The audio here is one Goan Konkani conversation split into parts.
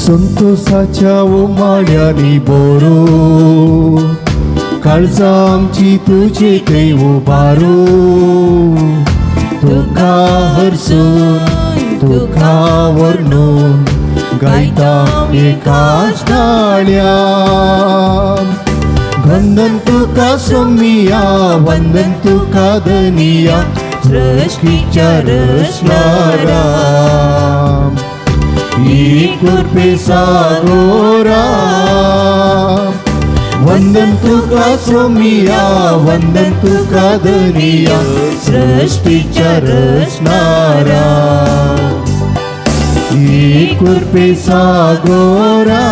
संतोषाच्या उमाळ्यांनी बोरो काळजां आमची तुजे थंय उबारो तुका हरसून तुका वर्णून गायता एकाच ताळ्यान. वंदन तुका सोमिया वंदन तुका धनिया सृष्टीच्या रचणारा कृपे सागोरा. वंदन तुका सोमिया वंदन तुका धनिया सृष्टीच्या रचणारा कृपे सागोरा.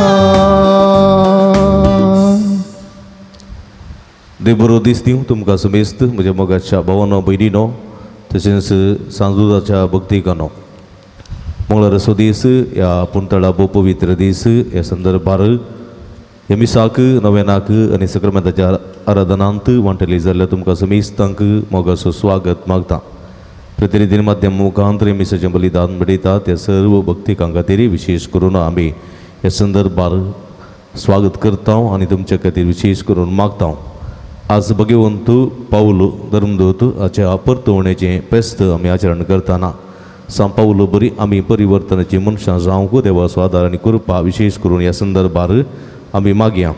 देव बरो दीस दिवं तुमकां समेस्त म्हज्या मोगाच्या भावानो भयणीनो तशेंच सांजुदाच्या भक्तिकानो. मंगळाराचो दीस ह्या पुणतळा भोव पवित्र दीस. ह्या संदर्भार ह्या मिसाक नव्यानाक आनी सक्रमेंताच्या आराधनांत वांटेली जाल्ल्या तुमकां समेस्तांक मोगाचो स्वागत मागता. प्रतिनिधी माध्यम मुखांतर मिसाचें बलिदान मेळयता त्या सर्व भक्तिकां खातीर विशेष करून आमी ह्या संदर्भार स्वागत करता आनी तुमच्या खातीर विशेष करून मागता. आज भगवंत पावल धर्मदूत हाच्या परतवणेचें फेस्त आमी आचरण करतना सांत पावलो बरी आमी परिवर्तनाची मनशां जावंक देवाचो आदार आनी कृपा विशेष करून ह्या संदर्भार आमी मागया.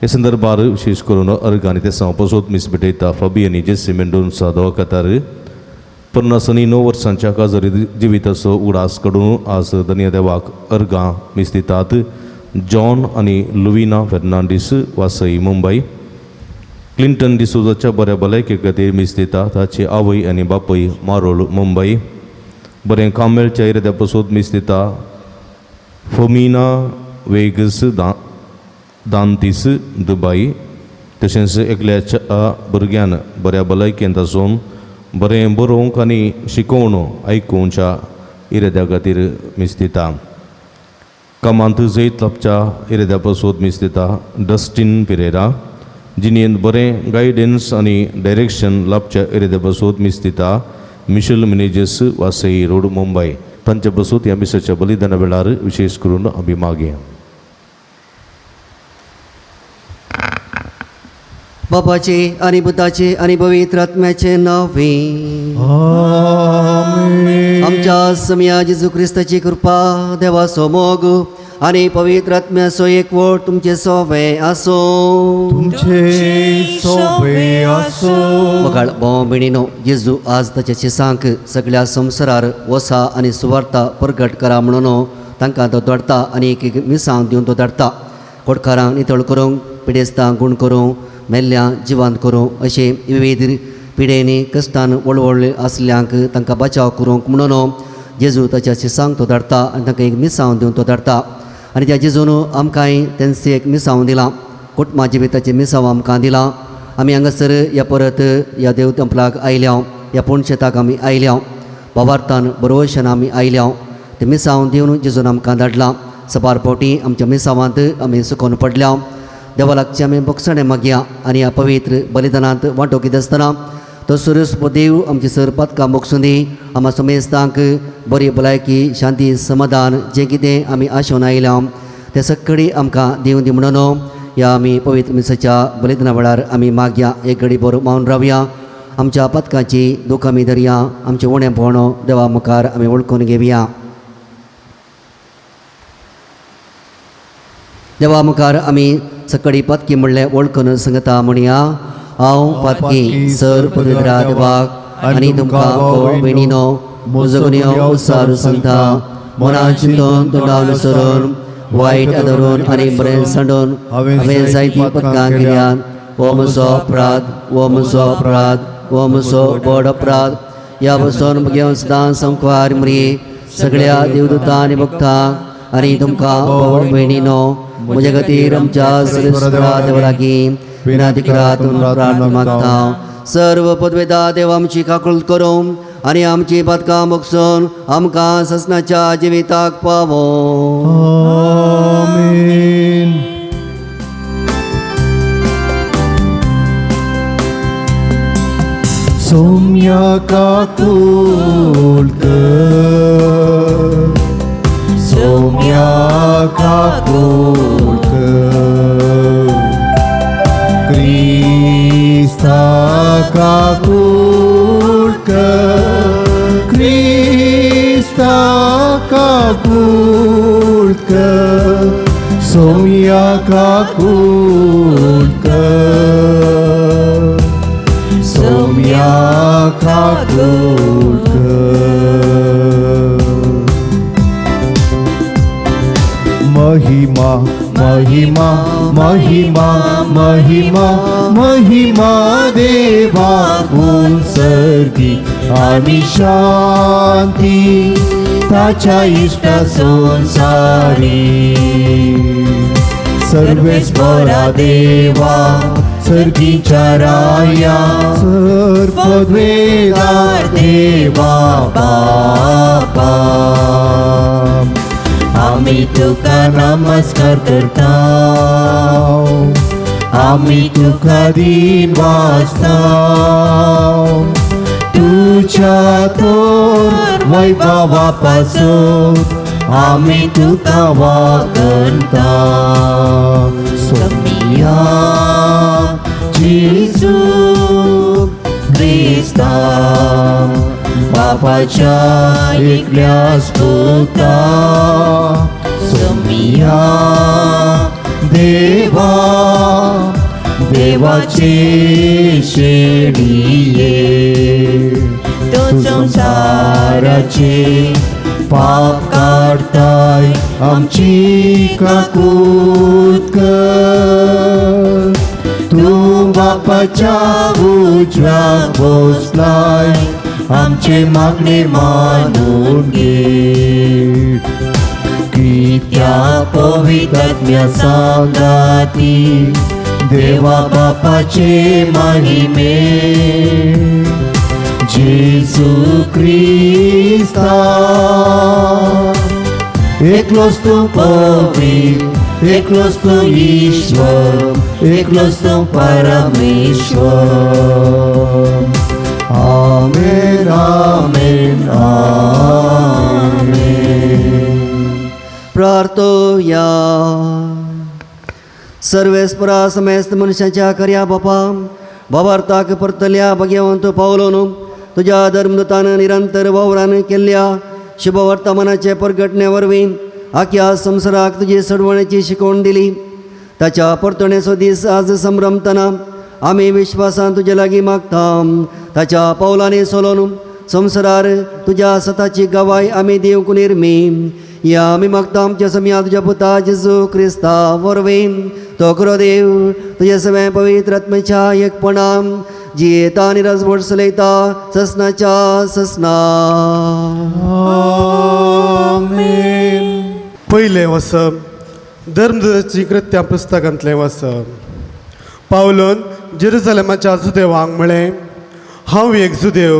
ह्या संदर्भार विशेष करून अर्घ आनी तेसांव पसोत मीस भेटयता फाबी आनी जेसी मेंडोन्सा दवाखातार 50 आनी 9 वर्सांच्या काजरी जिविताचो उडास काडून आज धन्य देवाक अर्घां मीस दितात जॉन आनी लुविना फेर्नांडीस वासई मुंबय. क्लिंटन डिसोजाच्या बऱ्या भलायके खातीर मीस दिता ताची आवय आनी बापूय मारोल मुंबय. बरें काम मेळच्या इराद्या पसोत मीस दिता फोमिना वेगस दांतीस दुबाई. तशेंच एकल्याच्या भुरग्यान बऱ्या भलायकेंत आसून बरें बरोवंक आनी शिकोवन आयकुच्या इराद्या खातीर मीस दिता. कामांत जैत लाबच्या इराद्या पसोत मीस दिता डस्टीन पिरेरा. जिणेंत बरें गायडन्स आनी डायरेक्शन लाबच्या इराद्या पसोत मीस दिता मिशेल मिनेजस वासई रोड मुंबय. तांच्या पसोत ह्या मिसाच्या बलिदाना वेळार विशेष करून आमी मागया. बापाचे आनी पुताचे आनी पवित्र आत्म्याचे नांवे आमेन. आमच्या समया जेजू क्रिस्ताची कृपा देवाचो मोग आनी पवित्र आत्म्याचो एकवट तुमचे सोवे आसो. तुमचे सोवे आसो. मगाळ भाव भयणीनो, जेजू आज ताच्या शिसांक सगळ्या संवसारार वसा आनी सुवार्ता प्रगट करा म्हणून तांकां तो धाडटा आनी एक एक मिसांव दिवन तो धाडटा. कोटकारांक नितळ करूंक, पिडेस्तांक गूण करूंक, मेल्ल्या जिवांत करूंक अशें विविध पिडेनी कश्टान वळवळ्ळे आसल्यांक तांकां बचाव करूंक म्हणून जेजू ताच्या शिसांक तो धाडटा आनी तांकां एक मिसांव दिवन तो धाडटा. आनी त्या जेजून आमकांय तेंचे एक मिसांव दिलां, कुटुंबा जिविताचें मिसांव आमकां दिलां. आमी हांगासर ह्या परत ह्या देव तेंपलाक आयल्या, ह्या पुणशेताक आमी आयल्या, भावार्थान बरोवशान आमी आयल्या. तें मिसांव दिवन जेजून आमकां धाडलां. सपार फावटी आमच्या मिसांवांत आमी सुकोवन पडल्या. देवा लागचें आमी भोगसणें मागया आनी ह्या पवित्र बलिदानांत वांटो घेत आसतना तो सुरस देव आमची सर पातकां भोगसूं दी. आमकां समेस्तांक बरी भलायकी, शांती, समाधान जें कितें आमी आशोवन आयल्या तें सगळीं आमकां दिवं दी म्हणून ह्या आमी पवित्र मिसाच्या बलिदाना वेळार आमी मागया. एक घडी बरो मावन रावया. आमच्या पातकांची दुख आमी धरया. आमचें उणें भोवणो देवा मुखार आमी वळखून घेवया. देवा मुखार आमी सकाळी पातकी म्हणलें वळखून सांगता म्हणया. हांव पातकी सर पवित्र देवाक आनी तुमकां भाव भयणीनो म्हजो गुन्यांव उसार सांगता. मनान चिंतून तोंडान सरून वायट धरून आनी बरें सांडून हांवें जायतीं पदकां केल्यात. हो म्हजो अपराध, हो म्हजो अपराध, हो म्हजो व्हड अपराध. ह्या पसून म्हगे सदां संकवार मरी सगळ्या देवदूतां आनी भक्तांक आनी तुमकां भाव भयणीनो म्हज्या खातीर आमच्या सर्वेस्परा देवा लागीं विनंती करात म्हणून प्रार्थना मागता. सर्व पदवेदा देव आमची काकूळ करूं आनी आमची पातकां भोगसून आमकां ससनाच्या जिविताक पावो. आमेन. सोम्या काकूळ कर, सोम्या काकूट कर, क्रिस्ता काकूट कर, क्रिस्ता काकूट कर, सोम्या काकूट कर, सोम्या काकूट कर। महिमा महिमा महिमा महिमा महिमा देवा उंसर्गी आनी शांती ताच्या इश्टा संसारी। सर्वेस्परा देवा सर्गीच्या राया सर्वद्वेदा देवा बापा, आमी तुका नमस्कार करता, आमी तुका दीन वाचता, तुझ्या तोर वैभवा पासून आमी तुका वागणता। सोमिया जेजू क्रिस्ता बापाच्या एकल्याच पुता, सोमिया देवा देवाचे शेणये, तूं संसाराचे पाप काडताय आमची काकूत कर, तूं बापाच्या उजव्याक बसलाय आमचे मागणे मानून घे। कित्याक पवित्रात्म्या सांगाती देवा बापाचे महिमे, जेजू क्रिस्ता एकलोच तूं पवित्र, एकलोच तूं ईश्वर, एकलोच तूं परमेश्वर। आमेन आमेन आमेन। प्रार्थोया। सर्वेस्परा समेस्त मनशाच्या खऱ्या बापा बाबार्थाक परतल्या भाग्यवंत पावलोन तुज्या धर्मदूतान निरंतर वावरान केल्ल्या शुभवर्तमानाचे परगटणे वरवीं आख्या संवसाराक तुजी सोडवणेची शिकवण दिली। ताच्या परतणेचो दीस आज संभ्रमतना आमी विश्वासान तुजे लागीं मागता। ताच्या पावलांनी सोलोन संवसारार तुज्या सताची गवाय आमी दिवंक निर्मी। या आमी मागता आमच्या समया तुज्या पुता जेजू क्रिस्ता वरवीं तो खरो देव तुज्या सगळ्या पवित्र आत्म्याच्या एकपणान जियेता आनी राजवट चलयता ससनाच्या ससना। आमेन। पयलें वसप धर्मदूताची कृत्यां पुस्तकांतलें वसप। पावलोन जेरुजलेमाच्या जुदेवांक म्हळें, हांव एक जुदेव,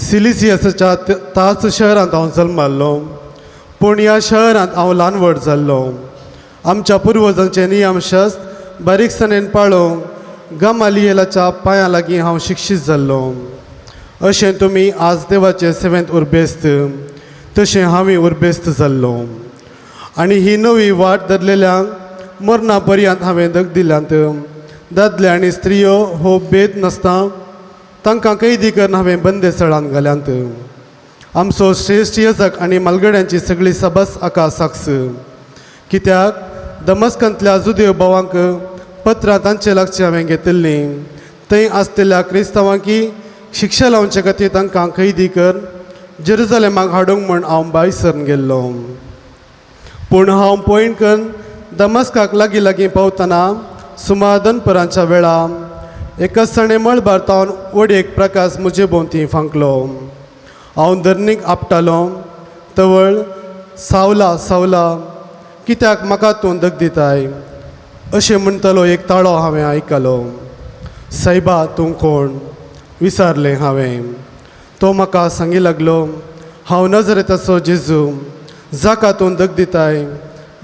सिलिसियसाच्या ताच शहरांत हांव जल्माल्लो, पूण ह्या शहरांत हांव ल्हान व्हड जाल्लो। आमच्या पुर्वजांचे नियमशास्त्र बारीकसाणेन पाळोवंक गमालियेलाच्या पांयां लागीं हांव शिक्षीत जाल्लो। अशें तुमी आज देवाचे सेवेंत उर्बेस्त तशें हांवूय उर्बेस्त जाल्लो। आनी ही नवी वाट धरलेल्यांक मरणा पर्यंत हांवें दग दिल्यांत। दादले आनी स्त्रियो हो भेद नासता तांकां कैदी करून हांवें बंदेस्थळांत घाल्यांत। आमचो श्रेश्ठ यजक आनी मालगड्यांची सगळी सभास हाका साक्ष। कित्याक दमस्कांतल्या जुदेव भावांक पत्रां तांचे लागचीं हांवें घेतिल्लीं। थंय आसतल्या क्रिस्तांवांकी शिक्षा लावचे खातीर तांकां कैदी कर जेरुजलेमाक हाडूंक म्हूण हांव भायर सरून गेल्लो। पूण हांव पॉयंट करून दमस्काक लागीं लागीं पावतना सुमार दनपरांच्या वेळा एका सणे मळबार तावन वडयेक प्रकाश म्हजे भोंवती फांकलो। हांव धरणीक आपटालो, तवळ सावला सावला कित्याक म्हाका तूं दग दिताय अशें म्हणटलो एक ताळो हांवें आयकलो। सायबा तूं कोण विचारलें हांवें। तो म्हाका सांगी लागलो, हांव नजरेताचो जेजू जाका तूं दग दिताय।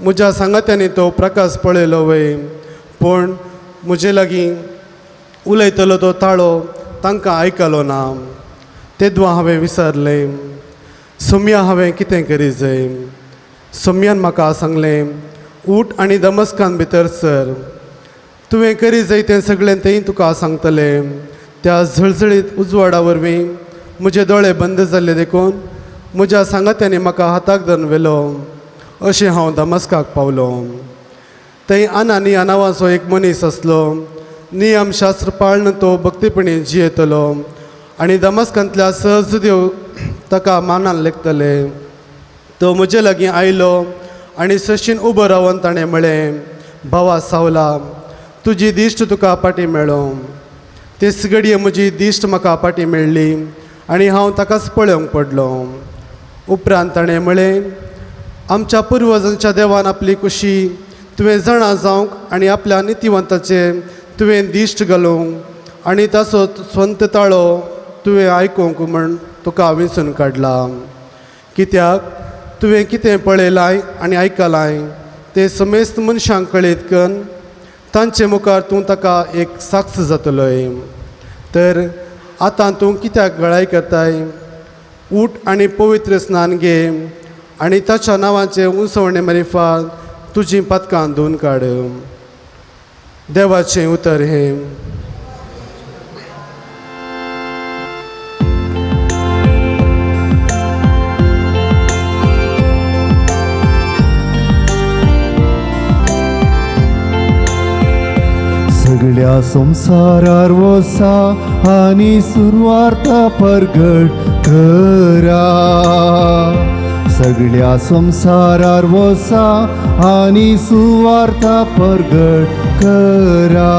म्हज्या सांगात्यांनी तो प्रकाश पळयलो वय, पूण म्हजे लागीं उलयतलो तो ताळो तांकां आयकलो ना। तेदवा हांवें विचारलें, सोम्या हांवें कितें करी जाय? सोम्यान म्हाका सांगलें, उठ आनी दमस्कान भितर सर, तुवें करी जाय तें सगळें तेंय तुका सांगतलें. त्या झळझळीत उजवाडा वरवीं म्हजे दोळे बंद जाल्ले देखून म्हज्या सांगात्यांनी म्हाका हाताक धरून व्हेलो. अशें हांव दमस्काक पावलो. थंय अनानिया नांवाचो एक मनीस आसलो. नियमशास्त्र पाळून तो भक्तीपणी जियेतलो आनी दमस्कांतल्या सहजदेव ताका मानान लेखतले. तो म्हजे लागीं आयलो आनी सशीन उबो रावन ताणें म्हळें, भावा सावला, तुजी दिश्ट तुका पाटी मेळों. तेच घडये म्हजी दिश्ट म्हाका पाटी मेळ्ळी आनी हांव ताकाच पळोवंक पडलो. उपरांत ताणें म्हळें, आमच्या पुर्वजांच्या देवान आपली कुशी तुवें जाणा जावंक आनी आपल्या नितिवंताचें तुवें दिश्ट घालूंक आनी ताचो स्वंत ताळो तुवें आयकूंक म्हूण तुका वेंचून काडला. कित्याक तुवें कितें पळयलां आनी आयकलां तें समेस्त मनशांक कळयत कन्न तांचे मुखार तूं ताका एक साक्ष जातलोय. तर आतां तूं कित्याक गळाय करताय? उठ आनी पवित्र स्नान घे आनी ताच्या नांवाचे उंचवणे मारिफात तुजीं पातकां धुवन काड. देवाचें उतर हें. सगळ्या संवसारार वसा आनी सुरवार्ता परगट करा. सगळ्या संवसारार वसा आनी सुवार्ता परगट करा.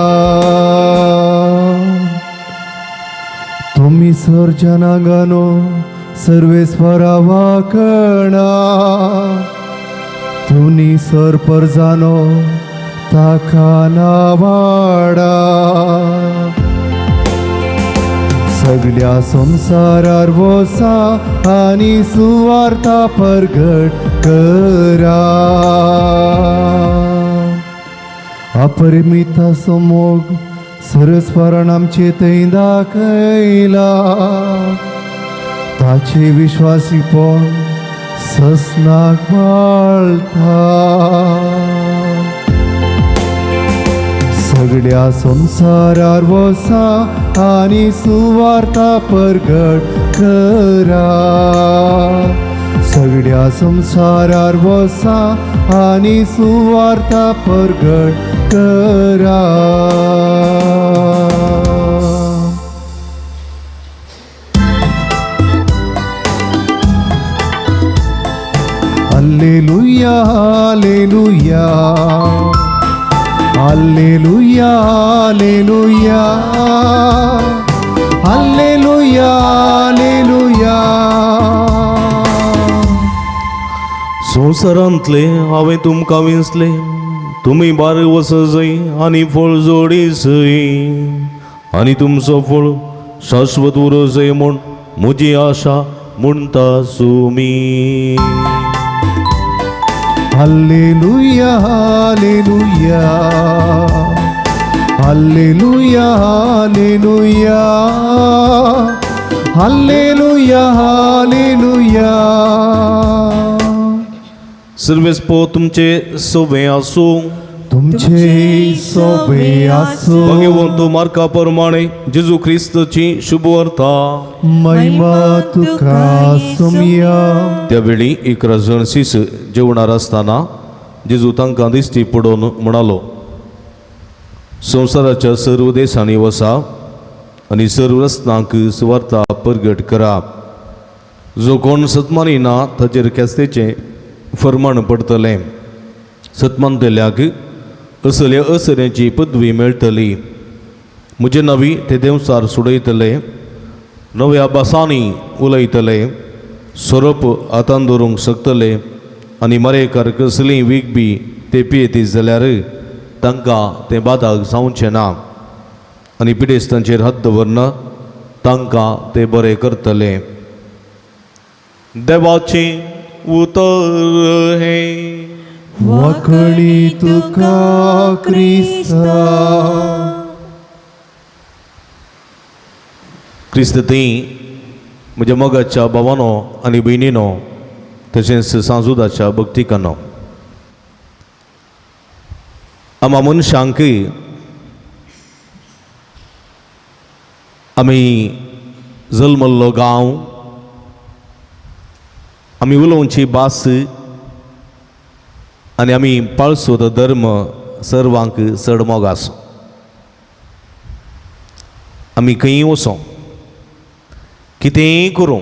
तुमी सर्जनांगानो सर्वेस्वरा वाकणा, तुनी सर परजानो ताका नावाडा. सगळ्या संवसारार वसा आनी सुवार्ता परगट करा. अपरिमिता समोग सरस्वरान आमचे थंय दाखयला, ताचे विश्वासीपण ससनाक वाळटा. सगळ्या संवसारार वसा आनी सुवार्ता परगट करा. सगळ्या संवसारार वसा आनी सुवार्ता परगट करा. Alleluia, alleluia, alleluia, alleluia, alleluia, alleluia. संवसारांतले हांवें तुमकां विंचले, तुमी बार वसजय आनी फळ जोडीसय आनी तुमचो फळ शाश्वत उरजय म्हूण म्हजी आशा म्हणटा Sumi. Alleluia, alleluia, alleluia, alleluia, alleluia, alleluia. सर्वेस्पो तुमचे सोबे आसूं, तुमचे सोबे आसूं. भगवंत मार्का प्रमाणे जेजू क्रिस्तची शुभवार्ता. महिमा तुका सोमया. त्या वेळी 11 जण शिस जेवणार आसतना जेजू तांकां दिश्टी पडोवन म्हणालो, संवसाराच्या सर्व देशांनी वसा आनी सर्व रस्तांक सुवार्ता परगट करा. जो कोण सतमानी ना ताचेर ख्यास्तेचें फर्माण पडटलें. सतमानतल्याक असल्या असऱ्यांची पदवी मेळटली. म्हजे नवी ते देंवचार सोडयतले, नव्या भासांनी उलयतले, सोरोप हातान दवरूंक शकतले आनी मरेकार कसलीय वीख बी ते पियेती जाल्यार तांकां तें बादाक जावचें ना आनी पिडेस्तांचेर हात दवरना तांकां ते बरें करतले. देवाचें उतर हें. वाकणी तुका क्रिस्ता. क्रिस्त थंय म्हज्या मोगाच्या भावानो आनी भयणीनो, तशेंच सांजुदाच्या भक्तिकांनो, आमा मनशांकय आमी जल्मल्लो गांव, आमी उलोवची भास आनी आमी पाळसो तो धर्म सर्वांक चड मोग आसो. आमी खंयी वचों, कितेंय करूं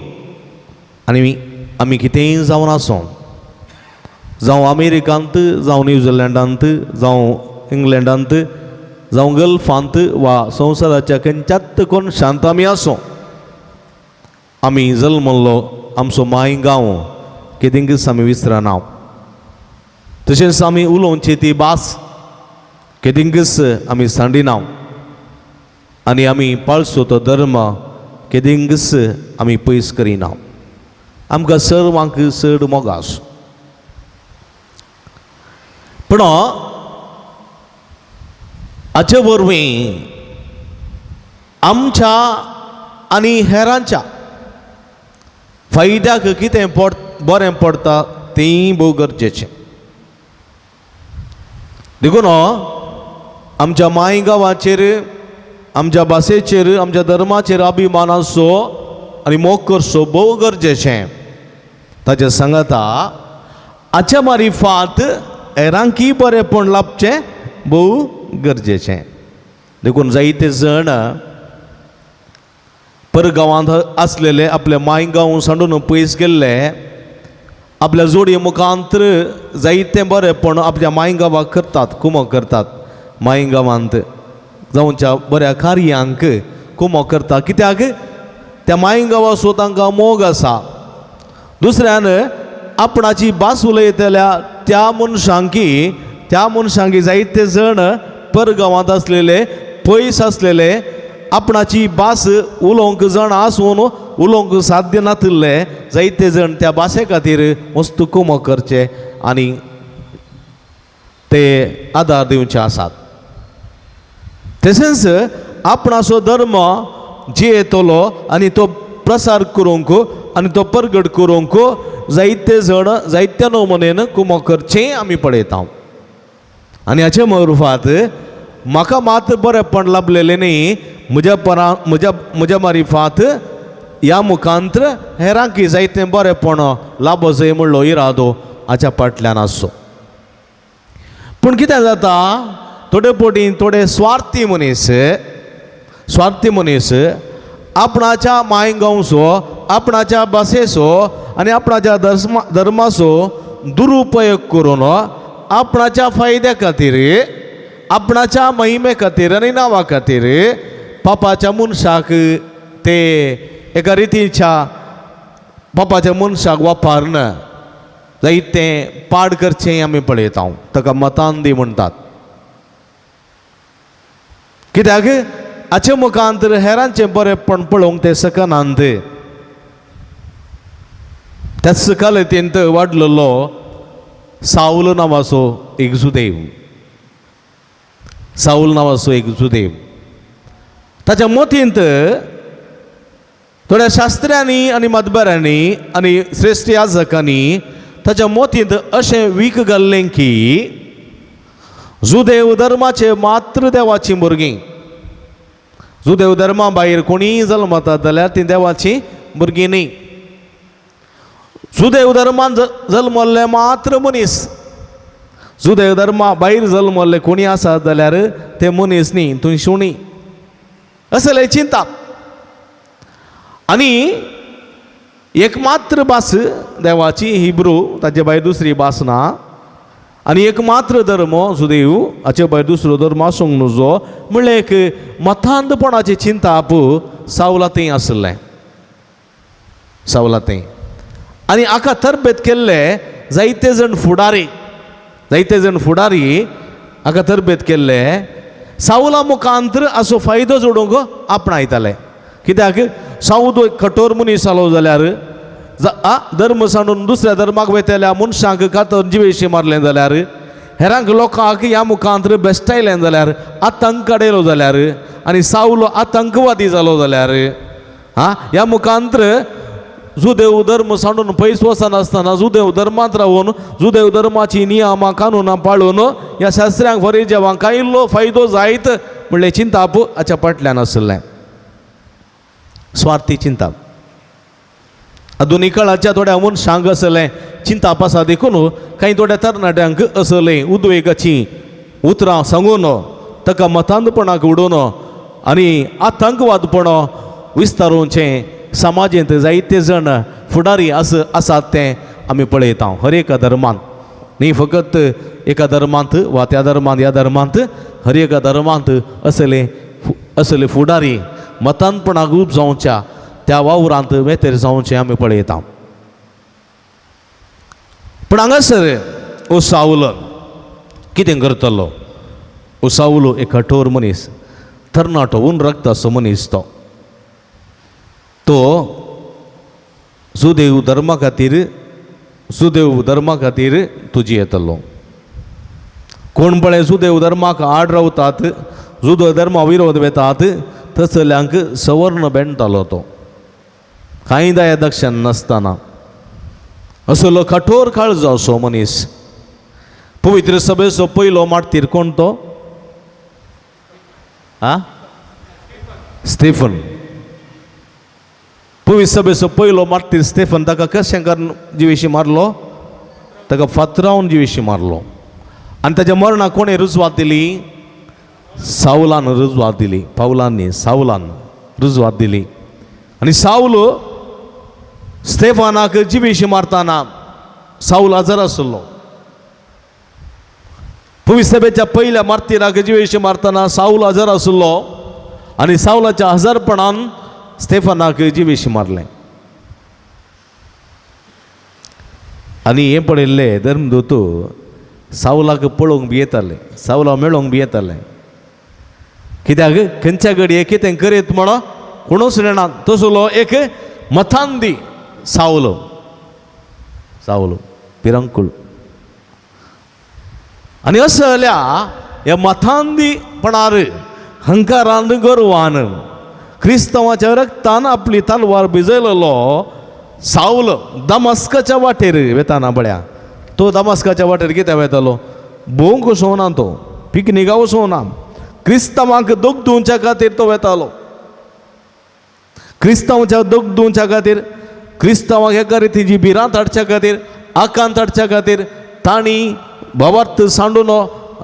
आनी आमी कितेंय जावन आसों, जावं अमेरिकांत, जावं न्यूझिलंडांत, जावं इंग्लंडांत, जावं गल्फांत वा संवसाराच्या खंयच्याच कोनशांत आमी आसों, आमी जल्मल्लो आमचो माय गांव केदिंकच आमी विसरना. तशेंच आमी उलोवची ती भास केदिंकच आमी सांडिना आनी आमी पाळसो तो धर्म केदिंकच आमी पयस करिना. आमकां सर्वांक चड मोग आसो. पूण हाचे वरवीं आमच्या आनी हेरांच्या फायद्याक कितें बरें पडटा तेंय भोव गरजेचें. देखून आमच्या माय गांवाचेर, आमच्या भाशेचेर, आमच्या धर्माचेर अभिमान आसचो आनी मोग करचो भोव गरजेचें. ताचे सांगाता हाच्या मारिफात हेरांकय बरेंपण लाबचें भोव गरजेचें. देखून जायते जण परगांवांत आसलेले आपले माय गांव सांडून पयस गेल्ले आपल्या जोडये मुखांत जायते बरेंपण आपल्या माय गांवाक करतात, कुमो करतात. माय गांवांत जावच्या बऱ्या कार्यांक कुमो करता. कित्याक त्या माय गांवाचो तांकां मोग आसा. दुसऱ्यान आपणाची भास उलयतल्या त्या मनशांकी जायते जण परगांवांत आसलेले, पयस आसलेले, आपणाची भास उलोवंक जाण आसून उलोवंक साध्य नातिल्ले जायते जण त्या भाशे खातीर वस्तू कुमो करचे आनी ते आदार दिवचे आसात. तशेंच आपणाचो धर्म जियेतलो आनी तो प्रसार करूंक आनी तो परगट करूंक जायते जण जायत्या नमुनेन कुमो करचें आमी पळयता. आनी हाचे मार्फात म्हाका मात बरेंपण लाबलेलें न्ही, म्हज्या परा म्हज्या म्हज्या मारिफात ह्या मुखांत्र हेरांकी जायतें बरेंपण लाबो जाय म्हणलो इरादो हाच्या फाटल्यान आसचो. पूण कितें जाता, थोडे पटी थोडे स्वार्थी मनीस आपणाच्या माय गांवचो, आपणाच्या भाशेचो आनी आपणाच्या धर्माचो दुरुपयोग करून आपणाच्या फायद्या खातीर, आपणाच्या महिमे खातीर आनी नांवा खातीर पापाच्या मनशाक ते एका रितीच्या पापाच्या मनशाक वापरून जायतें पाड करचें आमी पळयता. ताका मतांदी म्हणटात. कित्याक हाचे मुखांतर हेरांचें बरेंपण पळोवंक ते शकनात. त्याच कालतेंत वाडलेलो सावल नांवाचो एक जुदेव, सावल नांवाचो एक जुदेव, ताच्या मतींत थोड्या शास्त्र्यांनी आनी मदबऱ्यांनी आनी श्रेश्ठ याजकांनी ताच्या मतींत अशें वीख घाल्लें की जुदेव धर्माचे मात्र देवाचीं भुरगीं, जुदेव धर्मा भायर कोणीय जल्मतात जाल्यार तीं देवाचीं भुरगीं न्ही. जुदेव धर्मान जल्मल्ले मात्र मनीस, जुदेव धर्मा भायर जल्मल्ले कोणी आसात जाल्यार ते मनीस न्ही, थंय सुणी असले चिंता. आनी एकमात्र भास देवाची हिब्रू, ताचे भायर दुसरी भास ना. आनी एकमात्र धर्म जुदेव, हाचे भायर दुसरो धर्म आसूंक नजो म्हणल्यार एक मतांतपणाचें चिंताप सावला थंय आशिल्लें, सावला थंय. आनी हाका तरबेत केल्ले जायते जण फुडारी, जायते जण फुडारी हाका तरबेत केल्ले सावला मुखांतर असो फायदो जोडूंक आपणायताले. कित्याक सावद कठोर मनीस जालो जाल्यार धर्म सांडून दुसऱ्या धर्माक वयतल्या मनशांक कातर जिवेशी मारलें जाल्यार, हेरांक लोकांक ह्या मुखांतर बेश्टायलें जाल्यार, आतंक अडयलो जाल्यार आनी सावलो आतंकवादी जालो जाल्यार ह्या मुखांतर जुदेव धर्म सांडून पयस वचनासतना जुदेव धर्मांत रावून जुदेव धर्माची नियमां कानुनां पाळून ह्या शास्त्र्यांक फरिजेवांक कांय इल्लो फायदो जायत म्हणलें चिंताप हाच्या फाटल्यान आशिल्लें. स्वार्थी चिंताप. आधुनीक काळाच्या थोड्या मनशांक आसलें चिंताप आसा देखून कांय थोड्या तरणाट्यांक असलें उद्वेगाचीं उतरां सांगून ताका मतांतपणाक उडोवन आनी आतंकवादपण विस्तारोवचें समाजेंत जायते जाण फुडारी आसात तें आमी पळयता. हर एका धर्मांत, न्ही फकत एका धर्मांत वा त्या धर्मांत ह्या धर्मांत, हर एका धर्मांत असले असले फुडारी मतांतपणाक रूप जावच्या त्या वावरांत वेतेर जावचें आमी पळयता. पूण हांगासर ओ सावल कितें करतलो? ओ सावलो एक कठोर मनीस, तरणाटो, ऊन रक्ताचो मनीस. तो तो जुदेव धर्मा खातीर, जुदेव धर्मा खातीर तुजी येतलो. कोण पळय जुदेव धर्माक आड रावतात, जुदेव धर्मा विरोध वेतात, तसल्यांक सवर्ण बेणटालो तो, कांय दया दक्षण नासतना. असलो कठोर काळजाचो मनीस. पवित्र सभेचो पयलो मार्तीर कोण तो? आ, स्टेफन. पवित्र सभेचो पयलो मार्तीर स्टेफन. ताका कशें करून जिवेशी मारलो? ताका फातरावन जिवेशी मारलो. आनी ताच्या मरणाक कोणें रुजवात दिली? सावलान रुजवात दिली. पावलान न्ही, सावलान रुजवात दिली. आनी सावल स्टेफानाक जिवेशी मारतना सावल आजार आसलो. पवित्र सभेच्या पयल्या मार्तीराक जिवेशी मारतना सावल आजार आसलो आनी सावलाच्या हजारपणान स्टेफानाक जिवेशी मारलें. आनी हें पळयल्लें धर्मदूत सावलाक पळोवंक भियेताले, सावला मेळोवंक भियेताले. कित्याक खंयच्या घडये कितें करीत म्हणून कोणूच जाणा. तसलो एक मतांदी सावलो, सावलो पिरंकूळ. आनी असल्या ह्या मतांदीपणार हंकारान गर्वान क्रिस्तांवाच्या रक्तान आपली तलवार भिजयलेलो सावल दमास्काच्या वाटेर वेताना पळया. तो दमास्काच्या वाटेर कित्याक वेतालो? भोंवंक वचोना तो, पिकनिका वचोना, क्रिस्तांवांक दोग दिवच्या खातीर तो वेतालो. क्रिस्तांवाच्या दोग दिवच्या खातीर, क्रिस्तांवांक एका रितीची भिरांत हाडच्या खातीर, आकांत हाडच्या खातीर, तांणी भावार्थ सांडून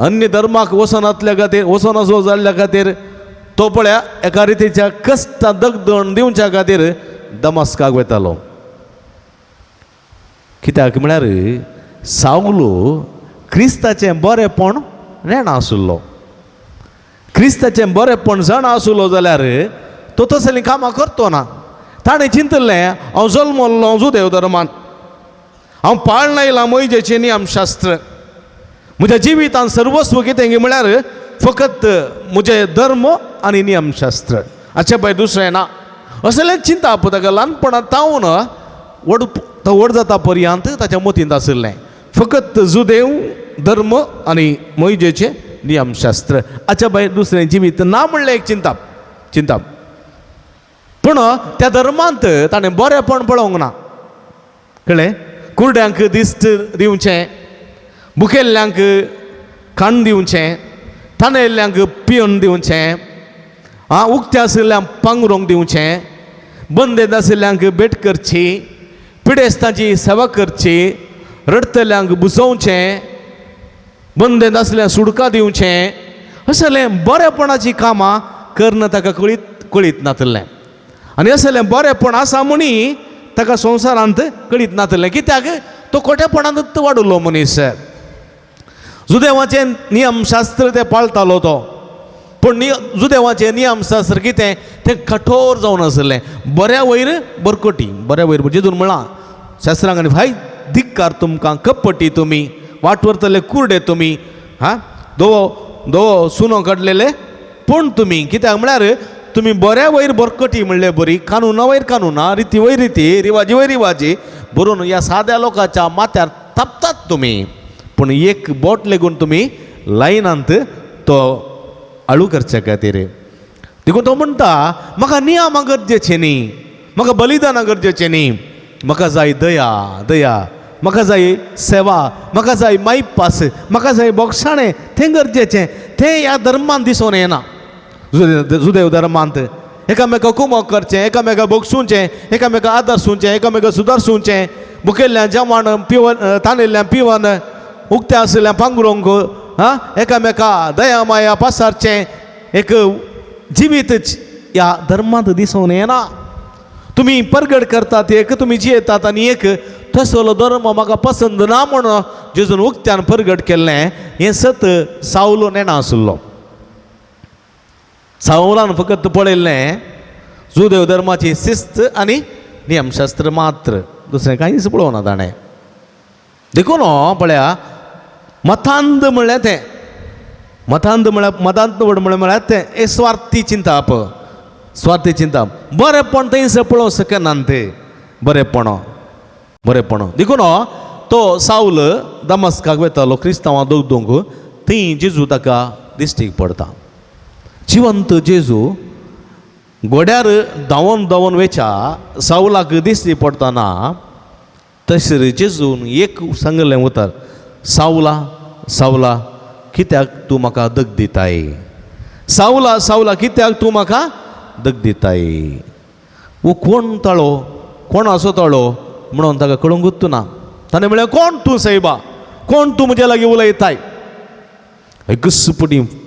अन्य धर्माक वचनातल्या खातीर, वचनासो जाल्ल्या खातीर तो पळया एका रितीच्या कश्टां दगदण दिवच्या खातीर दमास्काक वेतालो. कित्याक म्हळ्यार सावलो क्रिस्ताचें बरेंपण जाणा आशिल्लो. क्रिस्ताचें बरेंपण जाणा आशिल्लो जाल्यार तो तसलीं कामां करतो ना. ताणें चिंतलें, हांव जल्मल्लो जुदेव धर्मान, हांव पाळण आयलां मोयजेचें नियमशास्त्र, म्हज्या जिवितान सर्वस्व कितें म्हळ्यार फकत म्हजें धर्म आनी नियमशास्त्र, हाचे भायर दुसरें ना. असलें चिंताप ताका ल्हानपणांत तावन व्हड तो व्हड जाता पर्यंत ताच्या मतींत आशिल्लें फकत जुदेव धर्म आनी मोयजेचें नियमशास्त्र, हाच्या भायर दुसरें जिवीत ना म्हणलें एक चिंताप चिंताप. पूण त्या धर्मांत ताणें बरेंपण पळोवंक ना. कळ्ळें? कुरड्यांक दिश्ट दिवचें, भुकेल्ल्यांक खाण दिवचें, तानेल्ल्यांक पिवन दिवचें, आं उक्तें आशिल्ल्यांक पांगरूंक दिवचें, बंदेंत आशिल्ल्यांक भेट करची, पिडेस्तांची सेवा करची, रडटल्यांक बुजोवचें, बंदेंत आसल्यांक सुडका दिवचें, असलें बरेपणाचीं कामां कर्ण ताका कळीत कळीत नातलें. आनी असलें बरेपण आसा म्हणी ताका संवसारांत कळीत नातलें. कित्याक तो खोटेपणांत वाडुल्लो मनीस. जुदेवाचें नियमशास्त्र ते पाळटालो तो, पूण जुदेवाचें नियमशास्त्र कितें तें कठोर जावन आसलें. बऱ्या वयर बरकोटी, बऱ्या वयर जेजून म्हळां शास्त्रांक आनी भाय धिक्कार तुमकां, कपटी तुमी, वाट व्हरतले कुर्डे तुमी, हा धवो धवो सुनो काडलेले पूण तुमी, कित्याक म्हळ्यार तुमी बऱ्या वयर बरकटी म्हणले बरी, कानुना वयर कानुना, रिती वयर रिती, रिवाजी वयर रिवाजी बरोवन ह्या साद्या लोकांच्या माथ्यार थापतात तुमी, पूण एक बोट लेगून तुमी लायनांत तो आळू करच्या खातीर. देखून तो म्हणटा म्हाका नियमां गरजेचें न्ही, म्हाका बलिदानां गरजेचें न्ही. म्हाका जाय दया दया, म्हाका जाय सेवा, म्हाका जाय मायपास, म्हाका जाय बोगसाणें, तें गरजेचें. तें ह्या धर्मान दिसून येना. जुदेव धर्मांत एकामेका कुमक करचें, एकामेका बोगसुचें, एकामेका आदर्शुचें, एकामेका सुदारसुचें, मुखेल्ल्यान जेवण पिवन ताणिल्ल्यान पिवन उक्तें आशिल्ल्यान पांगरूंक आं एकामेका दया माया पासारचें एक जिवीत ह्या धर्मांत दिसून येना. तुमी परगट करतात एक, तुमी जियेतात आनी एक. तसलो धर्म म्हाका पसंद ना म्हणून जेजून उक्त्यान परगट केल्लें हें सत सावलो नेणा आशिल्लो. सावलान फकत पळयल्लें जुदेव धर्माची शिस्त आनी नियमशास्त्र मात्र, दुसरें कांयच पळोवना ताणें. देखून पळया मतांत म्हणल्यार तें, मतांत म्हळ्यार मतांत म्हणल्यार तें हें स्वार्थी चिंताप, स्वार्थी चिंताप. बरेंपण थंयसर पळोवंक शकना तें, बरेंपण बरेंपण. देखून तो सावल दमस्काक वेतालो क्रिस्तांवां दोगदूंक, थंय जेजू ताका दिश्टीक पडटा. जिवंत जेजू घोड्यार धांवन धांवन वेच्या सावलाक दिश्टी पडटना तशें जेजून एक सांगलें उतर, सावला सावला कित्याक तूं म्हाका दग दिताय, सावला सावला कित्याक तूं म्हाका दग दिताय. वो कोण ताळो, कोण असो ताळो म्हणून ताका कळूंकूच ना. ताणें म्हळें कोण तूं सायबा, कोण तूं म्हज्या लागीं उलयताय. एकच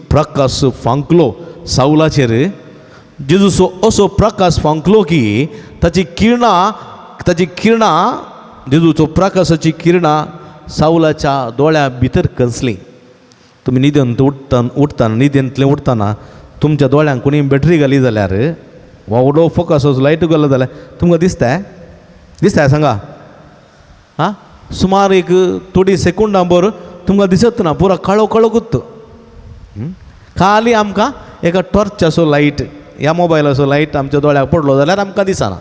प्रकाश फांकलो सावलाचेर, जेजूचो असो प्रकाश फांकलो की ताची किरणां, ताची किरणां, जेजूचो प्रकाशाची किरणां सावलाच्या दोळ्या भितर कंसली. तुमी न्हिदेंत उठ्ठा उठ्ठना, न्हिदेंतलें उठ्ठना तुमच्या दोळ्यांक कोणी बॅटरी घाली जाल्यार वा व्हडलो फोकस लायट घालो जाल्यार तुमकां दिसता, दिसता सांगा आं. सुमार एक थोडी सेकंडां बर तुमकां दिसत ना, पुरा काळो काळो गुत्त. खाली आमकां एका टॉर्चाचो लायट ह्या मोबायलाचो लायट आमच्या दोळ्याक पडलो जाल्यार आमकां दिसना.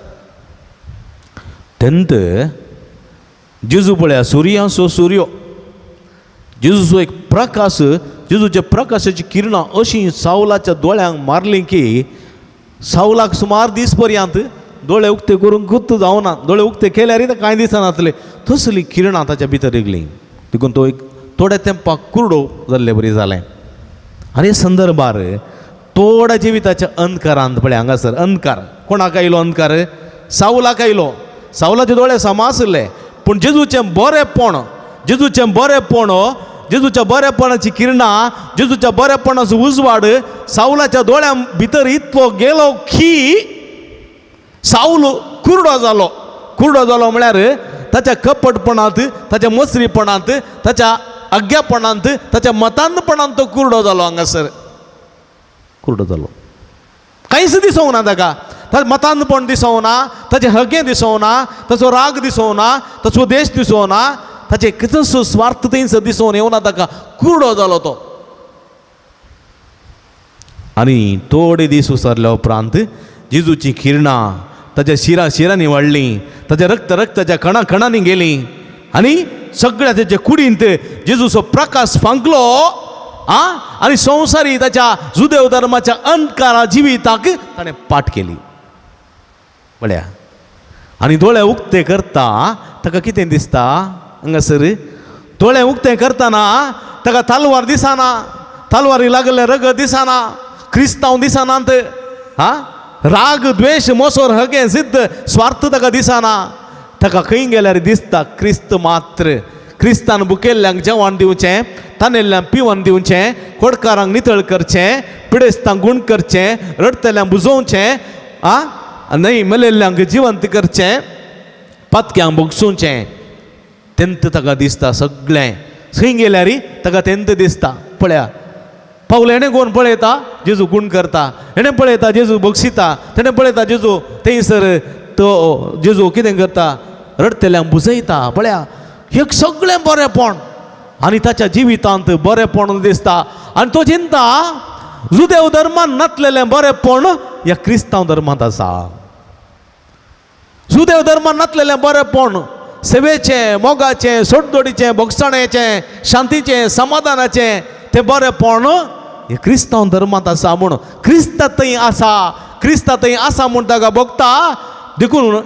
तेन्ना जेजू पळया सुर्याचो सुर्यो, जेजूचो एक प्रकाश, जेजूच्या प्रकाशाची किरणां अशीं सावलाच्या दोळ्यांक मारली की सावलाक सुमार दीस पर्यंत दोळे उक्ते करूंक गुत्त जावना. दोळे उक्ते केल्यार कांय दिसनातले, तसली किरणां ताच्या भितर रिगली. देखून तो एक थोड्या तेंपाक कुरडो जाल्ले बरी जालें. आनी संदर्भार थोड्या जिविताच्या अंधकारांत पळय हांगासर अंधकार कोणाक आयलो, अंधकार सावलाक आयलो. सावलाचे दोळे समा आसले पूण जेजूचें बरेंपण, जेजूचें बरेंपण, जेजूच्या बरेपणाची किरणां, जेजूच्या बरेपणाचो उजवाड सावलाच्या दोळ्यां भितर इतलो गेलो की सावल कुरडो जालो. कुरडो जालो म्हळ्यार ताच्या कपटपणांत, ताच्या मसरीपणांत, ताच्या अज्ञापणांत, ताच्या मतांतपणांत तो कुरडो जालो. हांगासर कुरडो जालो, कांयच दिसोवंक ना ताका. ताचें मतांतपण दिसोवंक ना, ताचें हगें दिसोवंक ना, ताचो राग दिसोवंक ना, ताचो देश दिसोवंक ना, ताचें कितलोसो स्वार्थ थंयसर दिसोवन येवना ताका. कुरडो जालो तो. आनी थोडे दीस उसरल्या उपरांत जेजूची किरणां ताच्या शिरां शिरांनी वाडलीं, ताच्या रक्त रक्ताच्या कणा कणांनी गेलीं आनी सगळ्या ताच्या कुडींत जेजूचो प्रकाश फांकलो आं. आनी संवसारी ताच्या जुदेव धर्माच्या अंधकारा जिविताक ताणें पाठ केली. पळया आनी दोळे उक्ते करता ताका कितें दिसता हांगासर, दोळे उक्ते करतना ताका तलवार दिसना, तलवारी लागलें रगत दिसना, क्रिस्तांव दिसनात, हा राग द्वेश मोसोर हगें सिद्ध स्वार्थ ताका दिसना. ताका खंय गेल्यार दिसता क्रिस्त मात्र. क्रिस्तान बुकेल्ल्यांक जेवण दिवचें, तानेल्ल्यांक पिवन दिवचें, कोडकारांक नितळ करचें, पिडेस्तांक गूण करचें, रडटल्यांक बुजोवचें, आं न्हय मेलेल्ल्यांक जिवंत करचें, पातक्यांक भोगसुचें. तेंत ताका दिसता सगळें. खंय गेल्यार ताका तेंत दिसता. पळया पावल हेणें कोण पळयता जेजू गूण करता, हेणें पळयता जेजू बक्षिता, तेणें पळयता जेजू थंयसर तो जेजू कितें करता, रडटल्यांक बुजयता. पळया एक सगळें बरेंपण आनी ताच्या जिवितांत बरेंपण दिसता. आनी तो चिंता जुदेव धर्मान नातलेलें बरेंपण ह्या क्रिस्तांव धर्मांत आसा. जुदेव धर्मान नातलेलें बरेंपण सेवेचें, मोगाचें, सोडदोडीचें, भोगसण्याचें, शांतीचें, समाधानाचें तें बरेंपण हें क्रिस्तांव धर्मांत आसा. म्हूण क्रिस्ता थंय आसा, क्रिस्ता थंय आसा म्हूण ताका भोगता. देखून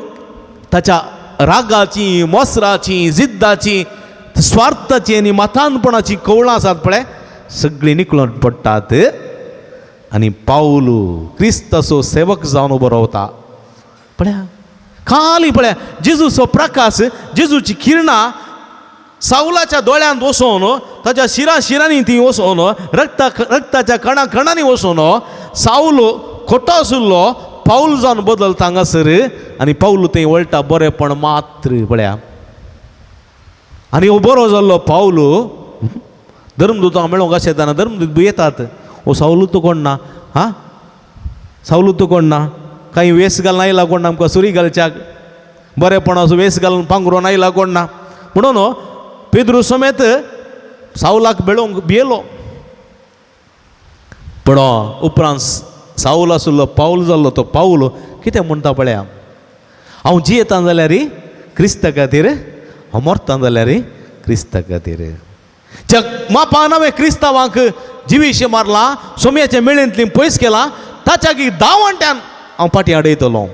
ताच्या रागाची, मोसराची, जिद्दाची, स्वार्थाची आनी मतानपणाची कवळां आसात पळय सगळीं निकळून पडटात आनी पावलू क्रिस्ताचो सेवक जावन उबो रावता. पळया खाली पळया जेजूचो प्रकाश, जेजूची किरणां सावलाच्या दोळ्यांत वसोवन, ताच्या शिरां शिरांनी ती वसोवन, रक्ताच्या कणा कणांनी वसोवन सावलो खोटो आशिल्लो पावल जावन बदलता हांगासर आनी पावल थंय वळटा बरेपण मात्र. पळया आनी हो बरो जाल्लो पावल धर्मदूतांक मेळोंक अशें येताना धर्मदूत भियेतात, हो सावलू तो कोण ना, हा सावलू तो कोण ना, कांय वेस घालून आयला कोण ना, आमकां सुरी घालच्याक बरेपणाचो वेस घालून पांगरून आयला कोण ना म्हणून पेद्रू समेत सावलाक मेळोवंक भियेलो. पूण उपरांत सावल आशिल्लो पावल जाल्लो तो पावल कितें म्हणटा पळया, हांव जियेता जाल्यार क्रिस्ता खातीर, हांव मरता जाल्यार क्रिस्ता खातीर. ज्या मापान हांवें क्रिस्तांवांक जिवीशी मारला, सोम्याच्या मेळेंतली पयस केला, ताच्या की 10 वांट्यान हांव फाटीं अडयतलो.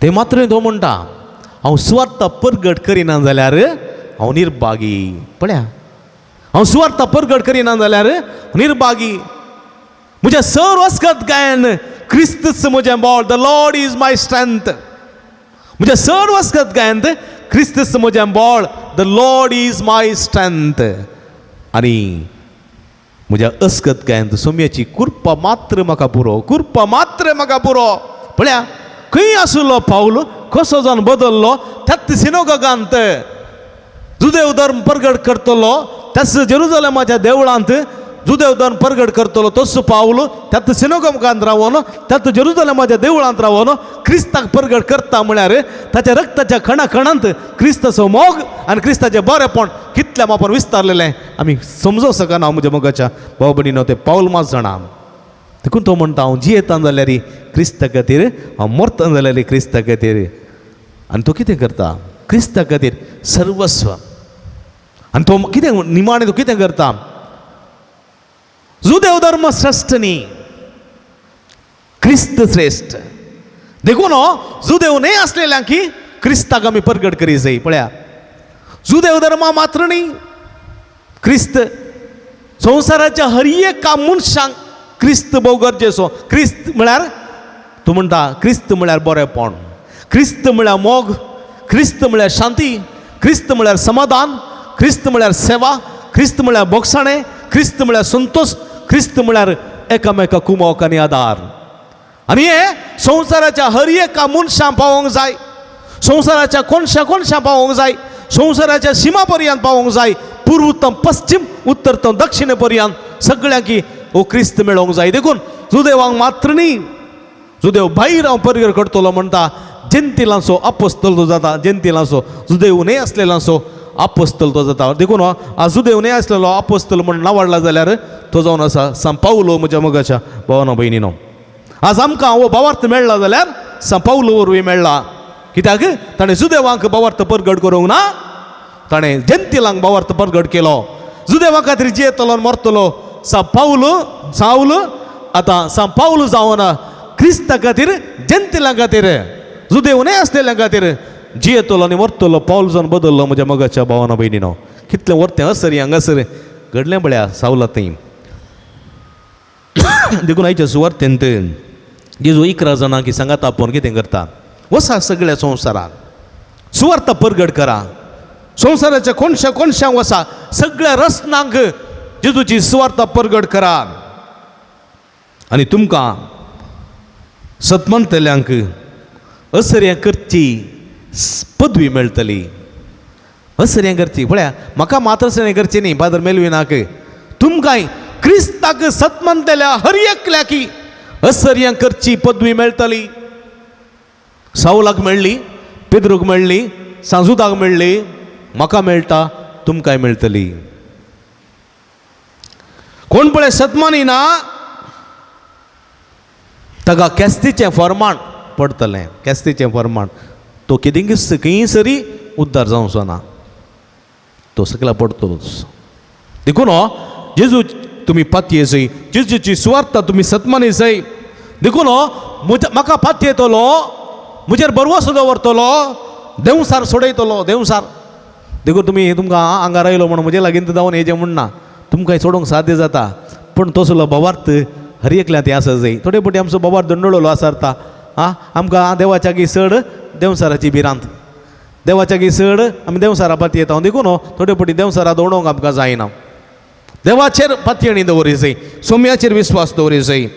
ते मात्र तो म्हणटा हांव सुवार्थ परगट करिना जाल्यार हांव निर्भागी. पळया हांव सुवार्थ परगट करिना जाल्यार निर्भागी. म्हज्या सर्व अस्कत गायन क्रिस्तच म्हजें बळ, the Lord is my strength. म्हज्या सर्व अस्कत गायन क्रिस्तच म्हजें बळ, the Lord is my strength. आनी म्हज्या अस्कत गायन सोम्याची कृपा मात्र म्हाका पुरो, कृपा मात्र म्हाका पुरो. पळया खंय आशिल्लो पावल कसो जावन बदल्लो, त्याच सिनोगांत जुदेव धर्म परगट करतलो, त्याच जेरुजलेमाच्या देवळांत जुदेव धर्म परगट करतलो तसो पावल त्याच सिनोगांत रावन, त्याच जेरुजलेमाच्या देवळांत रावन क्रिस्ताक परगट करता म्हळ्यार ताच्या रक्ताच्या कणा कणांत क्रिस्ताचो मोग आनी क्रिस्ताचें बरेपण कितल्या मापान विस्तारलेलें आमी समजूंक शकना. म्हज्या मोगाच्या भाव भयणीनो तें पावल मात जाणा. देखून तो म्हणटा हांव जियेता जाल्यार क्रिस्ता खातीर, हांव मरता जाल्यार क्रिस्ता खातीर. आनी तो कितें करता क्रिस्ता खातीर सर्वस्व. आनी तो कितें निमाणें तो कितें करता, जुदेव धर्म श्रेश्ठ न्ही, क्रिस्त श्रेश्ठ. देखून जुदेव न्हय आसलेल्यांक की क्रिस्ताक आमी परगट करी जाय. पळया जुदेव धर्मा मात्र न्ही, क्रिस्त संवसाराच्या हर एका मनशांक क्रिस्त भोव गरजेचो. क्रिस्त म्हळ्यार तूं म्हणटा क्रिस्त म्हळ्यार बरेपण, क्रिस्त म्हळ्यार मोग, क्रिस्त म्हळ्यार शांती, क्रिस्त म्हळ्यार समाधान, क्रिस्त म्हळ्यार सेवा, क्रिस्त म्हळ्यार बोगसाणें, क्रिस्त म्हळ्यार संतोश, क्रिस्त म्हळ्यार एकामेका कुमोक आनी आदार. आनी हें संवसाराच्या हर एका मनशां पावोंक जाय, संवसाराच्या कोनशा कोनशा पावोंक जाय, संवसाराच्या शिमा पर्यंत पावोंक जाय, पूर्व तो पश्चिम, उत्तर तो दक्षिणे पर्यंत सगळ्यांकी हो क्रिस्त मेळोंक जाय. देखून जुदेवांक मात्र न्ही, जुदेव भायर हांव परगट करतलो म्हणटा जेंतिलांचो आपोस्तल तो जाता, जेंतिलांचो जुदेव न्हय आसलेल्यांचो आपोस्तल तो जाता. देखून आज जुदेव न्हय आसलेलो आपोस्तल म्हण नावाडला जाल्यार तो जावन आसा सांव पावलो. म्हज्या मोगाच्या भावानो भयणीनो आज आमकां हो भावार्थ मेळ्ळा जाल्यार सांव पावलो वरवीं मेळ्ळा. कित्याक ताणें जुदेवांक भावार्थ परगट करूंक ना, ताणें जेंतिलांक भावार्थ परगट केलो. जुदेवा खातीर जियेतलो आनी मरतलो सांव पावलो, सावल आतां सांव पावलो जावन क्रिस्ता खातीर, जेंतिलां खातीर, जुदेव न्हय आसलेल्या खातीर जियेतलो आनी मरतलो पावल जावन बदल्लो. म्हज्या मोगाच्या भावानो भयणीनो कितलें वर्तें असर हांगासर घडलें पळया सावला थंय. देखून आयच्या सुवार्तेंत जेजू 11 जाणां की सांगात आपोवन कितें करता, वसा सगळ्या संवसारात सुवार्थ परगट करा, संवसाराच्या कोनशा कोनशांक वसा, सगळ्या रसनांक जेजूची सुवार्थ परगट करा आनी तुमकां सतमंतल्यांक असऱ्यां करची पदवी मेळटली. असऱ्यां करची पळया म्हाका मात्र असऱ्यां करची न्ही फादर मेलविनाक, तुमकांय क्रिस्ताक सतमंतल्या हर एकल्याकी असऱ्यां करची पदवी मेळटली. सावलाक मेळ्ळी, पेद्रूक मेळ्ळी, सांजुदाक मेळ्ळी, म्हाका मेळटा, तुमकांय मेळटली. कोण पळय सतमानी ना ताका केस्तीचें फॉर्माण पडटलें, केस्तीचें फॉर्माण तो कितेंच खंय सरी उद्धार जावचो ना, तो सकला पडटलोच. देखून जेजू तुमी पातये जय, जेजूची सुवार्ता तुमी सतमानी जय. देखून म्हज्या म्हाका पातयेतलो, म्हजेर बरवसो दवरतलो देंवसार सोडयतलो देंवसार. देखून तुमी तुमकां हांगा रायलो म्हणून म्हजे लागीं जावन हेजें म्हणना, तुमकां सोडूंक साध्य जाता, पूण तसलो भावार्थ हर एकल्या तें आसा जाय. थोडे फावटी आमचो भावार्थ दंडळलो आसा आं, आमकां देवाच्या गी चड देंवसाराची भिरांत, देवाच्या गी चड आमी देंवसारा पातयेता, देखून थोडे फावटी देंवसारा दवरूंक आमकां जायना. देवाचेर पातयेणी दवरी जाय, सोम्याचेर विस्वास दवरी जाय.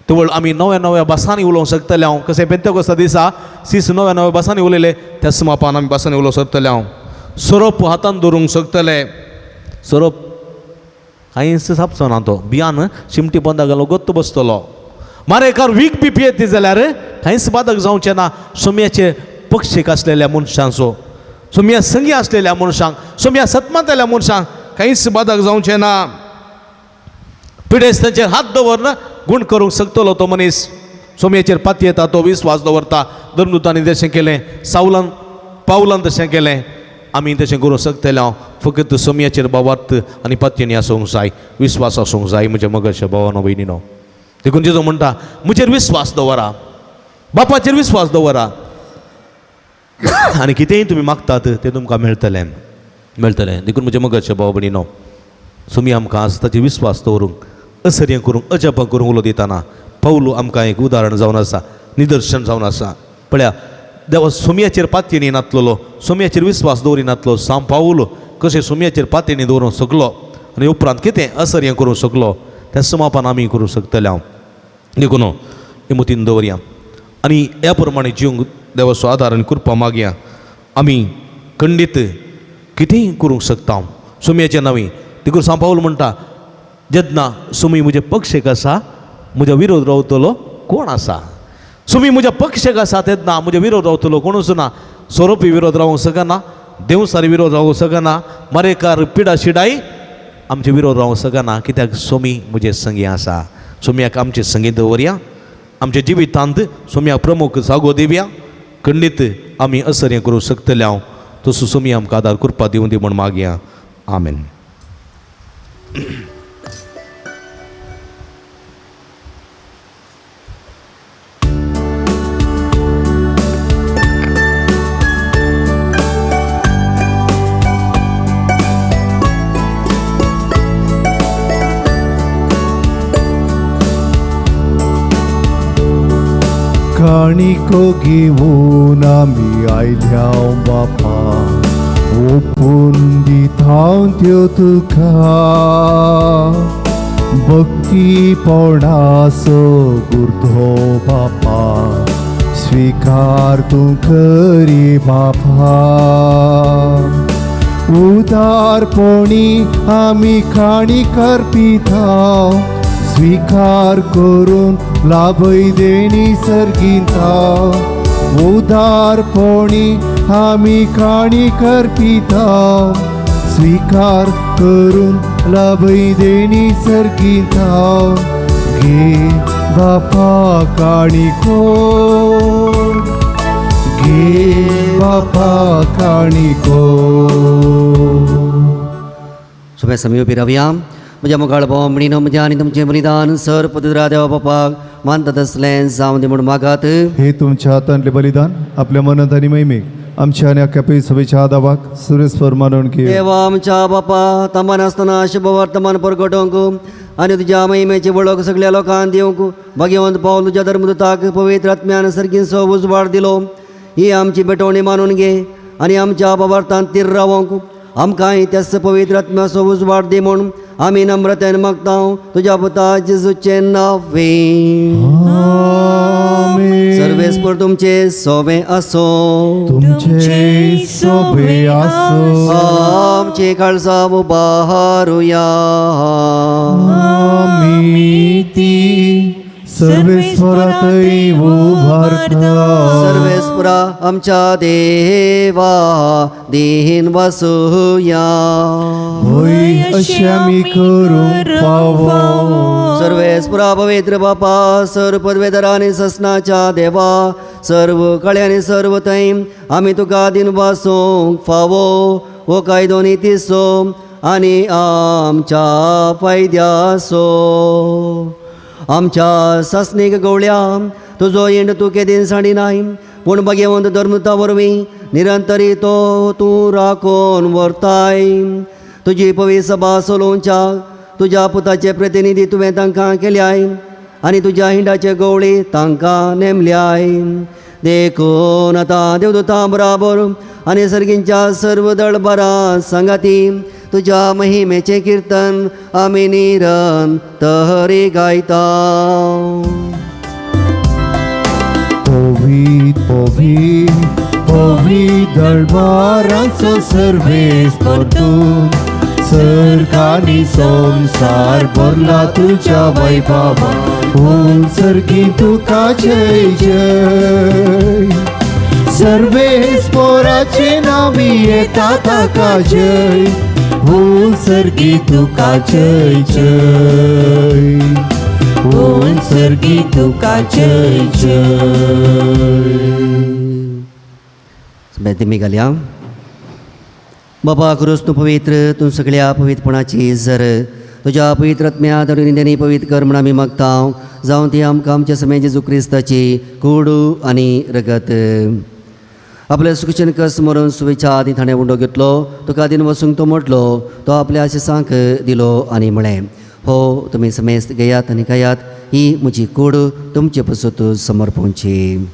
तवळ आमी नव्या नव्या भासांनी उलोवंक शकतले हांव, कशें पेंतेकोस्ता दिसा सीस नव्या नव्या भासांनी उलयले त्याच मापान आमी भासांनी उलोवंक शकतले हांव. सोरोप हातान दवरूंक शकतले, सोरोप कांयच सापचो ना, तो बियान शिमटी पोंदा घालून गोत्त बसतलो. मारेकार वीख बी पियेत जाल्यार कांयच बादक जावचें ना. सोम्याचे पक्षीक आसलेल्या मनशांचो, सोम्या संगी आसलेल्या मनशांक, सोम्या सतमांतल्या मनशांक कांयच बादक जावचें ना. पिडेस्तांचेर हात दवरन गूण करूंक शकतलो तो मनीस. सोम्याचेर पातयेता तो विस्वास दवरता. धर्मदूतांनी तशें केलें, सावलान पावलान तशें केलें, आमी तशें करूंक शकतले हांव. फकत सोम्याचेर भावार्थ आनी पातयेणी आसूंक जाय, विस्वास आसूंक जाय म्हज्या मगाच्या भावानो भयणीनो. देखून जेजू म्हणटा म्हजेर विस्वास दवरा, बापाचेर विस्वास दवरा आनी कितेंय तुमी मागतात तें तुमकां मेळटलें मेळटलें. देखून म्हज्या मगाच्या भाव भयणीनो, सोमी आमकां आज ताचेर विस्वास दवरूंक, असर्य करूंक, अजापां करूंक उलो दितना पावलू आमकां एक उदाहरण जावन आसा, निदर्शन जावन आसा. पळया देवा सोम्याचेर पातयेणी नातलेलो, सोम्याचेर विस्वास दवरिनातलो सांव पावलो कशें सोम्याचेर पातयेणी दवरूंक शकलो आनी उपरांत कितें असर्य करूंक शकलो त्या समापान आमी करूंक शकतले हांव. देखून हे मतीन दवरया आनी ह्या प्रमाणे जिवंक देवाचो आदार आनी कृपा मागया. आमी खंडीत कितेंय करूंक शकता सोम्याचें नांवी. देखून सांव पावल म्हणटा जेन्ना सोमी म्हज्या पक्षेक आसा म्हज्या विरोध रावतलो कोण आसा? सोमी म्हज्या पक्षेक आसा तेन्ना म्हज्या विरोध रावतलो कोणूच ना. सोरोपी विरोध रावंक शकना, देंवसारी विरोध रावंक शकना, मारेकार पिडा शिडाय आमचे विरोध रावंक शकना, कित्याक सोमी म्हजे संगी आसा. सोम्याक आमचे संगी दवरया, आमच्या जिवितांत सोम्याक प्रमुख जागो दिवया, खंडीत आमी असर्य करूंक शकतले हांव. तसो सोमी आमकां आदार कृपा दिवं दी म्हूण मागया. आमेन. काणिको घेवन आमी आयल्या बापा, ओपून दिता त्यो तुका, भक्तीपणाचो गुर्दो बापा, स्वीकार तूं करी बापा. उदारपणी आमी काणी करपिता, स्वीकार करून लाभय देणी सर्गीता. उदारपणी आमी काणी करपिता, स्वीकार करून लाभय देणी सर्गीता. घे बापा काणिको, घे बापा काणिको. सुबह समय उबी रावया. म्हज्या मुखार भाव म्हणिनो म्हज्या आनी तुमचें बलिदान सर पवित्र देवा बापाक मानतात आसलें जावं दी म्हूण मागात. हे तुमच्या हातांतलें बलिदान आपल्या मनांत आनी महिमेक आमच्या आनी अख्ख्या पयस सभेच्या आदावाक सुरेस्वर मानून घेव. देवा आमच्या बापा, तांबा नासतना शुभ वर्तमान परगटोवंक आनी तुज्या महिमेची वळख सगळ्या लोकांक दिवंक भाग्यवंत पावल तुज्या धर्मदूताक पवित्र आत्म्यान सर्गींचो उजवाड दिलो. ही आमची भेटवणी मानून घे आनी आमच्या बाबार्थान तीर रावोंक आमकांय त्याच पवित्र आत्म्याचो उजवाड दी म्हूण आमी नम्रतेन मागता तुज्या पुता जेजूचें नांवे. सर्वेस्पर तुमचे सोबे आसो, तुमचे सोबे आसो. आमचे काळजा उबारुया. आमी ती सर्वेस्परातय उबारता. सर्वेस्परा आमच्या देवा दीन वसुया. होय अशें आमी करूंक फावो. सर्वेस्परा पवित्र बापा, सर्व पदवेधर आनी ससनाच्या देवा, सर्व कळे आनी सर्व थंय आमी तुका दीन वासूंक फावो हो कायदो नितीचो आनी आमच्या फायद्याचो. आमच्या सासणीक गवळ्या तुजो इंड तूं केदीन सांडी नाय, पूण भाग्यवंत धर्मता वरवीं निरंतरी तो तूं राखून व्हरताय. तुजी पवित्र सभा चलोवच्या तुज्या पुताचे प्रतिनिधी तुवें तांकां केल्याय आनी तुज्या हिंडाचे गवळी तांकां नेमल्याय. देखून आतां देवदूतां बराबर आनी सर्गींच्या सर्व दळभरा सांगाती तुज्या महिमेचें किर्तन आमी निरंतरी गायता. पवित पवित पवित दरबाराचो सर्वेस्पर तूं, सर्गांनी संवसार भरला तुज्या वैभवान, ओम सर्गी तुका जय जय. सर्वेस्पराचे नांवी येता ताका जय, ओम सर्गी तुका जय जय, ओम सर्गी तुका जय जय. बेतीमी घालया. बाबा क्रूस तूं पवित्र, तूं सगळ्या पवित्रपणाची जर तुज्या पवित्र आत्म्या धरून पवित्र कर म्हण आमी मागता, जावं ती आमकां आमच्या समय जेजू क्रिस्ताची कुडू आनी रगत. आपल्या सुखचेन कस मरून सुवेच्या आदी थाणें उंडो घेतलो, तुका दिन वसूंक तो म्हटलो, तो आपल्या शिसांक दिलो आनी म्हळें, हो तुमी समेस्त घेयात आनी खायात, ही म्हजी कूड तुमचे पसत समर्पणची.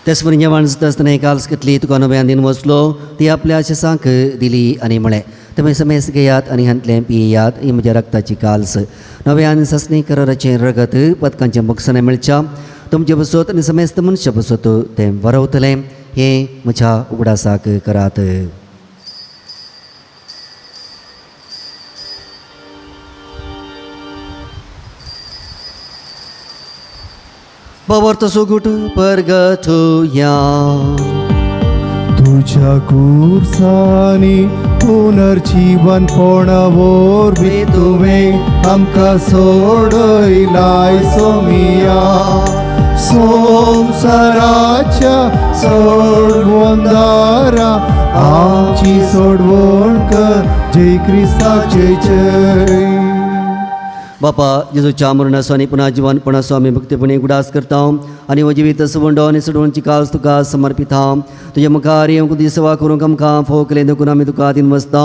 तेच जेवण जाता आसतना एक आल्स घेतली, तुका नव्यान दिन वचलो, ती आपल्या शिसांक दिली आनी म्हळें, तुमी समेस्त घेयात आनी हांतलें पियात, ही म्हज्या रक्ताची काल्स नव्यान ससनी कराराचें रगत पदकांचें बक्षां मेळच्या तुमचे बसत आनी समेस्त मनशा बसत तें वरवतलें, हें म्हज्या उगडासाक करात. बाबर सुगुट परगठुया. तुझ्या कुर्सानी पुनर्जीवन वरवीं तुवें आमकां सोडयलाय सोमिया, संवसाराच्या सोडवणदारा आमची सोडवण कर, जय क्रिस्ता जय जय. बापा जेजूच्या मरणाचो आनी पुनः जिवनपणाचो आमी भक्तीपणी उगडास करता आनी हो जिवीत सुवंडो आनी सोडवणची काल्स तुका समर्पिता. तुज्या मुखार येवंक तुजी सेवा करूंक आमकां फोव केलें देखून आमी तुका दिन वसता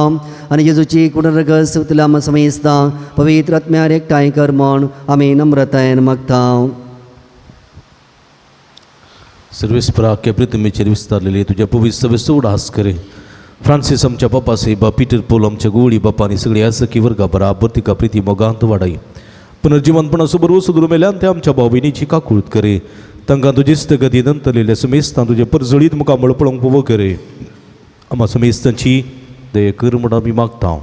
आनी जेजूची कुडरगस सेवतल्या आमकां समयसता पवित्र आत्म्यार एकठांय कर म्हण आमी नम्रतायेन मागता. सर्वेस्परा के पृथ्वीचेर विस्तारलेली तुज्या पवित्र सभेचो उगडास करे. फ्रांसीस आमच्या बापा साहेबा, पीटर पोल आमच्या गोवळी बापा आनी सगळी आसकी वर्गा बराबर तिका प्रिती मोगांत वाडाय. पुनर्जिवनपणाचो बरो सुदूर मेल्यान ते आमच्या भाव भयणीची काकूळत करे. तांकां तुजी गती नंतरलेल्या सुमेस्तान तुजे परजळीत मुखामळ पळोवंक पळोवंक करे. आमा सुमेस्तांची दया कर म्हूण आमी मागता.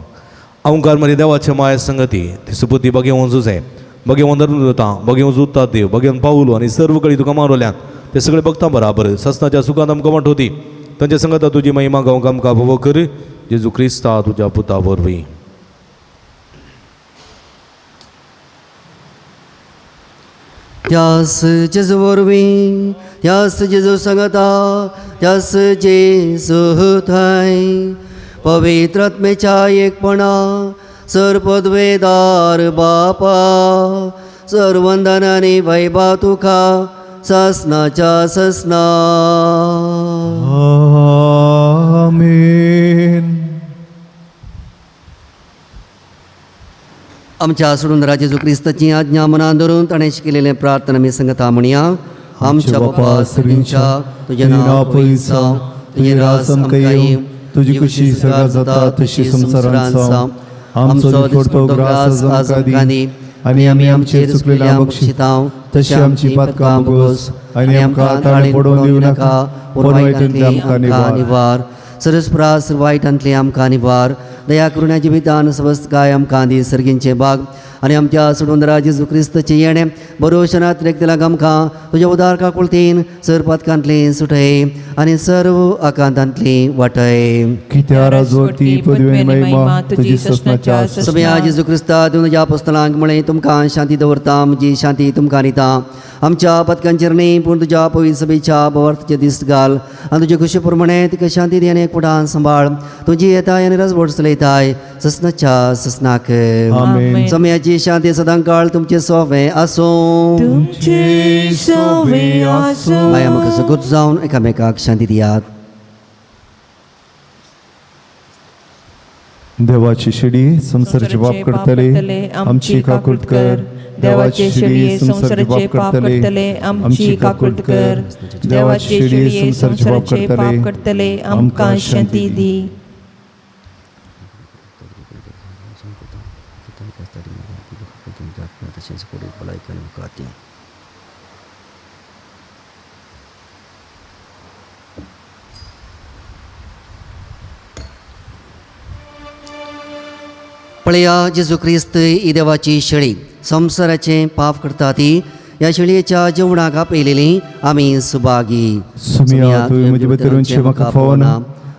अवंकार मरे देवाच्या माया संगती ती सुपुती बगेवन जुजे, बगेवन धर्मदूतां, बगेवन जुता देव, बगेवन पावलो आनी सर्व कळी तुका मारवल्यान ते सगळे भक्तां बराबर ससनाच्या सुखांत आमकां वांटोवती. तांच्या संगता तुजी महिमा गावंक आमकां भोव कर, जेजू क्रिस्ता तुज्या पुता वरवीं. त्यास जेजू वरवीं, त्यास जेजू सांगता, त्यास जेजू थंय पवित्र आत्मेच्या एकपणा सर्पद्वेदार बापा सर्वंदन आनी वैभव तुका ससनाच्या ससना. आमेन. आमच्या सोडून जेजू क्रिस्ताची आज्ञा मनान धरून ताणें शिकयलेलें प्रार्थना आमी सांगता म्हणया. आमच्या बापा सर्गींच्या, तुजें नांव पवित्र जावं, तुजें राज आमकां येवं, तुजी खुशी सगळ्या जाता तशी संवसारांत जावं. आमचो दिसपडतो ग्रास आज आमकां दी आनी आमी आमचेर चुकलेल्या बक्षिता तशी आमची पातकां भोगोस आनी आमकां ताळें पडोवन दिवं नाका, पूण वायटांतली आमकां निवार. सरस्प्रास वायटांतली आमकां निवार. दया करुण्या जिवितान सवस्तकाय आमकां दी सर्गींचे भाग आनी आमच्या सोडवणदारा जेजू क्रिस्ताचें येणें बरोशनात रेखतल्याक आमकां तुज्या उदार काकुळतीन सर पातकांतली सुटय आनी सर्व आकांतांतली वाटय. कित्या राजवटी पदवी महिमा तुजी ससनाच्या सगळ्या जेजू क्रिस्ता तुज्या पुस्तकांक म्हळें, तुमकां शांती दवरता, म्हजी शांती तुमकां दिता. आमच्या पातकांचेर न्ही पूण तुज्या पवित्र सभेच्या भावार्थाचे दीस घाल आनी तुजे खुशी प्रमाणे तिका शांती दी आनी एकवटान सांबाळ. तुजी येताय आनी रजवट चलयताय ससनाच्या ससनाक. आमेन. समयाची शांती सदांकाळ तुमचे सोवे आसूं. तुमचे सोवे आसूं. माया म्हाका सगूत जावन एकामेकाक शांती दियात. देवाची शिडी संवसाराचे पाप करतले आमची काकूट कर. देवाची शिडी संवसाराचे पाप करतले आमची काकूट कर. देवाची शिडी संवसाराचे पाप करतले आमकां शांती दी. पळया जेजू क्रिस्त ही देवाची शेळी संवसाराचें पाप करता ती ह्या शेळयेच्या जेवणाक आपयलेली आमी सुभागी. सुमिया तुवें म्हजे भितर म्हाका फावना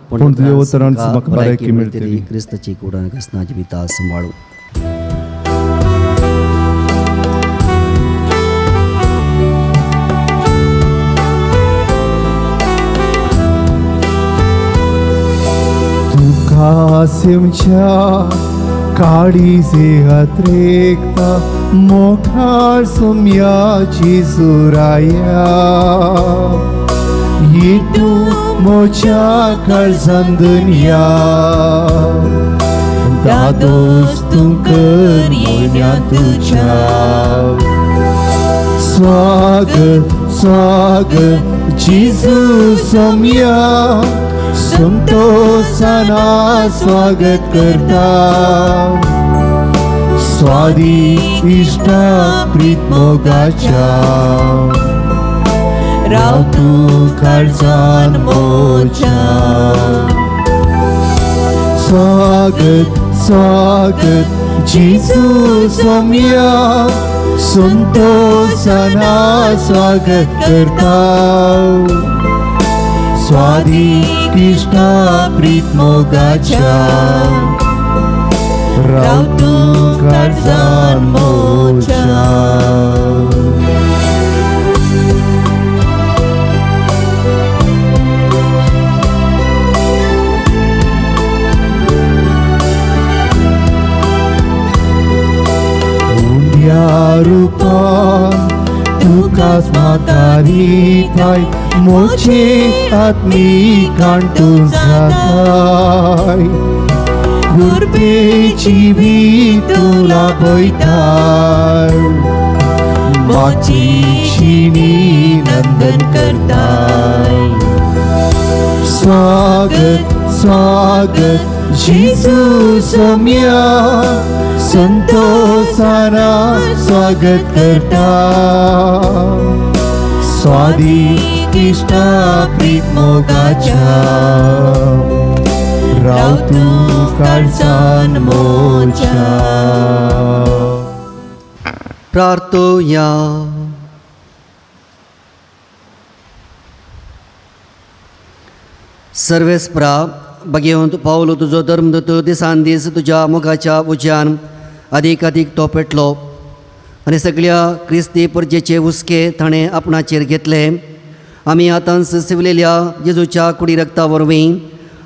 पूण तुज्या उतरान म्हाका भलायकी मेळटली. क्रिस्ताची कुडान कसना जिविता सांबाळू. तुका सेमच्या काळीजे अत्रेकता मोखार सुम्याची सुराया ये तूं मोच्या काळजान दुनिया दादोस तूं कर म्हयन्या तुज्या. स्वागत स्वागत जेजू सोम्या संतोषाना स्वागत करता. स्वादी इश्टा प्रीत मोगाच्या राव तूं काळजान मोच्या. स्वागत स्वागत जेजू सोम्या संतोषाना स्वागत करता. स्वादी कृष्णा प्रीत मोगाच्या राव तूं काळजान मोच्या. उंड्या रुपान तुकाच म्हाका दिताय मोचे आत्मिकान तूं जाताय गुरबेची बी तूं लाभयताय माचीची नंदन करताय. स्वागत स्वागत जेजू सोम्या संतोषाना स्वागत करता. स्वादी कृष्णा प्रीत मोगाच्या राव तूं काळजान मोच्या. प्रार्थोया. सर्वेस्परा भगवंत पावलो तुजो धर्मदूत दिसान दीस तुज्या मुखाच्या उज्यान अदीक अदीक तो पेटलो आनी सगळ्या क्रिस्ती परजेचे हुस्के ताणें आपणाचेर घेतले. आमी आतांच सिवलेल्या जेजूच्या कुडी रक्ता वरवीं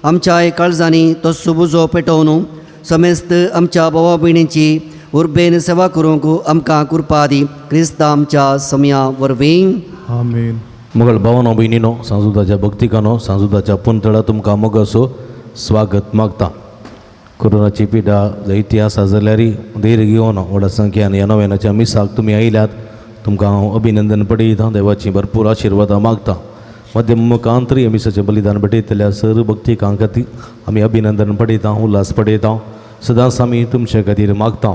आमच्या काळजांनी तो सुबुजो पेटोवन समेस्त आमच्या भावा भयणींची उर्बेन सेवा करूंक आमकां कृपा दी क्रिस्ता आमच्या समया वरवीं. आमेन. मगळ भावनो भयणीनो सांजुदाच्या भक्तिकानो सांजुदाच्या पुंतळा तुमकां मोगाचो स्वागत मागता. कोरोनाची पिडा जायती आसा जाल्यार धैर्य घेवन व्हडा संख्यान ह्या नव्यानाच्या मिसाक तुमी आयल्यात तुमकां हांव अभिनंदन पडयता. देवाची भरपूर आशिर्वादां मागता. मध्यम मुखांतरी मिसाचें बलिदान भेटयतल्या सर भक्तिकां खातीर आमी अभिनंदन पडयता, उल्हास पडयता. सदांच आमी तुमचे खातीर मागता.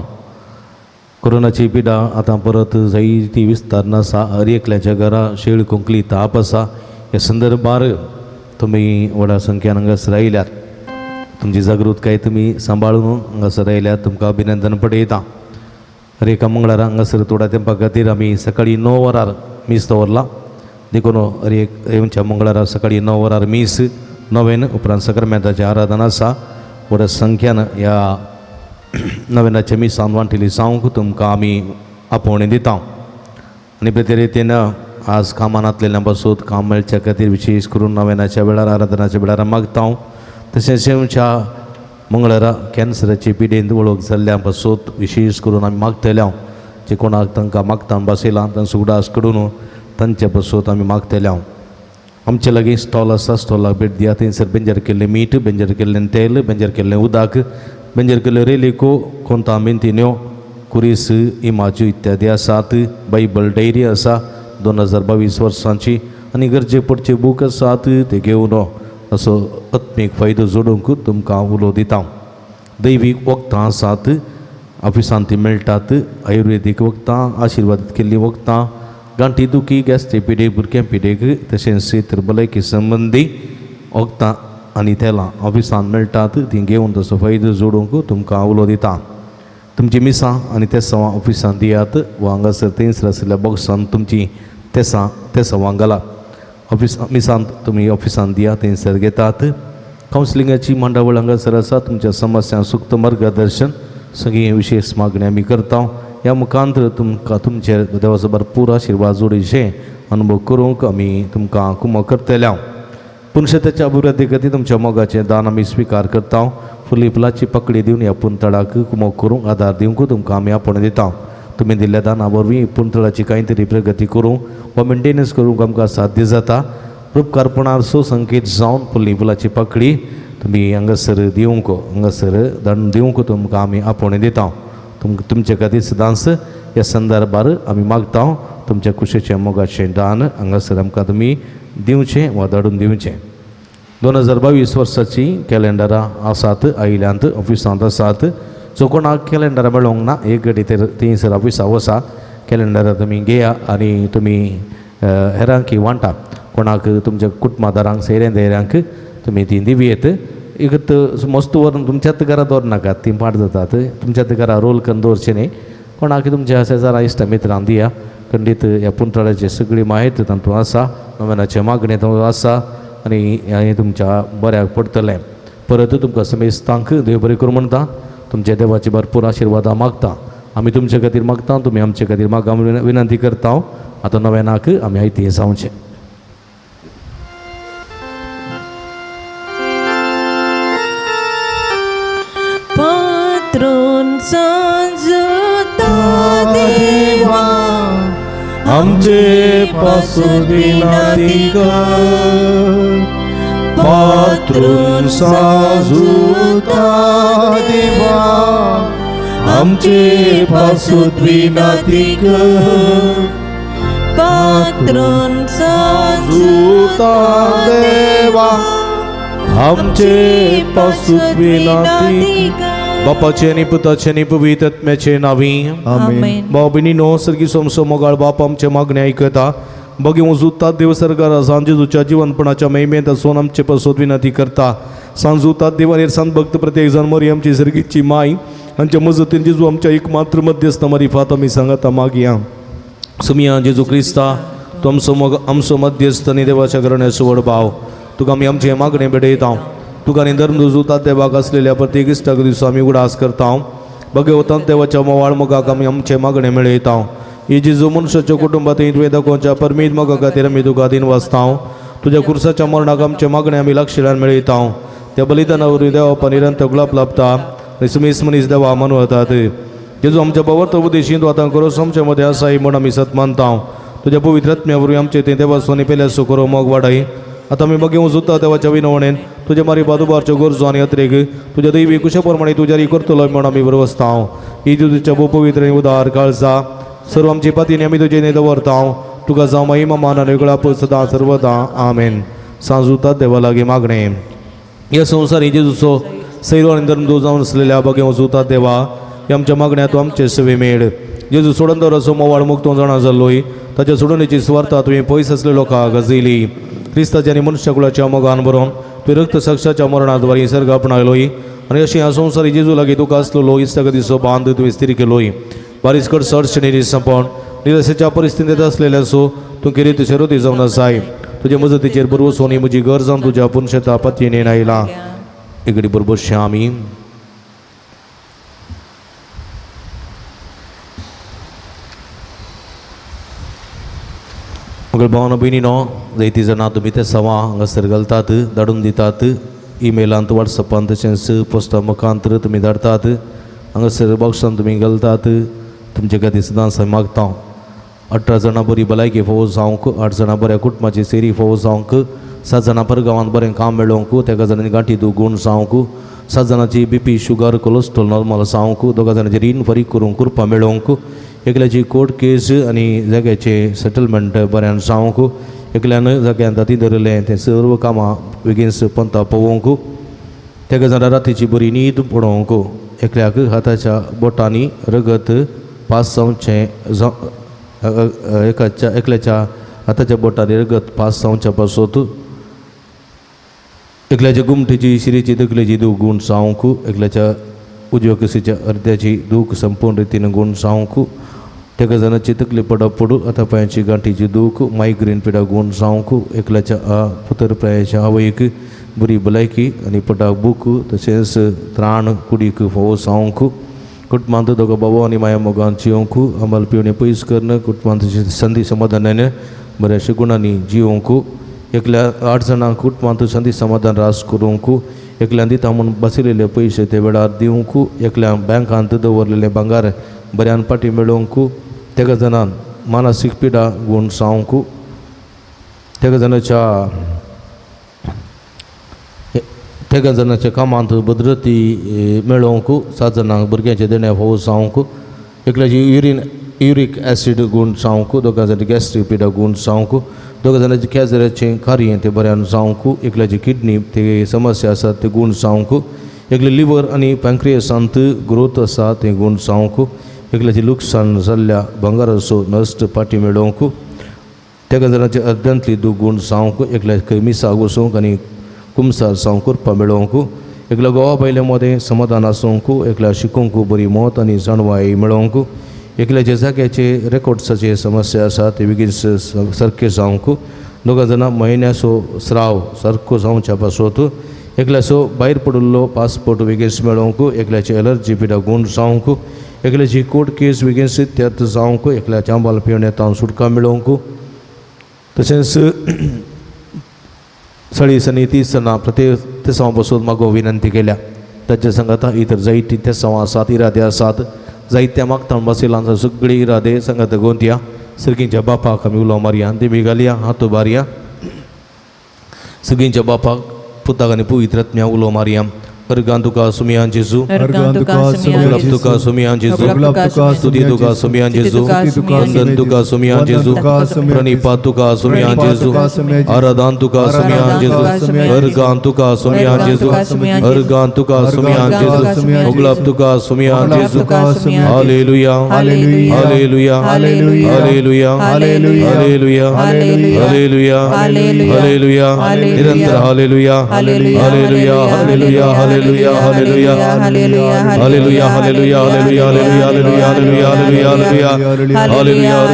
कोरोनाची पिडा आतां परत जायती विस्तार आसा. हर एकल्याच्या घरा शेळ खोंकली ताप आसा. ह्या संदर्भार तुमी व्हडा संख्यान हांगासर आयल्यात. तुमची जागृतकाय तुमी सांबाळून हांगासर आयल्यात तुमकां अभिनंदन पडयता. हर एका मंगळारा हांगासर थोड्या तेंपा खातीर आमी सकाळीं 9 वरार मीस दवरलां. देखून हर एक येवच्या मंगळारा सकाळीं 9 वरार मीस नवेन उपरांत सकरमेंताचें आराधन आसा. व्हडा संख्यान ह्या नवेनाच्या मिसान वांटिल्ली जावंक तुमकां आमी आपोवणें दिता. आनी ते रितीन आज कामांतल्यान बसून काम मेळच्या खातीर विशेश करून नवेनाच्या वेळार आराधनाच्या वेळार मागता. तशेंच येवच्या मंगळारा कॅन्सराची पिडेंत वळख जाल्ल्या पासत विशेष करून आमी मागतले हांव जे कोणाक तांकां मागता बसयलां तांचो उगडास करून तांचे पासत आमी मागतले हांव. आमचे लागीं स्टॉल आसा, स्टॉलाक भेट दिया. थंयसर बेंजर केल्लें मीठ, बेंजर केल्लें तेल, बेंजर केल्लें उदक, बेंजर केल्ल्यो रेलिको, कोंता मेंतिन्यो, कुरीस, इमाज्यो इत्यादी आसात. बायबल डायरी आसा 2022 वर्सांची आनी गरजे पडचे बूक आसात ते घेवन असो आत्मीक फायदो जोडूंक तुमकां उलो दिता. दैवीक वखदां आसात, ऑफिसांत ती मेळटात. आयुर्वेदीक वखदां, आशिर्वादीत केल्लीं वखदां, गांठी दुखी, गॅस्ट्रीक पिडेक, भुरग्यां पिडेक, तशेंच इतर भलायकी संबंदी वखदां आनी तेलां ऑफिसांत मेळटात. तीं घेवन तसो फायदो जोडूंक तुमकां उलो दिता. तुमची मिसां आनी तेसांवां ऑफिसांत दियात वा हांगासर थंयसर आशिल्ल्या बॉक्सांत तुमची तेसां तेसांवां घालात. ऑफिस मिसांत तुमी ऑफिसांत दिया, थंयसर घेतात. कावन्सिलिंगाची मांडावळ हांगासर आसा. तुमच्या समस्यां सुक्त मार्गदर्शन सगळीं विशेष मागणी आमी करता. ह्या मुखांत तुमकां तुमचे देवाचो भरपूर आशिर्वाद जोडीचे अनुभव करूंक आमी तुमकां कुमक करतले. पुनशताच्या अभिवृद्धी खातीर तुमच्या मोगाचें दान आमी स्विकार करता. फुली फुलाची पकडी दिवन ह्या पुंतळाक कुमक करूंक आदार दिवंक तुमकां आमी आपोवणें दिता. तुमी दिल्ल्या दाना वरवीं पुंतळाची कांय तरी प्रगती करूंक वा मेंटेनन्स करूंक आमकां साध्य जाता. उपकारपणाचो संकेत जावन फुली फुलाची पकडी तुमी हांगासर दिवंक, हांगासर दान दिवंक तुमकां आमी आपोवणें दिता. तुमचे खातीर सदांच ह्या संदर्भार आमी मागता. तुमच्या कुशीचें मोगाचें दान हांगासर आमकां तुमी दिवचें वा धाडून दिवचें. 2022 वर्साची कॅलेंडरां आसात, आयल्यांत, ऑफिसांत आसात. सो कोणाक कॅलेंडरां मेळोंक ना एक घडी तर थंयसर ऑफिसा वसा, कॅलेंडरां तुमी घेया आनी तुमी हेरांकी वांटा. कोणाक तुमच्या कुटुंबादारांक, सयऱ्यां धैऱ्यांक तुमी ती दिवयेत. एक मस्त व्हरून तुमच्याच घरा दवरनाकात, ती पाड जातात. तुमच्याच घरा रोल करून दवरचें न्ही. कोणाक तुमच्या शेजारा इश्टा मित्रांक दिया. खंडीत ह्या पुंतळाची सगळी म्हायती तातूंत आसा, नव्यानाचें मागणें तातूंत आसा आनी हें तुमच्या बऱ्याक पडटलें. परत तुमकां समेस्तांक देव बरें करूं म्हणटा. तुमच्या देवाची भरपूर आशिर्वादां मागता. आमी तुमचे खातीर मागता, तुमी आमचे खातीर मागा विनंती करता. आतां नव्यानाक आमी आयती जावचें. पात्रून सांजुता देवा आमचे पासून विनंती कर. पात्रून साजुता देवा आमचे पासून विनंती कर. पात्रून साजुता देवा आमचे पासून विनंती कर. बापाचे आनी पुताचे आनी पवित्र आत्म्याचे नांवी आमेन. भाव भयणीनो, सर्गी सोमसो मोगाळ बाप आमचे मागणे आयकता. बगे उजुता देव सरकार सांजेजूच्या जिवनपणाच्या महिमेंत आसून आमचे पासत विनंती करता. सांजुता देवानेर सांत भक्त प्रत्येक जण मरी आमची सर्गीची माय आमच्या मजतीन जेजू आमच्या एकमात्र मध्यस्थ मरिफात आमी सांगता मागया. सुमिया जेजू क्रिस्ता, तूं आमचो मोग, आमचो मध्यस्थ आनी देवाच्या घराण्याचो व्हड भाव, तुका आमी आमचें मागणें भेटयता. तुका आनी धर्म जुता देवाक आसलेल्या प्रत्येक इश्टाक दिसो आमी उगडास करता. भगवतांत देवाच्या मोवाळ मोगाक आमी आमचें मागणें मेळयता. ही जेजू मनशाच्या कुटुंबात तुवें दाखोवच्या परमीत मोगा खातीर आमी तुका दिन वाचता. तुज्या कुर्साच्या मरणाक आमचें मागणें आमी लक्षणान मेळयता. त्या बलिदाना वरवीं देवा निरंतर गुलाब लाभता आनी सुमीस मनीस देवा मानवतात. जेजू आमच्या बाबत उपदेशीं तूं आतां करो आमच्या मदें आसाय म्हूण आमी सत मानता. तुज्या पवित्र आत्म्या वरवीं आमचे तें देवासो आनी पेल्यासो करो मोग वाडाय. आतां आमी बगेवूं सोदता देवाच्या विनवणेन तुज्या मारी बादुबारच्यो गरजो आनी अत्रेक तुज्या दैवी कुशा प्रमाणे तुज्या करतलो म्हूण आमी बरवसता. ही तुज्या भोव पवित्र आनी उदार काळजा सर्व आमची पातीन आमी तुजे न्ही दवरता. तुका जावं महिमा मान आनी वेगळा सदां सर्वदा. आमेन. सांजुता देवा लागीं मागणें. ह्या संवसारी जेजूचो सैरो आनी धर्मदूत जावन आसलेल्या बगेवूं सोदता देवा, ह्या आमच्या मागण्या तूं आमचे सेवे मेळ. जेजू सोडून दवराचो मोवाळ मुक्त जाणा जाल्लोय ताच्या सोडवणेची सुवार्ता तुवें पयस आसले लोकांक गाजयली. क्रिस्ताच्या आनी मनुष्यकुलाच्या मोगान बरोवन तुवें रक्त साक्षाच्या मरणाद्वारे सर्ग आपणायलोय आनी अशें ह्या संवसारी जेजू लागीं तुका आसलेलो इश्टागतीचो बांद तुवें स्थिर केलोय. बारीस कडसड शनी संपण निराशेच्या परिस्थितींत आसलेल्याचो तूं किरीत शरोती जावन आसाय. तुजे मजतीचेर बरवसोन ही म्हजी गरज जावन तुज्या पुनशेता पतीन आयला. इगडी बरोबर आमी मगळ भावना भयणीनो, जायतीं जाणां तुमी ते सवां हांगासर घालतात, धाडून दितात. ईमेलांत वॉट्सअपांत तशेंच पोस्टा मुखांत तुमी धाडटात हांगासर बॉक्सान तुमी घालतात तुमचे खातीर सदांच हांव मागता. 18 जाणां बरी भलायकी फोव जावंक, 8 जाणां बऱ्या कुटुंबाची सेरी फोव जावंक, 7 जाणां परगांवांत बरें काम मेळोवंक, तेका जाणांनी गांठी दूख गूण जावंक, 7 जाणांची B P sugar cholesterol normal जावंक, 2 जाणांची रीण फारीक करूंक कृपा मेळोवंक, एकल्याची कोर्ट केस आनी जाग्याचें सेटलमेंट बऱ्यान जावंक, एकल्यान जाग्यान हातीन धरिल्लें तें सर्व कामां बेगीन पंता पळोवंक, तेका जाणां रातीची बरी न्हीद पडोवंक, एकल्याक हाताच्या बोटांनी रगत पास जावचें एकाच्या एकल्याच्या हाताच्या बोटांनी रगत पास जावच्या पासत, एकल्याच्या गुमटेची शिरेची तकलेची दूख गूण जावंक, एकल्याच्या उजव्या कुशीच्या अर्द्याची दूख संपूर्ण रितीन गूण जावंक, तेका जाणाची तकली पडप पडू आतां पांयाची गांठीची दूख मायग्रेन पिडा गूण जावंक, एकल्याच्या पुतर प्रायाच्या आवयक बरी भलायकी आनी पोटाक भूक तशेंच त्राण कुडीक फोव जावंक, कुटुंबांत दोगां बाबो आनी माया मोगान जियोवंक, अंमल पिवणे पयस करून कुटुंबांत संदी समाधानान बऱ्याशा गुणांनी जियोवंक, एकल्या 8 जाणांक कुटुंबांत संदी समाधान रास करूंक, एकल्यान दिता म्हूण बसयलेले पयशे ते वेळार दिवंक, एकल्या बँकांत दवरलेले भांगार बऱ्यान पाटी मेळोवंक, तेका जाणान मानसीक पिडा गूण जावंक, तेका जाणाच्या कामांत भद्रती मेळोवंक, 7 जाणांक भुरग्यांचे देणे फोव जावंक, एकल्याची युरीक एसीड गूण जावंक, 2 जाणांची गॅस्ट्रीक पिडा गूण जावंक, 2 जाणांचे कॅन्सराचें कार्य तें बऱ्यान जावंक, एकल्याची किडनी ते समस्या आसा ते गूण जावंक, एकले लिवर आनी पँक्रियसांत ग्रोथ आसा तें गूण जावंक, एकल्याची लुकसाण जाल्ल्या भांगाराचो नश्ट पाटी मेळोवंक, तेका जाणांचे अर्द्यांतली दूख गूण जावंक, एकल्याक मिसाक वचूंक आनी कुमसार जावंक कृपा मेळोवंक, एकल्या गोवा बायले मदें समाधान आसूंक, एकल्या शिकोवंक बरी मत आनी जाणवाय मेळोवंक, एकल्याच्या जाग्याचे रेकॉर्ड्साचे समस्या आसा ते बेगीन सारके जावंक, 2 जाणां म्हयन्याचो स्राव सारको जावच्या पासत, एकल्याचो भायर पडिल्लो पासपोर्ट बेगीन मेळोवंक, एकल्याची एलर्जी पिडा गूण जावंक, एकल्याची कोर्ट केस बेगीन सिद्ध्यार्थ जावंक, एकल्याच्या आंबाल पिवणे तावन सुटका मेळोवंक, तशेंच 40 आनी 30 जाणां प्रत्येक तेसांव बसून मागो विनंती केल्या. ताच्या सांगाता इतर जायती तेसांव आसात इरादे आसात जायत्या मागता बसिलांचा सगळे इरादे सांगात गोंतया सर्गींच्या बापाक आमी उलो मारया, देवी घालया हात उबारया, सगळींच्या बापाक पुताक आनी पवित्र आत्म्या उलो मारया. अर्गां तुका सुमयान जेजू, गुलाब तुका सुमयान जेजू, स्तुती तुका सुमयान जेजू, वंदन तुका सुमयान जेजू, प्रणिपात तुका सुमयान जेजू, आराधन तुका सुमयान जेजू, अर्गां तुका सुमयान जेजू, अर्गां तुका सुमयान जेजू, गुलाब तुका सुमयान जेजू. Hallelujah, hallelujah, hallelujah, hallelujah, hallelujah, hallelujah, निरंतर hallelujah, hallelujah, hallelujah, hallelujah, hallelujah, hallelujah, hallelujah, hallelujah, hallelujah, hallelujah, hallelujah, hallelujah.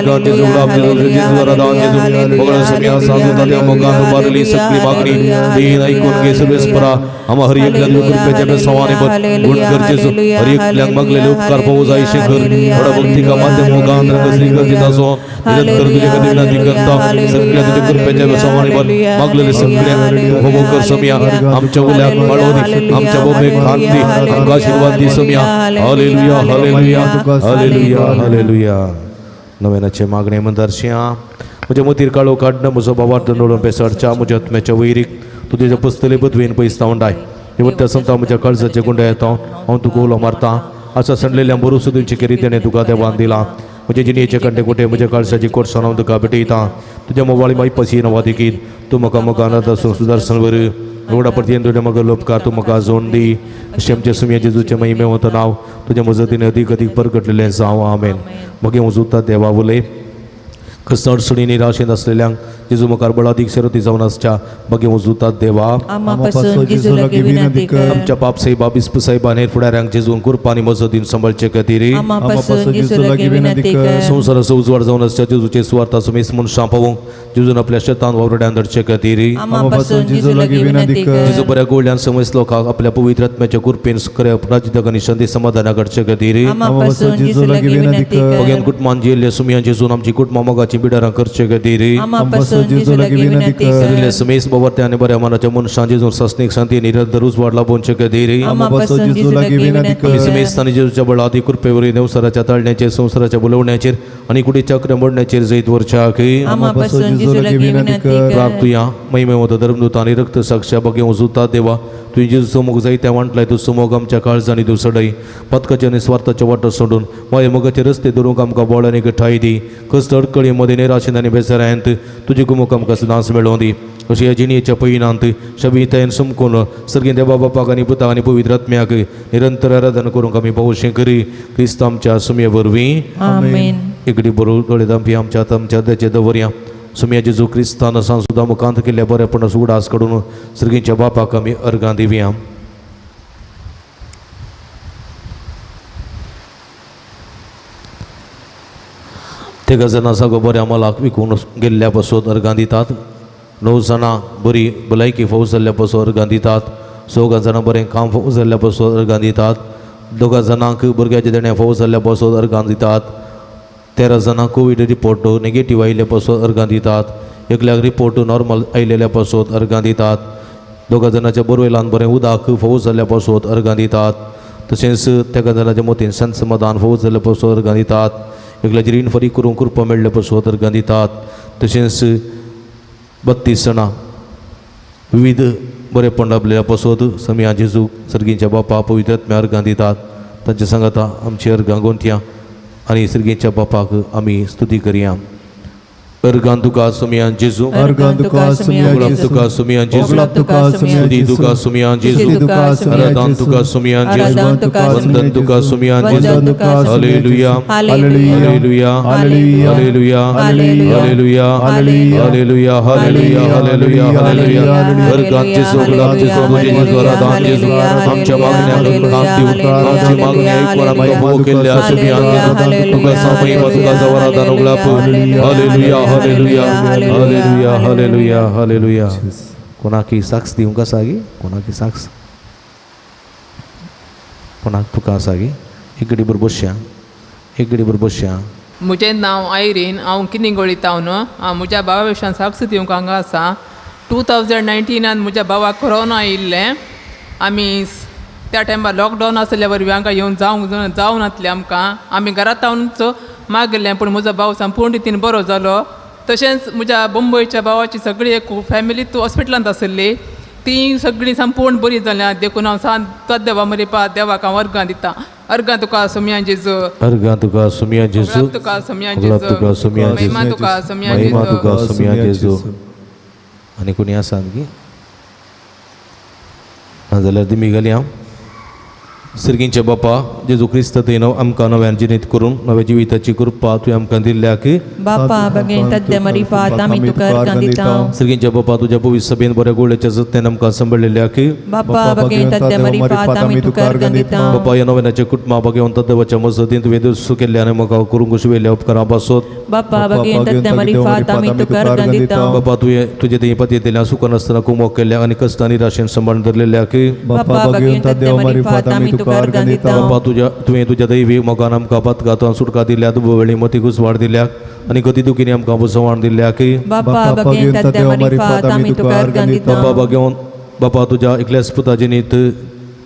अर्गां जेजू, गुलाब जेजू, जेजू आराधन जेजू, भगवान सुमिया सांजू तात्या मोगान उबारली सगळी मागणी देईन ऐकून घे सर्वेस्परा. आम्हा हर एक कृपेच्या बेसवाने गुण कर जेजू, हर एक मागलेले उपकार पावू जाय शेखर थोडा भक्ती का माध्यम मोगान रंग श्री करता सो निरंतर तुझे कधी विनंती करता सगळ्या तुझ्या कृपेच्या बेसवाने मागलेले सगळ्या होमो कर समिया, आमच्या उल्याक वाढवली, आमच्या बोबेक खांदी, आमका आशीर्वाद दी समिया. Hallelujah, hallelujah, hallelujah, hallelujah. नव्यानाचे मागणे मंदारशिया म्हज्या मतीर काळो काडणं म्हजो बाबार दंडोळून पेसडच्या म्हज्या आत्म्याच्या वैरीक तुज्या पुस्तले पदवेन पयस तावंडाय निवत्या संता म्हज्या काळजाचे गुंडे येता हांव तुका उलो मारता आसा सणलेल्या बरोसो दिवचे केरी तेणें तुका देवान दिला म्हजे जिणेचे कंटे कुटे म्हज्या काळजाची कोटसाण हांव तुका भेटयता तुज्या मोवाळी माई पसी नवा देखीत तूं म्हाका मोगान आसून सुदर्शन वर एवढा परतीन तुज्या म्हाका लोपकार तूं म्हाका जोड दी अशें आमच्या सुमया जेजूचें महिमे वता नांव तुज्या मजतीन अदीक अदीक परगटलेलें जावं. आमेन. मगे उजुता देवा उलय खसण सुणी निराशेन आसलेल्यांक जेजू मुखार बळादीक शरती जावन आसच्या बगे उजुतात देवा आमच्या बाप साहेबा बिस्प साहेबान हेर फुडाऱ्यांक जेजून कृपा आनी मजतीन सांबाळचे खातीर संवसाराचो उजवाड जावन आसच्या जेजूचे सुवार्था सुमेस मनशां पावोवंक जेजून आपल्या शेतान वावरड्यान धरचे खातीर जेजू बऱ्या गोडल्यान समज लोकांक आपल्या पवित्र आत्म्याच्या कृपेन खऱ्या राजितक आनी शांती समाधाना घडचे खातीर बगेन कुटुंबान जियेल्ले सुमयान जेजून आमची कुटुंबां मोगाची बिडारां करचे खातीर पासून जेजू लागीं विनंती कर. समेस बाबा आनी बऱ्या मनाच्या मनशां जेजून सासणीक शांती निरंतर उजवाड लाभोवचे खातीर आमा पासून जेजू लागीं विनंती कर. समेस आनी जेजूच्या बळादी कृपेवरी देवसराच्या ताळण्याचेर संवसाराच्या बोलवण्याचेर आनी कुडीच्या क्रमडण्याचेर जैत वरच्याक आमा पासून जेजू लागीं विनंती कर. प्राप्तुया महिमेवंत धर्मदूत आनी रक्त साक्ष्या बगे उजुता देवा तुवें जेजूचो मोग जायत्या वांटलाय तूं सुमोग आमच्या काळजांनी तूं सडय पथकाचे आनी स्वार्थाचे वाटो सोडून मागीर मोगाचे रस्ते धरूंक आमकां बळ आनी गठाय दी. कश्ट अडकळी मदीं निराशेन आनी बेजारायंत तुजी कुमूक आमकां सदांच मेळोवं दी. अशी ह्या जिणेच्या पयनांत शबितायन समकून सर्गीं देवा बापाक आनी पुताक आनी पवित्र आत्म्याक निरंतर आराधना करूंक आमी पावशें करी क्रिस्त आमच्या सुमये वरवीं. आमेन. इकडे बरोबर दोळे दामपी आमच्या आमच्या आद्याचे दवरया. सुमया जेजू क्रिस्तान सांसुदा मुखांत केल्ल्या बरेपण उगडास काडून सर्गींच्या बापाक आमी अर्गां दिवया. तेगा जाणां सागो बऱ्या मोलाक विकून गेल्ल्या पासून अर्गां दितात. 9 जाणां बरी भलायकी फावो जाल्ल्या पासून अर्गां दितात. 4 जाणां बरें काम फावो जाल्ल्या पासून अर्गां दितात. 2 जाणांक भुरग्याचें देणें फावो जाल्ल्या पासून अर्गां दितात. 13 जाणां कोवीड रिपोर्ट नेगेटीव आयिल्ल्या पासून अर्गां दितात. एकल्याक रिपोर्ट नॉर्मल आयिल्ल्या पासून अर्गां दितात. 2 जाणांच्या बोरवेलान बरें उदक फावो जाल्ल्या पासून अर्गां दितात. तशेंच 13 जाणांच्या मतीन शांत समाधान फावो जाल्ल्या पासून अर्गां दितात. एकल्याची रीण फारीक करूंक कृपा मेळ्ळ्या पासून अर्गां दितात. तशेंच 32 जाणां विविध बरेपण लाभलेल्या पासून समिया जेजू सर्गींच्या बापा पवित्र आत्म्या अर्गां दितात. तांच्या सांगाता आमची अर्गां गोंतया आनी सर्गींच्या बापाक आमी स्तुती करया. अर्गां तुका सुमिया जेजू, अर्गां तुका सुमिया जेजू, तुका सुमिया जेजू, स्तुती तुका सुमिया जेजू, आराधन तुका सुमिया जेजू, वंदन तुका सुमिया जेजू. Hallelujah, hallelujah, hallelujah, hallelujah, hallelujah, hallelujah, hallelujah, hallelujah. अर्गां जेजू, गुलाब जेजू, जेजू, आराधन जेजू, आमच्या मागण्यांक काम दिवं, आमची मागणी ऐकून आमकां भोव केल्ल्या सुमिया जेजू, तुका सामय तुका जवरादान उगलाप. Hallelujah, hallelujah, hallelujah, hallelujah, hallelujah. कोणाकी साक्ष दिवंक आसा गी? कोणाकी साक्ष कोणाक तुका आसा गी? एक घडी बरोबर बसया, एक घडी बरोबर बसया. म्हजें नांव आयरीन, हांव किनिंगोळी तावन. हांव म्हज्या भावा विशयान साक्ष दिवंक हांगा आसा. 2019 म्हज्या भावाक कोरोना आयिल्लें. आमी त्या टायमार लॉकडावन आसल्या वरवीं हांगा येवन जावंक जावनातलें आमकां. आमी घरांत तावनच मागलें, पूण म्हजो भाव संपूर्ण रितीन बरो जालो. तशेंच म्हज्या मुंबयच्या भावाची सगळी एक फॅमिली तूं हॉस्पिटलांत आसली, ती सगळीं संपूर्ण बरी जाल्या. देखून हांव सांत देवा मरिपा देवाक हांव अर्गां दिता. अर्गां तुका सुमिया जेजू, अर्गां तुका सुमिया जेजू, तुका सुमिया जेजू, महिमा तुका सुमिया महिमा तुका सुमिया जेजू. आनी कोणी आसा की नाजाल्यार दिमी घाली हांव. सर्गींचे बापा जेजू क्रिस्त थंय आमकां नव्यान जिणेंत करून नव्या जिविताची कृपा तुवें आमकां दिल्ल्या की बापा बगेन तद्य मरिफात आमी तुका अर्गां दिता. सर्गींचे बापा तुज्या पवित्र सभेन बऱ्या गोळ्याच्या जतनेन आमकां सांबाळिल्ल्या की बापा बगेन तद्य मरिफात आमी तुका अर्गां दिता. बापा ह्या नव्यानाच्या कुटुंबा बगेवन तद्देवाच्या मजतीन तुवें दुसू केल्ल्या आनी म्हाका करूंक शिवयल्ल्या उपकारां पासत बापा बगेन तद्य मरिफात आमी तुका अर्गां दिता. बापा तुवें तुजे थंय पतयेंतल्यान सुखान नासतना कुमोक केल्ल्या आनी कश्ट आनी राशेन सांबाळून धरलेल्या की बापा बगेन तद्य मरिफात आमी तुका अर्गां दिता. बापा तुज्या तुवें तुज्या दैवी मोगान आमकां पथकांत सुटका दिल्या, दुबवेळी मतीक उजवाड दिल्या आनी गती दुखीनी आमकां बुजवण दिल्या की बापा बगेन तद्य मरिफात आमी तुका अर्गां दिता. बापा बगेवन बापा तुज्या एकल्याच पुता जिनीत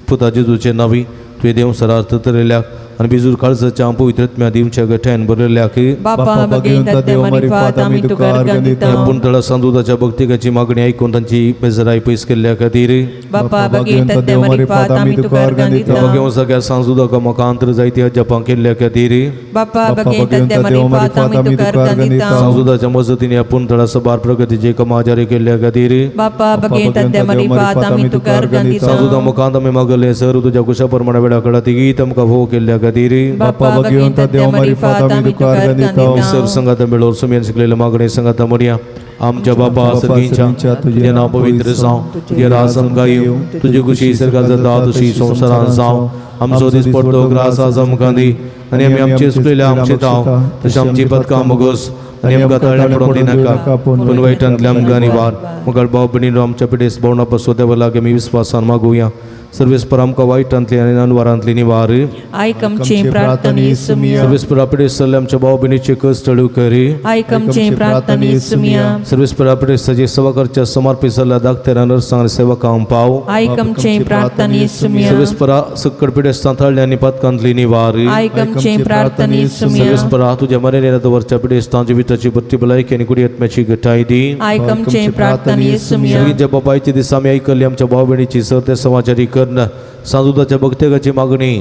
पुता जेजूचे नावी तुवें देव सरार्थ तरल्या आनी बिजूर काळजाच्या पवित्र आत्म्या दिवच्या गठ्यान भरलेल्या की बापा बगेन तद्य मरिफात आमी तुका अर्गां दिता. पुणतळा सांदुदाच्या भक्तिकाची मागणी ऐकून तांची बेजराय पयस केल्ल्या खातीर बापा बगेन तद्य मरिफात आमी तुका अर्गां दिता. बगेवन सगळ्या सांजुदाका म्हाका जायती अजापां केल्ल्या खातीर बापा बगेन तद्य मरिफात आमी तुका अर्गां दिता. सांजुदाच्या मजतीने पुणतळा सबार प्रगतीचे कामां जारी केल्ल्या खातीर बापा बगेन तद्य मरिफात आमी तुका अर्गां दिता. सांजुदा मुखांत आमी मागले सर तुज्या कुशा प्रमाणे वेळा कळा तिगीत आमकां भोव केल्ल्या खातीर बापा बगेन तद्य मरिफात आमी तुका अर्गां दिता. सर संगात मेळोर सुमेन शिकलेले मागणे संगात म्हणया. आमच्या बापा सर्गींच्या तुजें नांव पवित्र जावं, तुजें राज आमकां येवं, तुजी खुशी सर्गांत जाता तशी संवसारांत जावं. आमचो दिसपडटो ग्रास आज आमकां दी आनी आमी आमचे चुकलेल्या आमचे ताव तशें आमची पदकां मोगोस आनी आमकां तळ्या पडोवंक दिनाका, पूण वायटांतल्या आमकां निवार. मुखार भाव भयणीनो आमच्या पिडेस भोवणा पासून देवा लागीं आमी विस्वासान मागुया. सर्वेस्पर आमकां वायटांतली आनी अनवारांतली निवार. आयक आमचे प्रार्थने सुमिया. सर्वेस्पर पिडेस्त जाल्ल्या आमच्या भाव भयणीचे कश्ट हळू करी. आयक आमचे प्रार्थने सुमिया. सर्वेस्पर पिडेस्ताची सेवा करच्या समर्पित जाल्ल्या दाक्तेरां नर्सांक आनी सेवकांक पाव. आयक आमचे प्रार्थने सुमिया. सर्वेस्परा सक्कड पिडेस्तां थाळ्ळे आनी पातकांतली निवार. आयक आमचे प्रार्थने सुमिया. सर्वेस्परा तुज्या मरेन दवरच्या पिडेस्तां जिविताची बत्ती भलायकी आनी कुडी आत्म्याची घटाय दी. आयक आमचे प्रार्थने सुमिया. सर्गीच्या बापायचे दिसा आमी आयकल्ली आमच्या भाव भयणीची सर ते समाचारी कर्ण सांजुदाच्या भक्तेगाची मागणी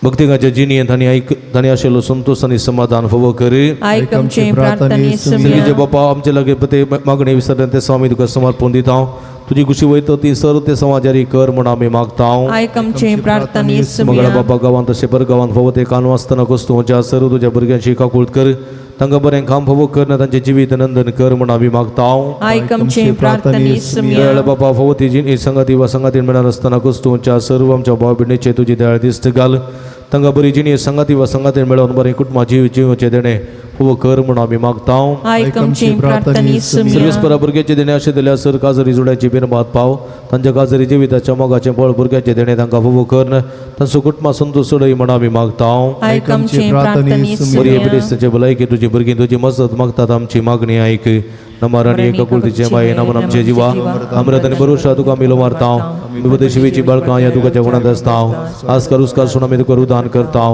भक्तिकाच्या जिणेंत तांणी आयक तांणी आशिल्लो संतोश आनी समाधान फावो करी. आयक आमचे प्रार्थने सुमिया. सर्गीचे बापा आमचे लागीं ते मागणी विसरल्यान ते स्वामी तुका समर्पण दिता. तुजी खुशी वयता ती सर ते समाजारी कर म्हूण आमी मागता. आयक आमचे प्रार्थने सुमिया. मंगळा बापा गांवांत तशें पर गांवांत फावो ते कान वाचतना कोस्तूच्या सर तुज्या भुरग्यांची काकूळत कर. तांकां बरें काम फावो कर ना तांचें जिवीत नंदन कर म्हूण आमी मागता. आयक आमचे प्रार्थने सुमिया. दयाळ बापा फावो ती जिणी संगाती वा संगातीन मेळना आसतना कोस्तूच्या सर्व आमच्या भाव भयणीचे तुजी दयाळ दिस्त घाल. तांकां बरी जिणी संगाती वा संगातीन मेळोवन बरें कुटुंबा जीव जिवचें देणें फावो कर म्हूण आमी मागता. आयक आमचे प्रार्थने सुमिया. सर्वेस्परा भुरग्याचे देणें अशें दिल्यार सर काजरी जुड्याची बिनबाद पाव. तांच्या काजरी जिविताच्या मोगाचें बळ भुरग्याचें देणें तांकां फावो कर तांचो कुटुंबा संतोश चडय म्हूण आमी मागता. आयक आमचे प्रार्थने बरी सुमिया. पिडेस्तांचे भलायकी तुजी भुरगीं तुजी मजत मागतात. आमची मागणी आयक. नमर आनी एकाकुलतीचे माये नमन आमचे जिवा अमृत आनी भरोशा तुका आमी मारता. शिवेची बाळकां ह्या तुकाच्या गुणांत आसता. आजकाल उसकार सुण आमी तुका रुदान करता.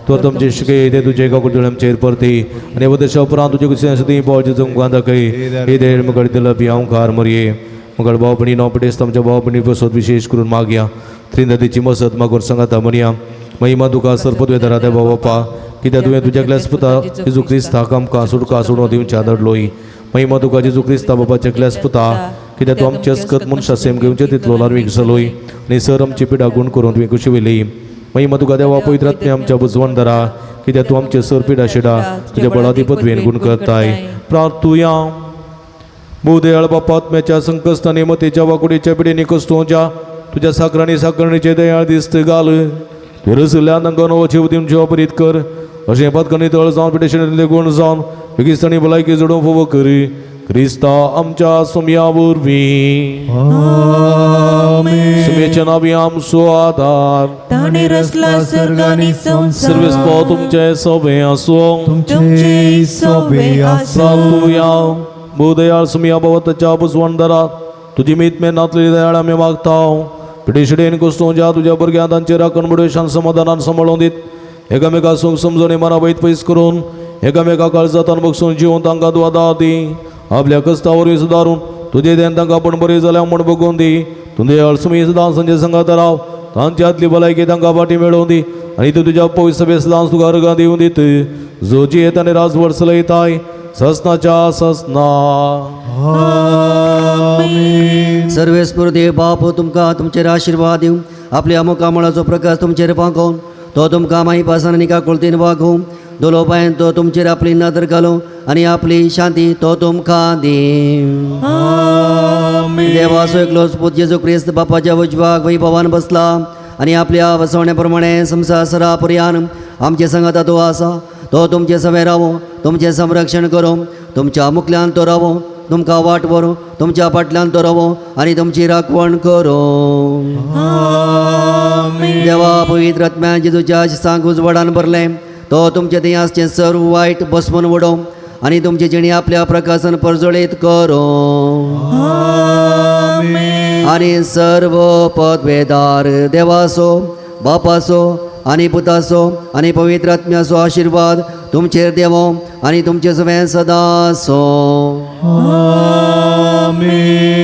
तूं आमचे शिके ते तुजे एकाकुलती आमचेर परती आनी वदेशा उपरांत तुजे कुशीन आसा ती पावचे तुमकां दाखय. हे देळ मुखार दिला बियांवकार मरये मुखार भाव भयणी नो पिडेस्त आमच्या भाव भयणी बसत विशेष करून मागया. त्रिंदादीची मसत मागून सांगाता म्हणया. महिमा तुका सरपदवेदारा देवा बापा कित्याक तुवें तुज्या क्लास पुता जेजू क्रिस्ताक आमकां सुटका सोडून दिवच्या धाडलोय. महिमा तुका जेजू क्रिस्ता बाबाच्या क्लास पुता कित्याक तूं आमचे अस्कत मनशा सेम घेवचे तितलो लार्वीक जालोय आनी सर आमची पिडा गुण करून तुवें खुशी वयली. महिमा तुका देवा पवित्र आत्म्या आमच्या बुजवणदारा कित्याक तूं आमचे सर पिडा शिडा तुज्या बळादी पदवेन गुण करताय. प्रार्थुया. भूदयाळ बापा आत्म्याच्या संकश्टांनी मतीच्या वाकुडीच्या पिडेनी कश्टोच्या तुज्या साकरांनी साकरणीचे दयाळ दिस्त घाल. तुवें रचल्ल्यान तांकां नवो जीव दिवन जिवा प्रीत कर. अशें पातकांनी तळ जावन पिडेशेंतले गुण जावन बेगिस्तानी भलायकी जोडूंक फावो करी. क्रिस्ता आमच्या सुमया वरवीं. सुमयेच्या नांवी आमचो आदार. ताणें रचला सर्ग आनी संवसार. सर्वेस्पर तुमचें सोबें आसूं. तुमचें सोबें आसूं. प्रार्थुया. भूदयाळ सुमया भवताच्या बुजवणदारा तुजी मीत मेहनतली दयाळ आमी मागता. पिडेशेन कोस्तूच्या तुज्या भुरग्यांक तांचे राखण बुडेशान समाधानान सांबाळून दीत. एकामेका सूंक समजणी मना वयत पयस करून एकामेका काळजातान बगसून जिवन तांकां तूं आदार दी. आपल्या कश्टा वरवीं सुदारून तुजे देन तांकां आपूण बरी जाल्या म्हूण बगोवन दी. तुजें अळसुमी सदांच तांचे संगात राव. तांची आदली भलायकी तांकां फाटी मेळोवन दी आनी तूं तुज्या पयस सभे सदांच तुका अर्गां दिवन दीत. जो जियेत आनी राजवट चलयताय ससनाच्या ससना. सर्वेस्पर देव बाप तुमकां तुमचेर आशिर्वाद दिवं. आपल्या मुखामळाचो प्रकाश तुमचेर फांकोवन तो तुमकां माई पासान आनी काकुळतीन वागूं. दोलोपायन तो तुमचेर आपली नदर घालूं आनी आपली शांती तो तुमकां दी. देवाचो एकलोच पूत जेजू क्रिस्त बापाच्या उजवाक वैभवान बसला आनी आपल्या वसवणे प्रमाणे संवसार सरा पर्यान आमचे संगाता तो आसा. तो तुमचे सवे रावो, तुमचें संरक्षण करूं. तुमच्या मुखल्यान तो रावो, तुमकां वाट व्हरूं. तुमच्या फाटल्यान तो रावो आनी तुमची राखवण करूं. देवा पवित्र आत्म्यान जेजूच्या शिसांक उजवाडान भरलें तो तुमचे थंय आसचें सर्व वायट बसमून उडोवं आनी तुमचे जिणे आपल्या प्रकाशन परजळीत करूं. आनी सर्व पदवेदार देवाचो बापाचो आनी पुताचो आनी पवित्र आत्म्याचो आशिर्वाद तुमचेर देवो आनी तुमचे सवें सदांचो.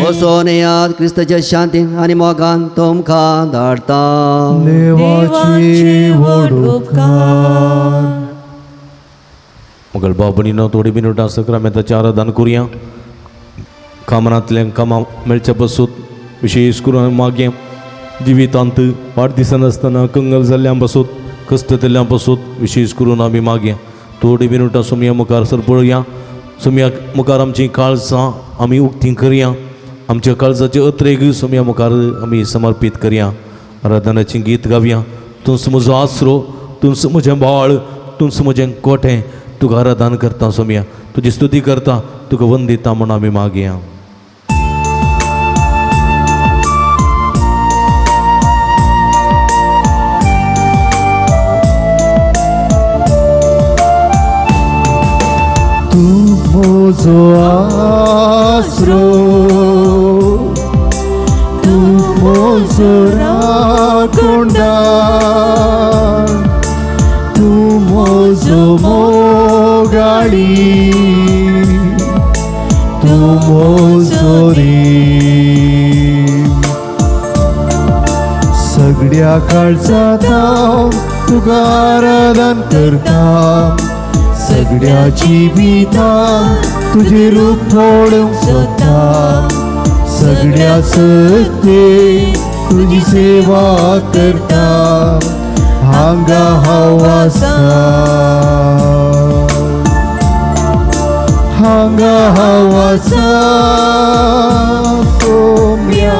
वचोन येयात क्रिस्ताच्या शांतीन आनी मोगान तुमकां धाडटा. देवाची व्हड उपकार. मगळ भाव भयणीनो थोडी मिनटां सक्रामेंताचें आराधन करुया. कामनांतल्यान कामां मेळचे पसून विशेष करून मागीं जिवितांत वाट दिसनासतना कंगल जाल्ल्यां पासून कश्ट जाल्ल्यां पासून विशेष करून आमी मागया. थोडी मिनटां सुमया मुखार सर पळोवया. सुमया मुखार आमचीं काळजां आमी उक्तीं करया. आमच्या काळजाचे अत्रेग सुमया मुखार आमी समर्पीत करया. आराधनाचें गीत गावया. तूंच म्हजो आसरो, तूंच म्हजें बाळ, तूंच म्हजें कोटें. तुका आराधन करता सोमया, तुजी स्तुती करता, तुका वंदिता म्हूण आमी मागया. म्हजो आसरो तूं म्हजो राखणदार तूं म्हजो मोगाळी तूं म्हजो देव सगळ्या काळजांत हांव तुका आराधन करता सगळ्या जिवितांत तुजें रूप पळोवंक सोदता सगळ्या सत्तेन तुजी सेवा करता हांगा हांव आसा हांगा हांव आसा सोम्या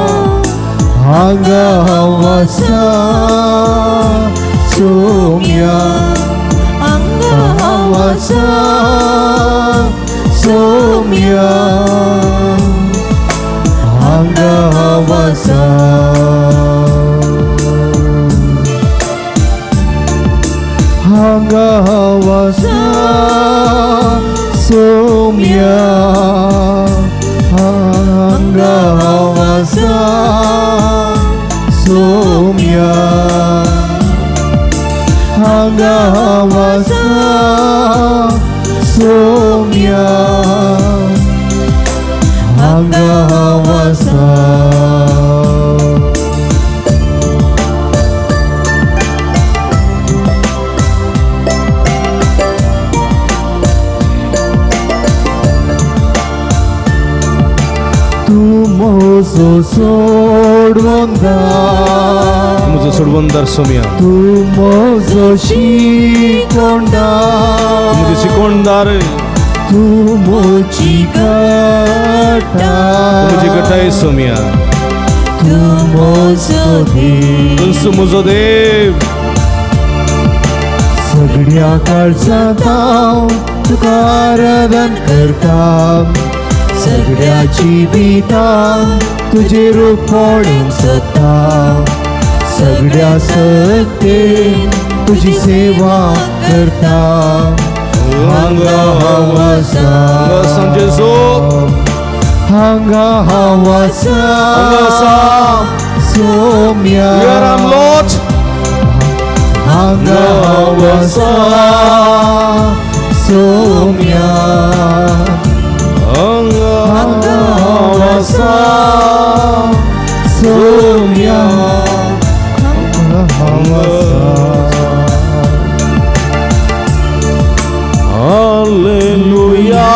हांगा हांव आसा सोम्या हांगा हांव आसा सोम्या हांगा हांव आसा हांगा हांव आसा सोम्या हांगा हांव आसा सोम्या हांगा हांव आसा सोम्या हांगा हांव आसा. तूं म्हजो सोडवंदार म्हजो सोडवंदार सोम्या तूं म्हजो शिकोणदार म्हजो शिकोणदार तूं म्हजी गटाय म्हजी गटाय सोम्या तूं म्हजो देव तूं म्हजो देव सगळ्या काळजांत हांव तुका आराधन करता सगळ्या जिवितांत तुजें रूप पळोवंक सोदता सगळ्या सत्तेन तुजी सेवा करता हांगा हांव आसा जेजू हांगा हांव आसा Saumya Here I am, Lord. हांगा हांव आसा सोम्या हांगा हांव आसा सोम्या हांगा हांव आसा. Hallelujah.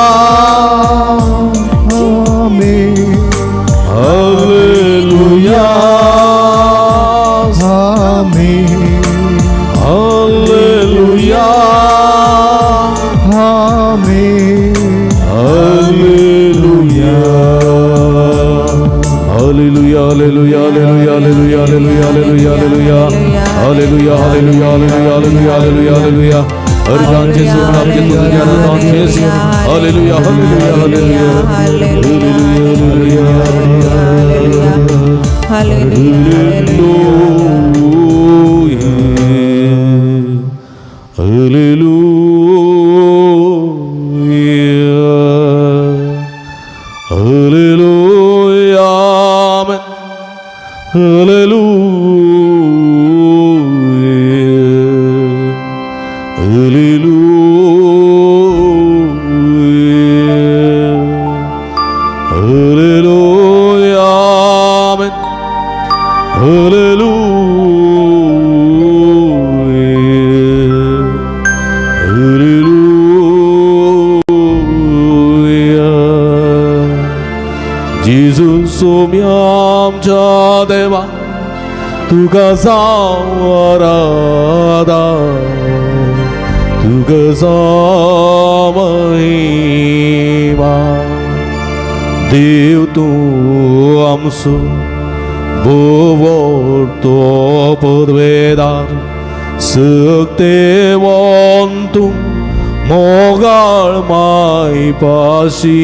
Amen. Hallelujah. Amen. Hallelujah. Amen. Hallelujah. Hallelujah. Hallelujah. Hallelujah. Hallelujah. Hallelujah. Hallelujah. Hallelujah. Hallelujah. Hallelujah. Hallelujah. Hallelujah. Hallelujah. Haridan Jesu, Hallelujah. Jesu. Hallelujah. Hallelujah. Hallelujah. Hallelujah. Hallelujah. Hallelujah. Amen. Hallelujah. Hallelujah. Hallelujah. Amen. Hallelujah. Hallelujah. Jesus Saumya आमच्या देवा तुका जावं आराधन तुका जावं महिमा देव तूं आमचो भोवतो पदवेदार सक्तेवंत तूं मोगाळ मायपाशी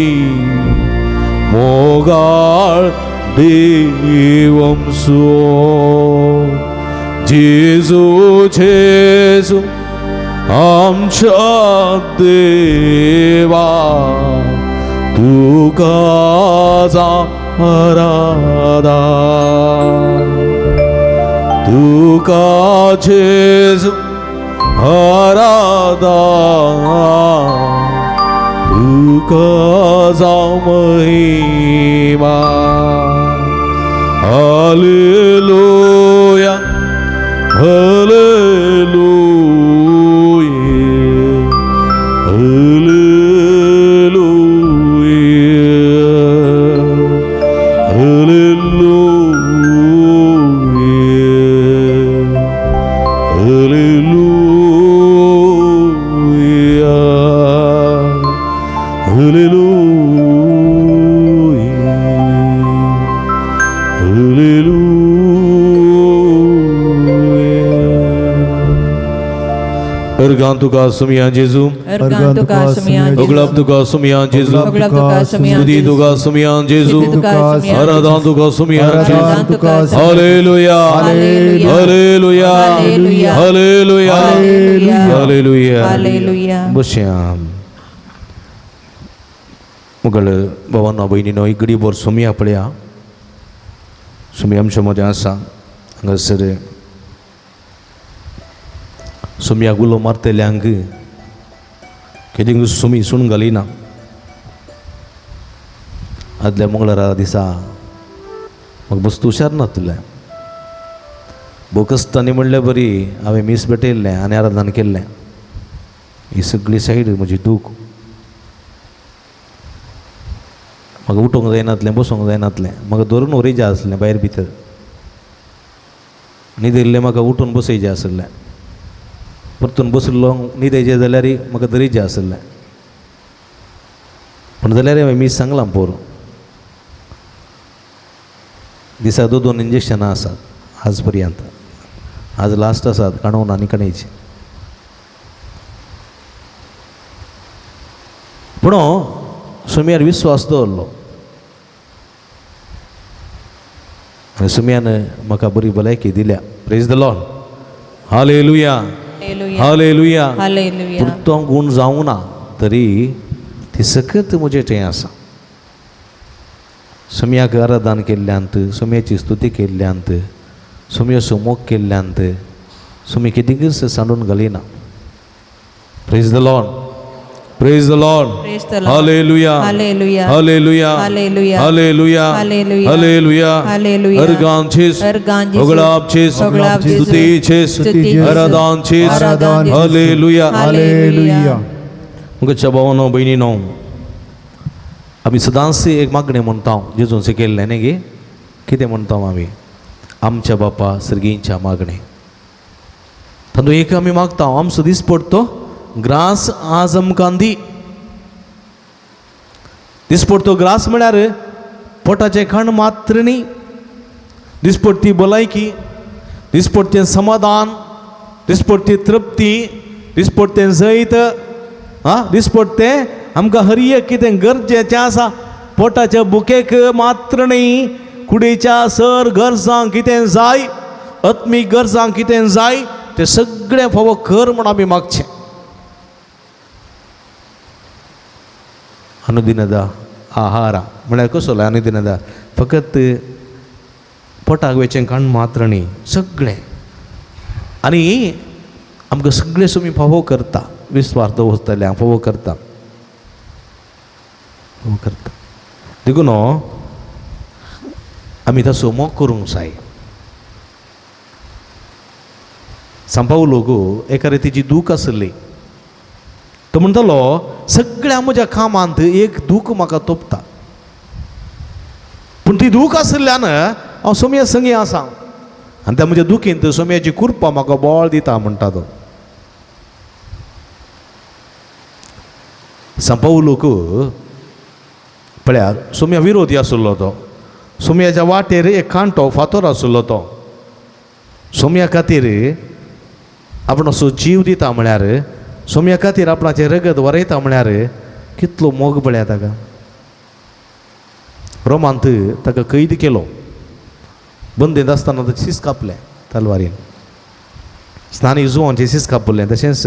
मोगाळ देव आमचो जेजू जेजू आमच्या देवा तुका जावं आराधना तुका जेजू आराधना तुका जावं महिमा. Hallelujah hallelujah hallelujah hallelujah hallelujah hallelujah hallelujah. अर्गां तुका सुमया जेजू, अर्गां तुका सुमया जेजू, ओगळाप तुका सुमया जेजू, ओगळाप तुका सुमया स्तुती जेजू, तुका सुमया जेजू, स्तुती तुका सुमया आराधना तुका सुमया जेजू. Hallelujah hallelujah hallelujah hallelujah hallelujah hallelujah hallelujah. बसया मुगल भावानो भयणीनो एक गडीभर सुमया पळया. सुमया आमच्या मदें आसा हांगासर. सुमया गुलो मारतल्यांक केदींक सुमी सून घालिना. आदल्या मंगळारा दिसा म्हाका बस्तू हुशार नातलें. भोव कश्टांनी म्हणल्यार बरी हांवें मीस भेटयल्लें आनी आराधन केल्लें. ही सगळी सायड म्हजी दूख. म्हाका उठोंक जायनातलें, बसोंक जायनातलें. म्हाका धरून व्हरिचें आसलें भायर भितर. न्हिदिल्लें म्हाका उठून बसयचें आसलें. परतून बशिल्लो न्हिदयचें जाल्यार म्हाका धरीचें आसलें. पूण जाल्यार हांवें मीस सांगलां पोर. दिसा दोन दोन इंजेक्शनां आसात आज पर्यंत. आज लास्ट आसात काणून आनी कणेची. पूण सुमयार विस्वास दवरलो आनी सुमयान म्हाका बरी भलायकी दिल्या. Praise the lord. Hallelujah hallelujah. Hallelujah. पूण तो गूण जावंक ना तरी ती सकत म्हजें थंय आसा. सुमयाक आराधन केल्ल्यांत, सुमयाची स्तुती केल्ल्यांत, सुमयाचो मोग केल्ल्यांत सुमी कितेंच सांडून घालिना. Praise the lord. Praise the lord. Praise the lord. Hallelujah hallelujah hallelujah hallelujah hallelujah hallelujah hallelujah. Hallelujah. अर्गां जेजू, अर्गां जेजू, ओगळाप जेजू, ओगळाप जेजू, स्तुती जेजू, स्तुती जेजू, आराधन जेजू, आराधन जेजू. Hallelujah hallelujah. मुखाच्या भावानो भयणीनो आमी सदांच एक मागणें म्हणटा जेजून शिकयल्लें न्ही गे. कितें म्हणटा आमी? आमच्या बापा सर्गींच्या मागणें. तातूंत एक आमी मागता, आमचो दीस पडतो ग्रास आज आमकां दी. दिसपडतो ग्रास म्हळ्यार पोटाचें खाण मात्र न्ही, दिसपडटी भलायकी, दिसपडटें समाधान, दिसपडटी तृप्ती, दिसपडटें जैत, आं दिसपडटें आमकां हर एक कितें गरजेचें आसा. पोटाच्या भुकेक मात्र न्ही, कुडीच्या सर गरजांक कितें जाय, आत्मीक गरजांक कितें जाय तें सगळें फावो कर म्हूण आमी मागचें. अनुदिनदा आहारा म्हळ्यार कसो अनुदिनदा? फकत पोटाक वेचें खाण मात्र न्ही, सगळें. आनी आमकां सगळें सुमी फावो करता. विस्वास दवरतल्या फावो करता, फावो करता. देखून आमी ताचो मोग करूंक जाय. सांपावलोक एका रितीची दूख आसली. तो म्हणटालो सगळ्या म्हज्या कामांत एक दूख म्हाका तोपता, पूण ती दूख आशिल्ल्यान हांव सोमया संगी आसा आनी त्या म्हज्या दुखींत सोमयाची कृपा म्हाका बळ दिता म्हणटा तो. सांपावलोक पळयात सोमया विरोधी आशिल्लो तो. सोमयाच्या वाटेर एक कांटो फातोर आशिल्लो तो. सोमया खातीर आपण असो जीव दिता म्हळ्यार, सोमया खातीर आपणाचें रगत वरयता म्हळ्यार कितलो मोग पळया ताका. रोमांत ताका कैद केलो. बंदेंत आसतना ताचें शीस कापलें तलवारीन. स्नानी जुवांचें शीस कापलें. तशेंच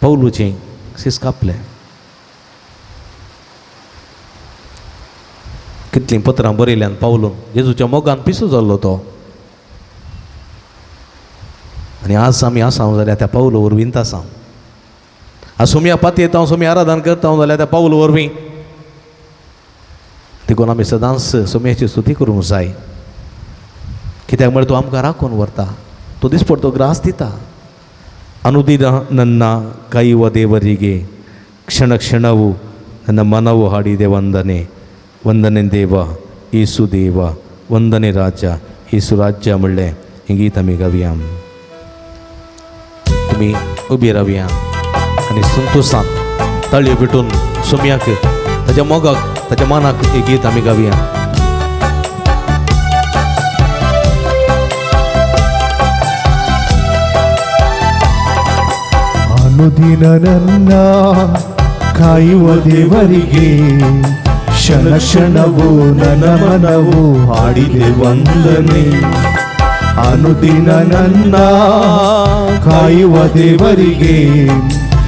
पावलूचें शीस कापलें. कितलीं पत्रां बरयल्यान पावलून, जेजूच्या मोगान पिसो जाल्लो तो. आनी आज आमी आसा जाल्यार त्या पावलो वरवींत आसा. आज सोमया पातयेता हांव, सोमया आराधन करता जाल्यार त्या पावलो वरवीं. देखून आमी सदांच सोमयाची स्तुती करूंक जाय. कित्याक म्हळ्यार तो आमकां राखून व्हरता, तो दिसपडतो ग्रास दिता. ಅನುದಿನ ನನ್ನ ಕಾಯುವ ದೇವರಿಗೆ ಕ್ಷಣ ಕ್ಷಣವು ನನ್ನ ಮನವು ಹಾಡಿದೆ ವಂದನೆ. ವಂದನೆ ದೇವ ಯೇಸು ದೇವ, ವಂದನೆ ರಾಜ ಯೇಸು ರಾಜ್ಯ म्हणलें हें गीत आमी गावया. तुमी उबी रावया आनी संतोशान ताळयो पेटून सोमयाक, ताच्या मोगाक, ताच्या मनाक हें गीत आमी गावया. ಅನುದಿನ ನನ್ನ ಕಾಯುವ ದೇವರಿಗೆ ಕ್ಷಣ ಕ್ಷಣವೂ ನನ್ನ ಮನವು ಹಾಡಿದೆ ವಂದನೆ. ಅನುದಿನ ನನ್ನ ಕಾಯುವ ದೇವರಿಗೆ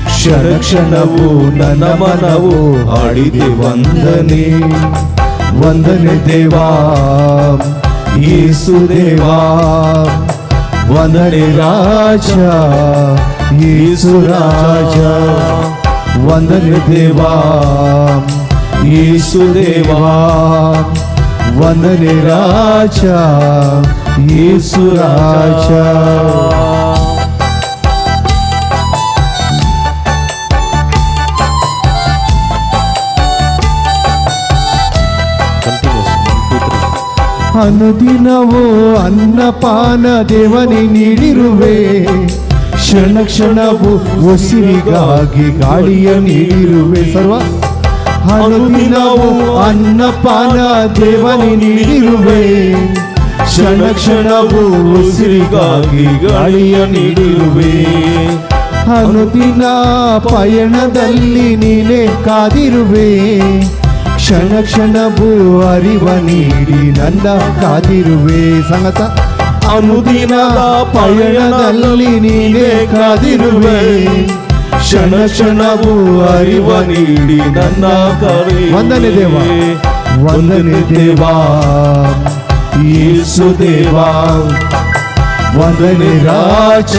ಕ್ಷಣ ಕ್ಷಣವೂ ನನ್ನ ಮನವು ಹಾಡಿದೆ ವಂದನೆ. ವಂದನೆ ದೇವಾ ಯೇಸು ದೇವಾ, ವಂದನೆ ರಾಜ ಯೇಸು ರಾಜ, ವಂದನೆ ದೇವಾ ಯೇಸು ದೇವಾ, ವಂದನೆ ರಾಜ ಯೇಸು ರಾಜ. ಅನುದಿನವೂ ಅನ್ನಪಾನ ದೇವನೇ ನೀಡಿರುವೆ, ಕ್ಷಣ ಕ್ಷಣವೂ ಉಸಿರಿಗಾಗಿ ಗಾಳಿಯ ನೀಡಿರುವೆ. ಸರ್ವ ಅನುದಿನವೂ ಅನ್ನಪಾನ ದೇವನೇ ನೀಡಿರುವೆ, ಕ್ಷಣ ಕ್ಷಣವೂ ಉಸಿರಿಗಾಗಿ ಗಾಳಿಯ ನೀಡಿರುವೆ. ಅನುದಿನ ಪಯಣದಲ್ಲಿ ನೀನೇ ಕಾದಿರುವೆ, ಕ್ಷಣ ಕ್ಷಣವೂ ಅರಿವ ನೀಡಿ ನನ್ನ ಕಾದಿರುವೆ. ಸಂಗತ ಅನುದಿನ ಪಯಣದಲ್ಲಿ ನೀನೇ ಕಾದಿರುವೆ, ಕ್ಷಣ ಕ್ಷಣವೂ ಅರಿವ ನೀಡಿ ನನ್ನ ಕಾದಿರುವೆ. ವಂದನೆ ದೇವ, ವಂದನೆ ದೇವಾ ಯೇಸು ದೇವಾ, ವಂದನೆ ರಾಜ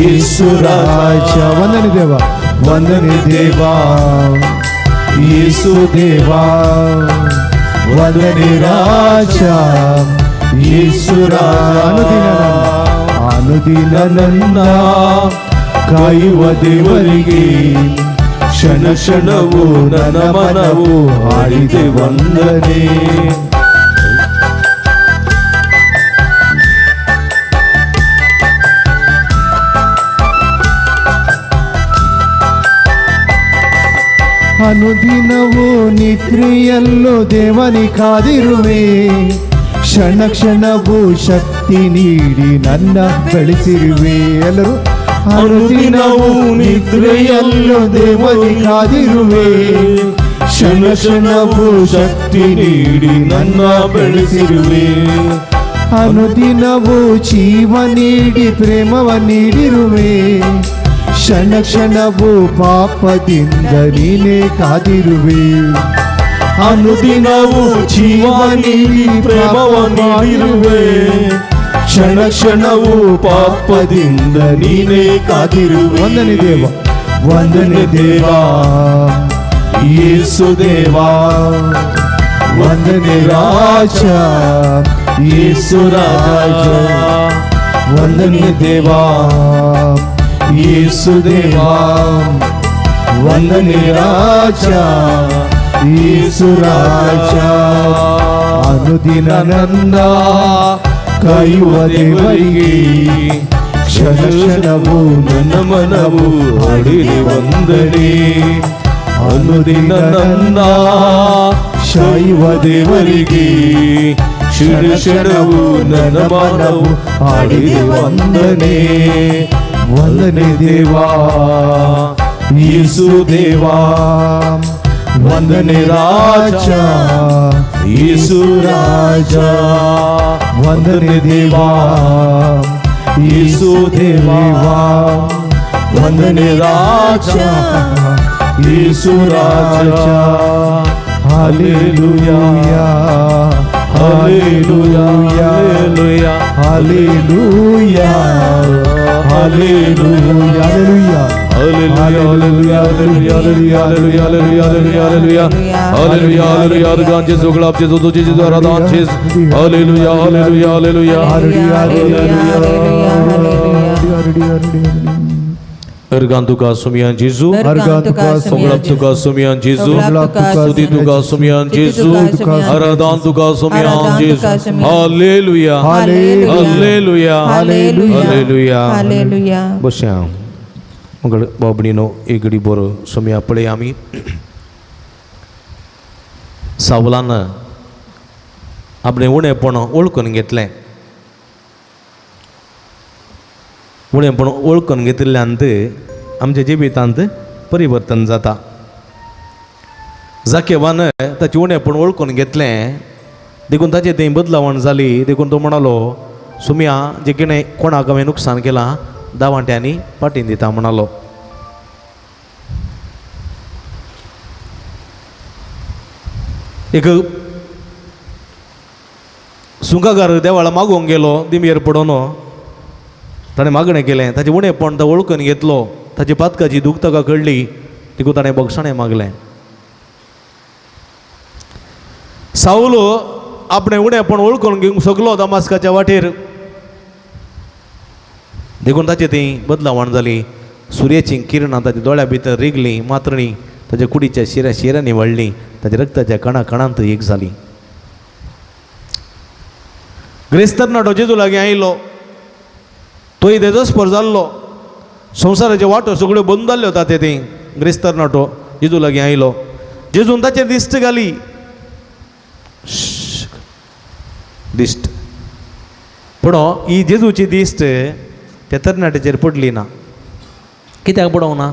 ಯೇಸು ರಾಜ, ವಂದನೆ ದೇವ, ವಂದನೆ ದೇವಾ ಯೇಸು ದೇವಾ, ವಂದನೆ ರಾಜ ಯೇಸು ರಾಜ. ಅನುದಿನ ನನ್ನ ಕಾಯುವ ದೇವರಿಗೆ ಕ್ಷಣ ಕ್ಷಣವೂ ನನ್ನ ಮನವು ಹಾಡಿದೆ ವಂದನೆ. ಅನುದಿನವೂ ನಿದ್ರೆಯಲ್ಲೂ ದೇವನಿ ಕಾದಿರುವೆ, ಕ್ಷಣ ಕ್ಷಣವೂ ಶಕ್ತಿ ನೀಡಿ ನನ್ನ ಬೆಳೆಸಿರುವೆ. ಎಲ್ಲರೂ ಅನುದಿನವೂ ನಿದ್ರೆಯಲ್ಲೂ ದೇವನಿ ಕಾದಿರುವೆ, ಕ್ಷಣ ಕ್ಷಣವೂ ಶಕ್ತಿ ನೀಡಿ ನನ್ನ ಬೆಳೆಸಿರುವೆ. ಅನುದಿನವೂ ಜೀವ ನೀಡಿ ಪ್ರೇಮವ ನೀಡಿರುವೆ, ಕ್ಷಣ ಕ್ಷಣವೂ ಪಾಪದಿಂದ ನೀನೇ ಕಾದಿರುವೆ. ಅನುದಿನವೂ ಜೀವ ನೀಡಿ ಪ್ರೇಮವ ನೀಡಿರುವೆ, ಕ್ಷಣ ಕ್ಷಣವೂ ಪಾಪದಿಂದ ನೀನೇ ಕಾದಿರುವೆ. ವಂದನೆ ದೇವ, ವಂದನೆ ದೇವಾ ಯೇಸು ದೇವಾ, ವಂದನೆ ರಾಜ ಯೇಸು ರಾಜ, ವಂದನೆ ದೇವಾ ಯೇಸು ದೇವಾ, ವಂದನೆ ರಾಜ ಯೇಸು ರಾಜ. ಅನುದಿನ ನನ್ನ ಕಾಯುವ ದೇವರಿಗೆ ಕ್ಷಣ ಕ್ಷಣವೂ ನನ್ನ ಮನವು ಹಾಡಿದೆ ವಂದನೆ. ಅನುದಿನ ನನ್ನ ಕಾಯುವ ದೇವರಿಗೆ ಕ್ಷಣ ಕ್ಷಣವೂ ನನ್ನ ಮನವು ಹಾಡಿದೆ ವಂದನೆ. ವಂದನೆ ದೇವಾ ಯೇಸು ದೇವಾ, ವಂದನೆ ರಾಜ ಯೇಸು ರಾಜ, ವಂದನೆ ದೇವಾ ಯೇಸು ದೇವಾ, वंदने राजा येशू राजा hallelujah hallelujah hallelujah hallelujah hallelujah hallelujah hallelujah hallelujah hallelujah hallelujah hallelujah hallelujah organ जेजू गुलाब जेजू तुझे जेजू आराधन जेजू हालेलुया हालेलुया हालेलुया अर्गान तुका सुमियान जेजू अर्गान तुका गुलाब तुका सुमियान जेजू स्तुति तुका सुमियान जेजू आराधन तुका सुमियान जेजू हालेलुया हालेलुया हालेलुया हालेलुया. बसया मग बाबणीनो एक घडी बरो सुमया पळय आमी सावलान आपणें उणेपण वळखून घेतलें. उणेपण वळखून घेतिल्ल्यान आमच्या जिवितांत परिवर्तन जाता. जाकेवान ताचें उणेपण वळखून घेतलें देखून ताचें थंय बदलावण जाली. देखून तो म्हणालो सुमया जे कितें कोणाक हांवें नुकसान केलां दावांट्यांनी पाटीन दिता म्हणालो. एक सुंकागार देवाळा मागूंक गेलो दिमयेर पडोन ताणें मागणें केलें. ताचें उणेपण तो वळखून घेतलो. ताची पातकाची दूख ताका कळ्ळी देखून ताणें बक्षाणें मागलें. सावलो आपणें उणेपण वळखून घेवंक सगलो दमास्काच्या वाटेर देखून ताची ती बदलावण जाली. सुर्याची किरणां ताच्या दोळ्या भितर रिगलीं मात्रणी ताच्या कुडीच्या शिऱ्या शिऱ्यांनी वाडलीं ताच्या रक्ताच्या कणा कणांत एक जाली. ग्रेस्त तरणाटो जेजू लागीं आयलो तोय तेजस्पर जाल्लो. संवसाराच्यो वाटो सगळ्यो बंद जाल्ल्यो ताते ती. ग्रेस्त तरणाटो जेजू लागीं आयलो जेजून ताचेर दिश्ट घाली. दिश्ट पूण ही जेजूची दिश्ट त्या तरणाट्याचेर पडली ना. कित्याक पडोवंक ना?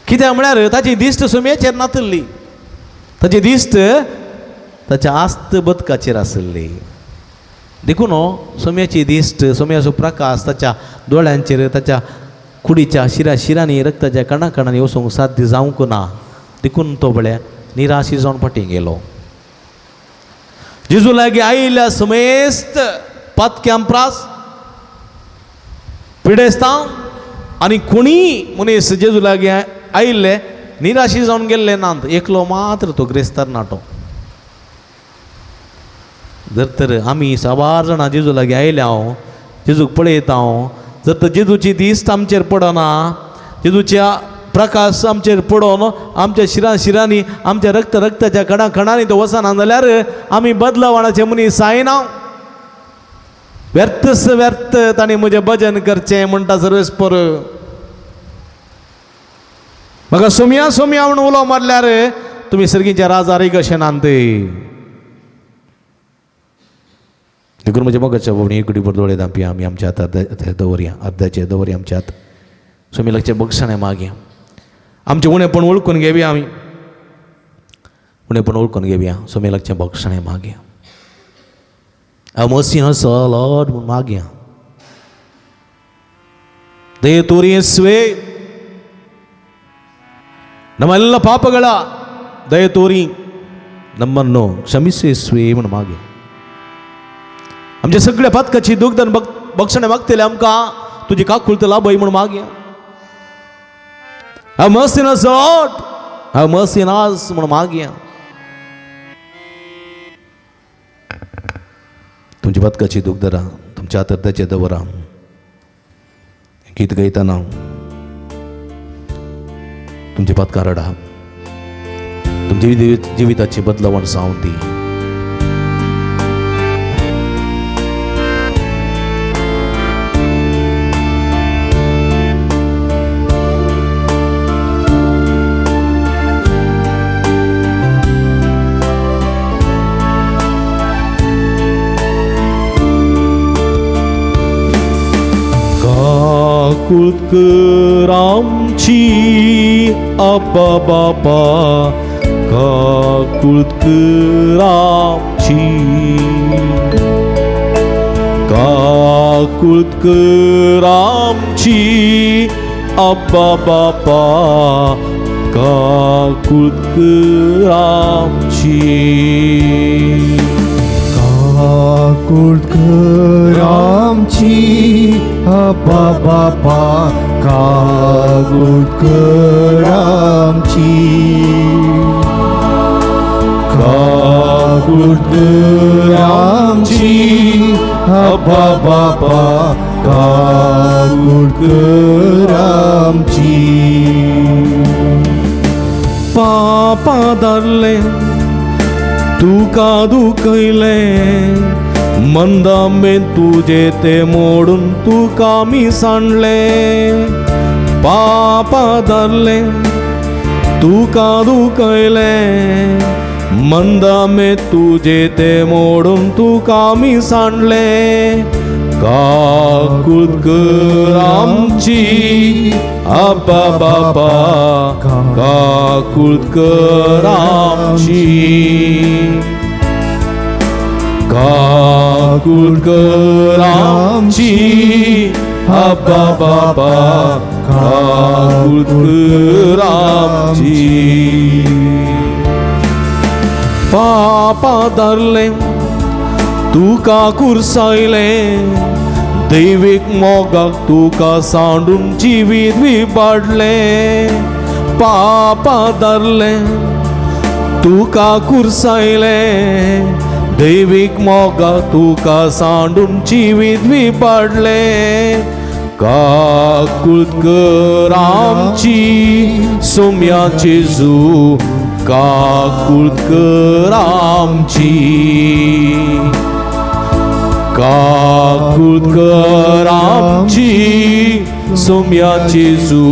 कित्याक म्हळ्यार ताची दिश्ट सुमयेचेर नातिल्ली. ताची दिश्ट ताच्या आस्त बदकाचेर आशिल्ली. देखून सोम्याची दिश्ट सोम्याचो प्रकाश ताच्या दोळ्यांचेर ताच्या कुडीच्या शिरा शिरांनी रक्ताच्या कणा कणांनी वचूंक साध्य जावंक ना. देखून तो पळय निराशी जावन फाटीं गेलो. जेजू लागीं आयिल्ल्या समेस्त पातक्यां प्रास पिडेस्तां आनी कोणीय मनीस जेजू लागीं आयिल्ले निराशी जावन गेल्ले नात. एकलो मात्र तो ग्रेस्त तरणाटो. जर तर आमी साबार जाणां जेजू लागीं आयल्या हांव जेजूक पळयता हांव जर तर जेजूची दिश्ट आमचेर पडना जेजूच्या प्रकाश आमचेर पडोन आमच्या शिरां शिरांनी आमच्या रक्त रक्ताच्या कणा कणांनी तो वचना जाल्यार आमी बदलावणाचे मनीस जायना. व्यर्थच व्यर्थ ताणें म्हजें भजन करचें म्हणटा सर्वेस्पर. म्हाका सोमया सोमया म्हणून उलो मारल्यार तुमी सर्गीच्या राजार कशें नात. देखून म्हज्या मोगाच्या भोवणी एक घडी दोळे धांपया आमी आमच्या हातार दवरया अर्द्याचे दवरया आमच्या हात सोमी लागचे बक्षाणें मागया. आमचें उणेपण वळखून घेवया आमी उणेपण वळखून घेवया सोमी लागचें बक्षाणें मागया. हांव मसी हसो लॉर्ड म्हूण मागया. ದಯ ತೋರಿ ಯೇಸುವೇ, ನಮ್ಮೆಲ್ಲ ಪಾಪಗಳ ದಯ ತೋರಿ ನಮ್ಮನ್ನು ಕ್ಷಮಿಸು ಯೇಸುವೇ म्हणून मागया. आमच्या सगळ्या पातकाची दुग्धन बक्षणे मागतले आमकां तुजी काकुळत लाभय म्हणून मागया. Have mercy on us, Lord. Have mercy on us म्हणून मागया. तुमची पातकाची दूख धरा तुमच्या हाताचे दवरा. गीत गायताना तुमची पातकां रडा. तुमच्या जिविताची बदलावण जावन दी. काकुळकर आमची आबा बापा काकुळकर आमची काकूत कर आमची अब्बा बापा, काकूत कर आमची, काकूत कर आमची अब्बा बापा, काकूत कर आमची, काकूत कर आमची अब्बा बापा, काकूत कर आमची। पापा धरले तुका दुखयलें, मंदामेन तुजे ते मोडून तुका मी सांडलें। पापा धरले तुका दुखयलें, मंदामे तुजे ते मोडून तुका मी सांडलें। काकूत कर आमची अब्बा बापा, काकूत कर आमची, काकूत कर आमची अब्बा बापा, काकूत कर आमची। पापा धरलें तुका कुर्सायलें, दैवीक मोगाक तुका सांडून जिवीत विबाडलें। पापा धरलें तुका कुर्सायलें, दैवीक मोगाक तुका सांडून जिवीत विबाडलें। काकूत कर आमची सोम्या जेजू, काकूत कर आमची, काकूत कर आमची सोम्या जेजू,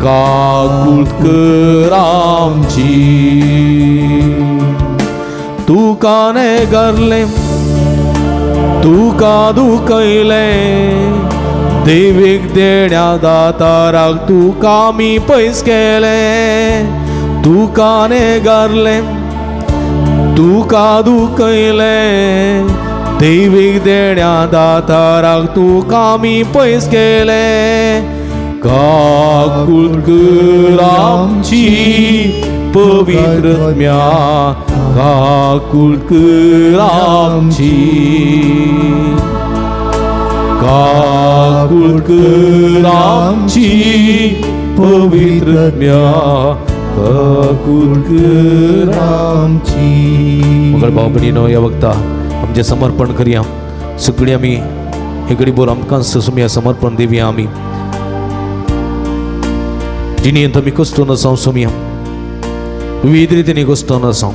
काकूत कर आमची। तुका नेगरलें तुका दुखयलें, देवीक देण्या दाताराक तुका मी पयस केलें। तुका नेगरलें तुका दुखयलें, देवीक देण्या दाताराक तुका मी पयस केलें। काकूत कर आमची पवित्र आत्म्या, काकूत कर आमची, काकूत कर आमची पवित्र आत्म्या, काकूत कर आमची। मगर भाव भयणीनो, ह्या वखता आमचें समर्पण करया। सगळीं आमी हे घडी भर आमकां सुम्या समर्पण दिवया। आमी जिणेंत आमी कश्टून आसां सुम्या, विविध रितींनी कश्टून आसां,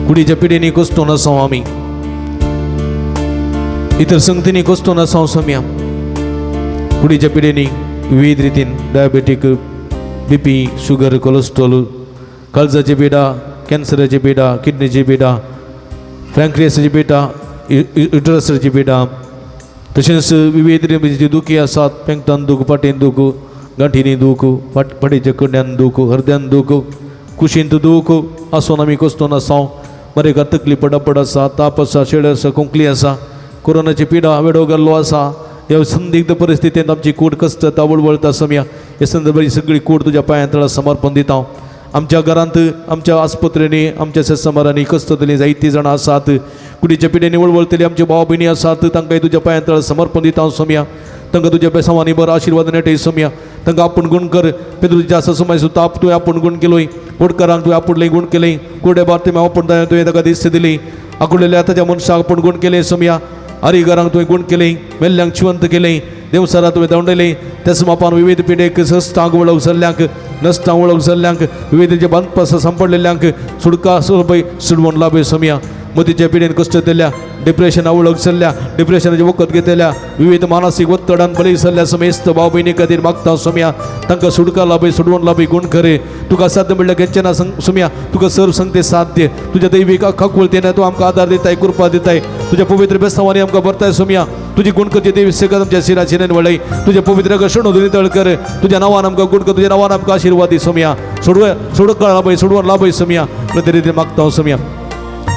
कुडीच्या पिडेनी कश्टून आसां, आमी इतर संगतींनी कश्टून आसां सुम्या। कुडीच्या पिडेनी विविध रितीन डायबेटीक, बीपी, शुगर, कोलेस्ट्रॉल, काळजाची पिडा, कॅन्सराची पिडा, किडनीची पिडा, पँक्रियासाची पिडा, युटरसाची पिडा, तशेंच विविध रितीची दुखी आसात। पेंकटान दूख, फाटीन दूख, गांठींनी दूख, फाटीच्या कडल्यान दूख, हरद्यान दूख, कुशींत दूख आसून आमी कश्टून आसां। मरेका तकली पडापड आसा, ताप आसा, शेड आसा, खोंकली आसा, कोरोनाची पिडा वेडो गेल्लो आसा। ह्या संदिग्ध परिस्थितींत आमची कूड कश्टता, वळवळता सम्या। हे संदर्भाची सगळी कूड तुज्या पांयां तळा समर्पण दिता हांव। आमच्या घरांत, आमच्या आस्पत्रेंनी, आमच्या सत्समारांनी कश्टतलीं जायतीं जाणां आसात। कुडीच्या पिडेनी वळवळतली आमचे भाव भयणी आसात, तांकां तुज्या पांयां तळा समर्पण दिता हांव सोम्या। तांकां तुज्या बेसांवांनी बरो आशिर्वाद नेटय सोम्या। तांकां आपूण गुण कर। पेद्रूच्या आसा ताप तुवें आपूण गुण केलोय, होडकारांक तुवें आपुणलें गुण केलें, कुडे बार तुवें आपूण तुवें ताका दिस्त दिली, आकुडलेल्या आतांच्या मनशाक आपूण गुण केलें सोम्या। हरिघरांक तुवें गुण केलें, मेल्ल्यांक जिवंत केलें, देवसारा तुवें धांवडयलें। त्याच मापान विविध पिडेक सस्तांक वळख जाल्ल्यांक, नश्टांक वळख जाल्ल्यांक, विविध बांदपास सांपडलेल्यांक सुडका सुलभय सुडवण लाभय सोम्या। मतीच्या पिडेन कश्ट दिल्या, डिप्रेशना वळख जाल्ल्या, डिप्रेशनाचें वखद घेतल्या, विविध मानसीक ಒತ್ತಡಾन बळी जाल्ल्या समेस्त भाव भयणी खातीर मागता सोम्या। तांकां सुडका लाभय, सुडवण लाभय, गुण करे। तुका साध्य म्हणल्यार घेवचें ना सोम्या, तुका सर्व संगते साध्य। तुज्या दैवीक काकुळतेन तूं आमकां आदार दिताय, कृपा दिताय। तुज्या पवित्र बेस्तांवांनी आमकां भरताय सोम्या। तुजी गुण करची देवी सेगत आमच्या शिराचेर वळय। तुज्या पवित्र आकर्शण नितळ कर। तुज्या नांवान आमकां गुण कर, तुज्या नांवान आमकां आशिर्वाद दी सोम्या। सुडका लाभय, सुडवण लाभय सोम्या। प्रतिरिती मागता सोम्या।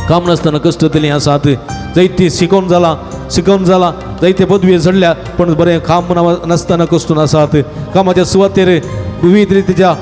काम नासतना कश्ट दिली आसात, जायती शिकोवन जाला शिकोवन जाला जायते पदवी चडल्या पण बरें काम नासतना कश्टून आसात. कामाच्या सुवातेर विविध रितीच्या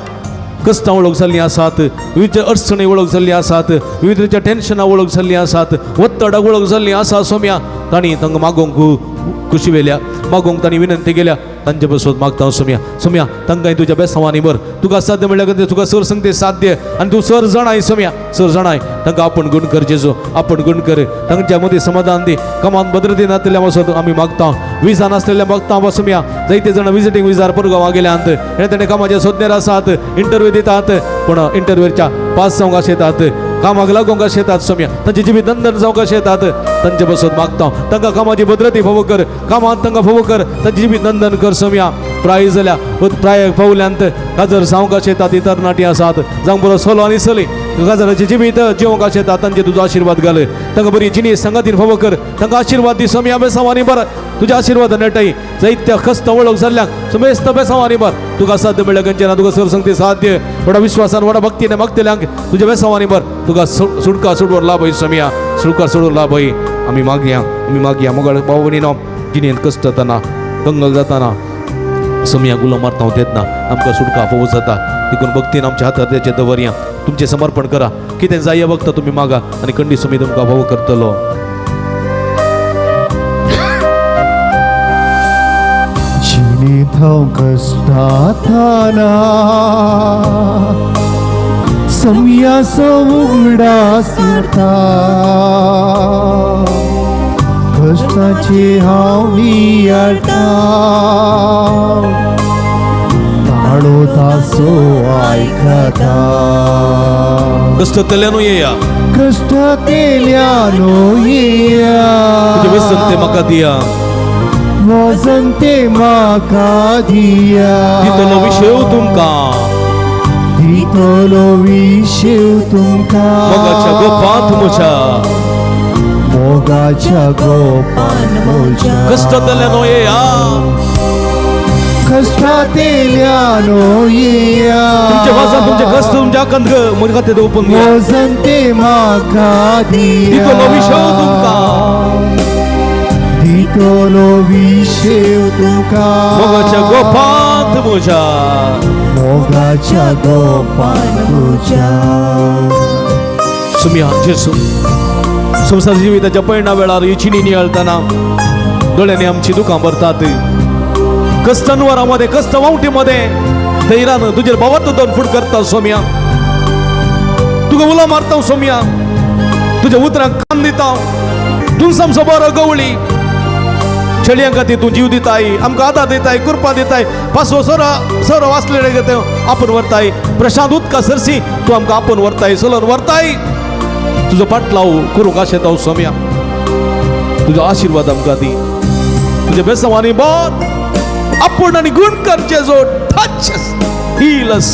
कश्टां वळख जाल्लीं आसात, विविध अडचणी वळख जाल्लीं आसात, विविध रितीच्या टेन्शनां वळख जाल्लीं आसात, ಒತ್ತಡ वळख जाल्लीं आसा सोम्या. तांणी तांकां मागोवंक खुशी वेल्या, मागोवंक तांणी विनंती केल्या. तांचे बसोत मागता सोम्या. सोम्या तांकां तुज्या बेसांवांनी भर. तुका साध्य म्हणल्यार तुका सर सांगते साध्य आनी तूं सर जाणाय सोम्या, सर जाणाय. तांकां आपूण गुण कर जेजू, आपूण गुण कर. तांच्या मदीं समाधान दी. कामान भद्रती नासलेल्या वसत आमी मागता, विजा नासलेल्या मागता सोम्या. जायते जाण विजिटींग विजार परगांवा गेल्यात, हे ताणें कामाचे सोदनेर आसात, इंटरव्यू दितात पूण इंटरव्यूच्या पास जावंक आशेतात, कामाक लागूंक आशेतात सोम्या. तांचे जिवीत नंदन जावंक आशेतात. तांचे बसत मागता तांकां कामाची भद्रती फावो कर, कामांत तांकां फावो कर, तांचे जिवीत नंदन कर सोम्या. प्राय जाल्या प्राय पावल्यांत काजर जावंक आशेतात ती तरणाटी आसात, जावंक बरो चलो आनी चली काजराचें जिवीत जिवंक आशेतात. तांचे तुजो आशिर्वाद घाल, तांकां बरी जिणी संगातीन फावो कर, तांकां आशिर्वाद दी सोम्या. बेसांवांनी बर तुज्या आशिर्वादान नेटाय जायत्या कश्ट वळख जाल्ल्यांक सुमेस्त बेसांवांनी बर. तुका साध्य मेळ्ळ्या खंयचें ना, तुका सर सांगते साध्य. व्हडा विश्वासान व्हडा भक्तीने मागतल्यांक तुज्या बेसांवांनी बर. तुका सुटका सुडवर लाभय सोम्या, सुटका सुडवर लाभय. आमी मागया, आमी मागया. मोगाळ भाव भयणीनो, जिणेंत कश्ट जातना कंगल जातना सोम्या गुलो मारता तेन्ना आमकां सुटका फावो जाता. देखून भक्तीन आमच्या हातार त्याचें दवरया. तुमचें समर्पण करा, कितें जाय वखदां तुमी मागा आनी कंडी सोमी तुमकां फावो करतलो. जिणेंत हांव कश्टांतना सोम्याचो उगडास उरता, कश्टाचे हांव नियाळटा, ताळो ताचो आयकता. कश्टांतल्यानू येया, कश्टांतल्यानू येया, तुजें वचन तें म्हाका दिया, वजन ते म्हाका दिया, दितलो विशेव तुमकां, दितलो विशेव तुमकां, मोगाच्या गोपांत म्हज्या, मोगाच्या गोपांत म्हज्या. कश्टांतल्यानू येया, कश्टांतल्यानू येया, तुमचें वजन तुमचें कश्ट तुमच्या आकांत म्हज्या खातीर ओपन वजन ते म्हाका दिया, दितलो विशेव तुमकां, दितलो विशेव तुमकां, मोगाच्या गोपांत म्हज्या, मोगाच्या गोपांत म्हज्या. सोम्या जेजू, संवसार जिविताच्या पयणा वेळार ही चिणी नियाळतना दोळ्यांनी आमची दुकां भरतात. कश्टांवरां मदें, कश्ट वावटी मदें धैर्यान तुजेर भावार्थ दोन फूट करता सोम्या. तुका उलो मारता सोम्या, तुज्या उतरांक कान दिता. तूं आमचो बरो गवळी, चेडयां खातीर तूं जीव दिताय, आमकां आदार दिताय, कृपा दिताय. पासो सरो सरो वाचलें तें आपूण व्हरताय, प्रशांत उदका सरसी तूं आमकां आपूण व्हरताय, चलोवन व्हरताय. तुजो पाटलाव करूंक आशेता सोम्या. तुजो आशिर्वाद आमकां दी, तुज्या बेसांवांनी बर आपूण आनी गुण करचे जो टच हील अस.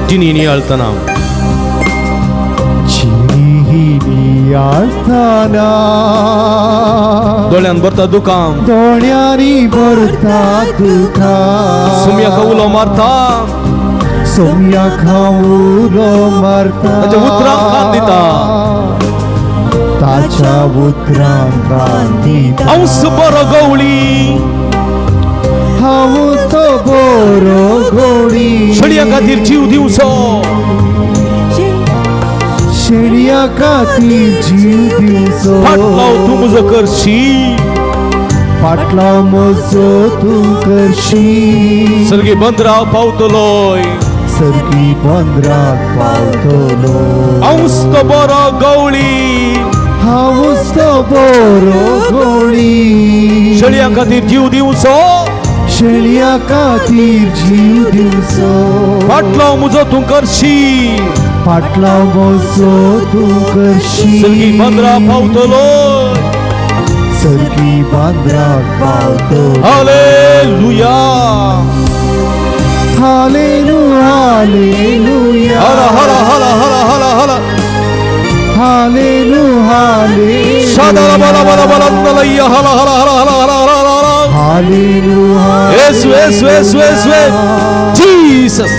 जिणी नियाळतना, जिणी नियाळतना, दोळ्यान भरता दुकां, दोळ्यांनी भरता दुकां, सोम्याक उलो मारता, सोम्याक उलो मारता, ताच्या उतरांक कान दिता, ताच्या उतरांक कान दिता. हांव बरो गवळी, हांव तो बरो गवळी, शेळयां खातीर जीव दिवचो, शेळयां खातीर जीव दिवचो, फाटलाव तूं म्हजो करशी, फाटलाव म्हजो तूं करशी, सर्गी बंदरा पावतलोय, सर्गी बंदराक पावतलो. हांव तो बरो गवळी, हांव तो बरो गवळी, शेळयां खातीर जीव दिवचो, शेळयां खातीर जीव दिवचो, फाटलाव म्हजो तूं करशी, फाटलाव म्हजो तूं करशी, सर्गी बंदरा पावतलो, सर्गी बंदराक पावतलो. हालेलुया, हालेलुया, हालेलुया, हर हर हर हर हर हर, हालेलुया, हालेलुया, शादाला बला बला बला नलैया, हर हर हर हर हर हर हर, हालेलुया, येसू येसू येसू येसू, जीसस.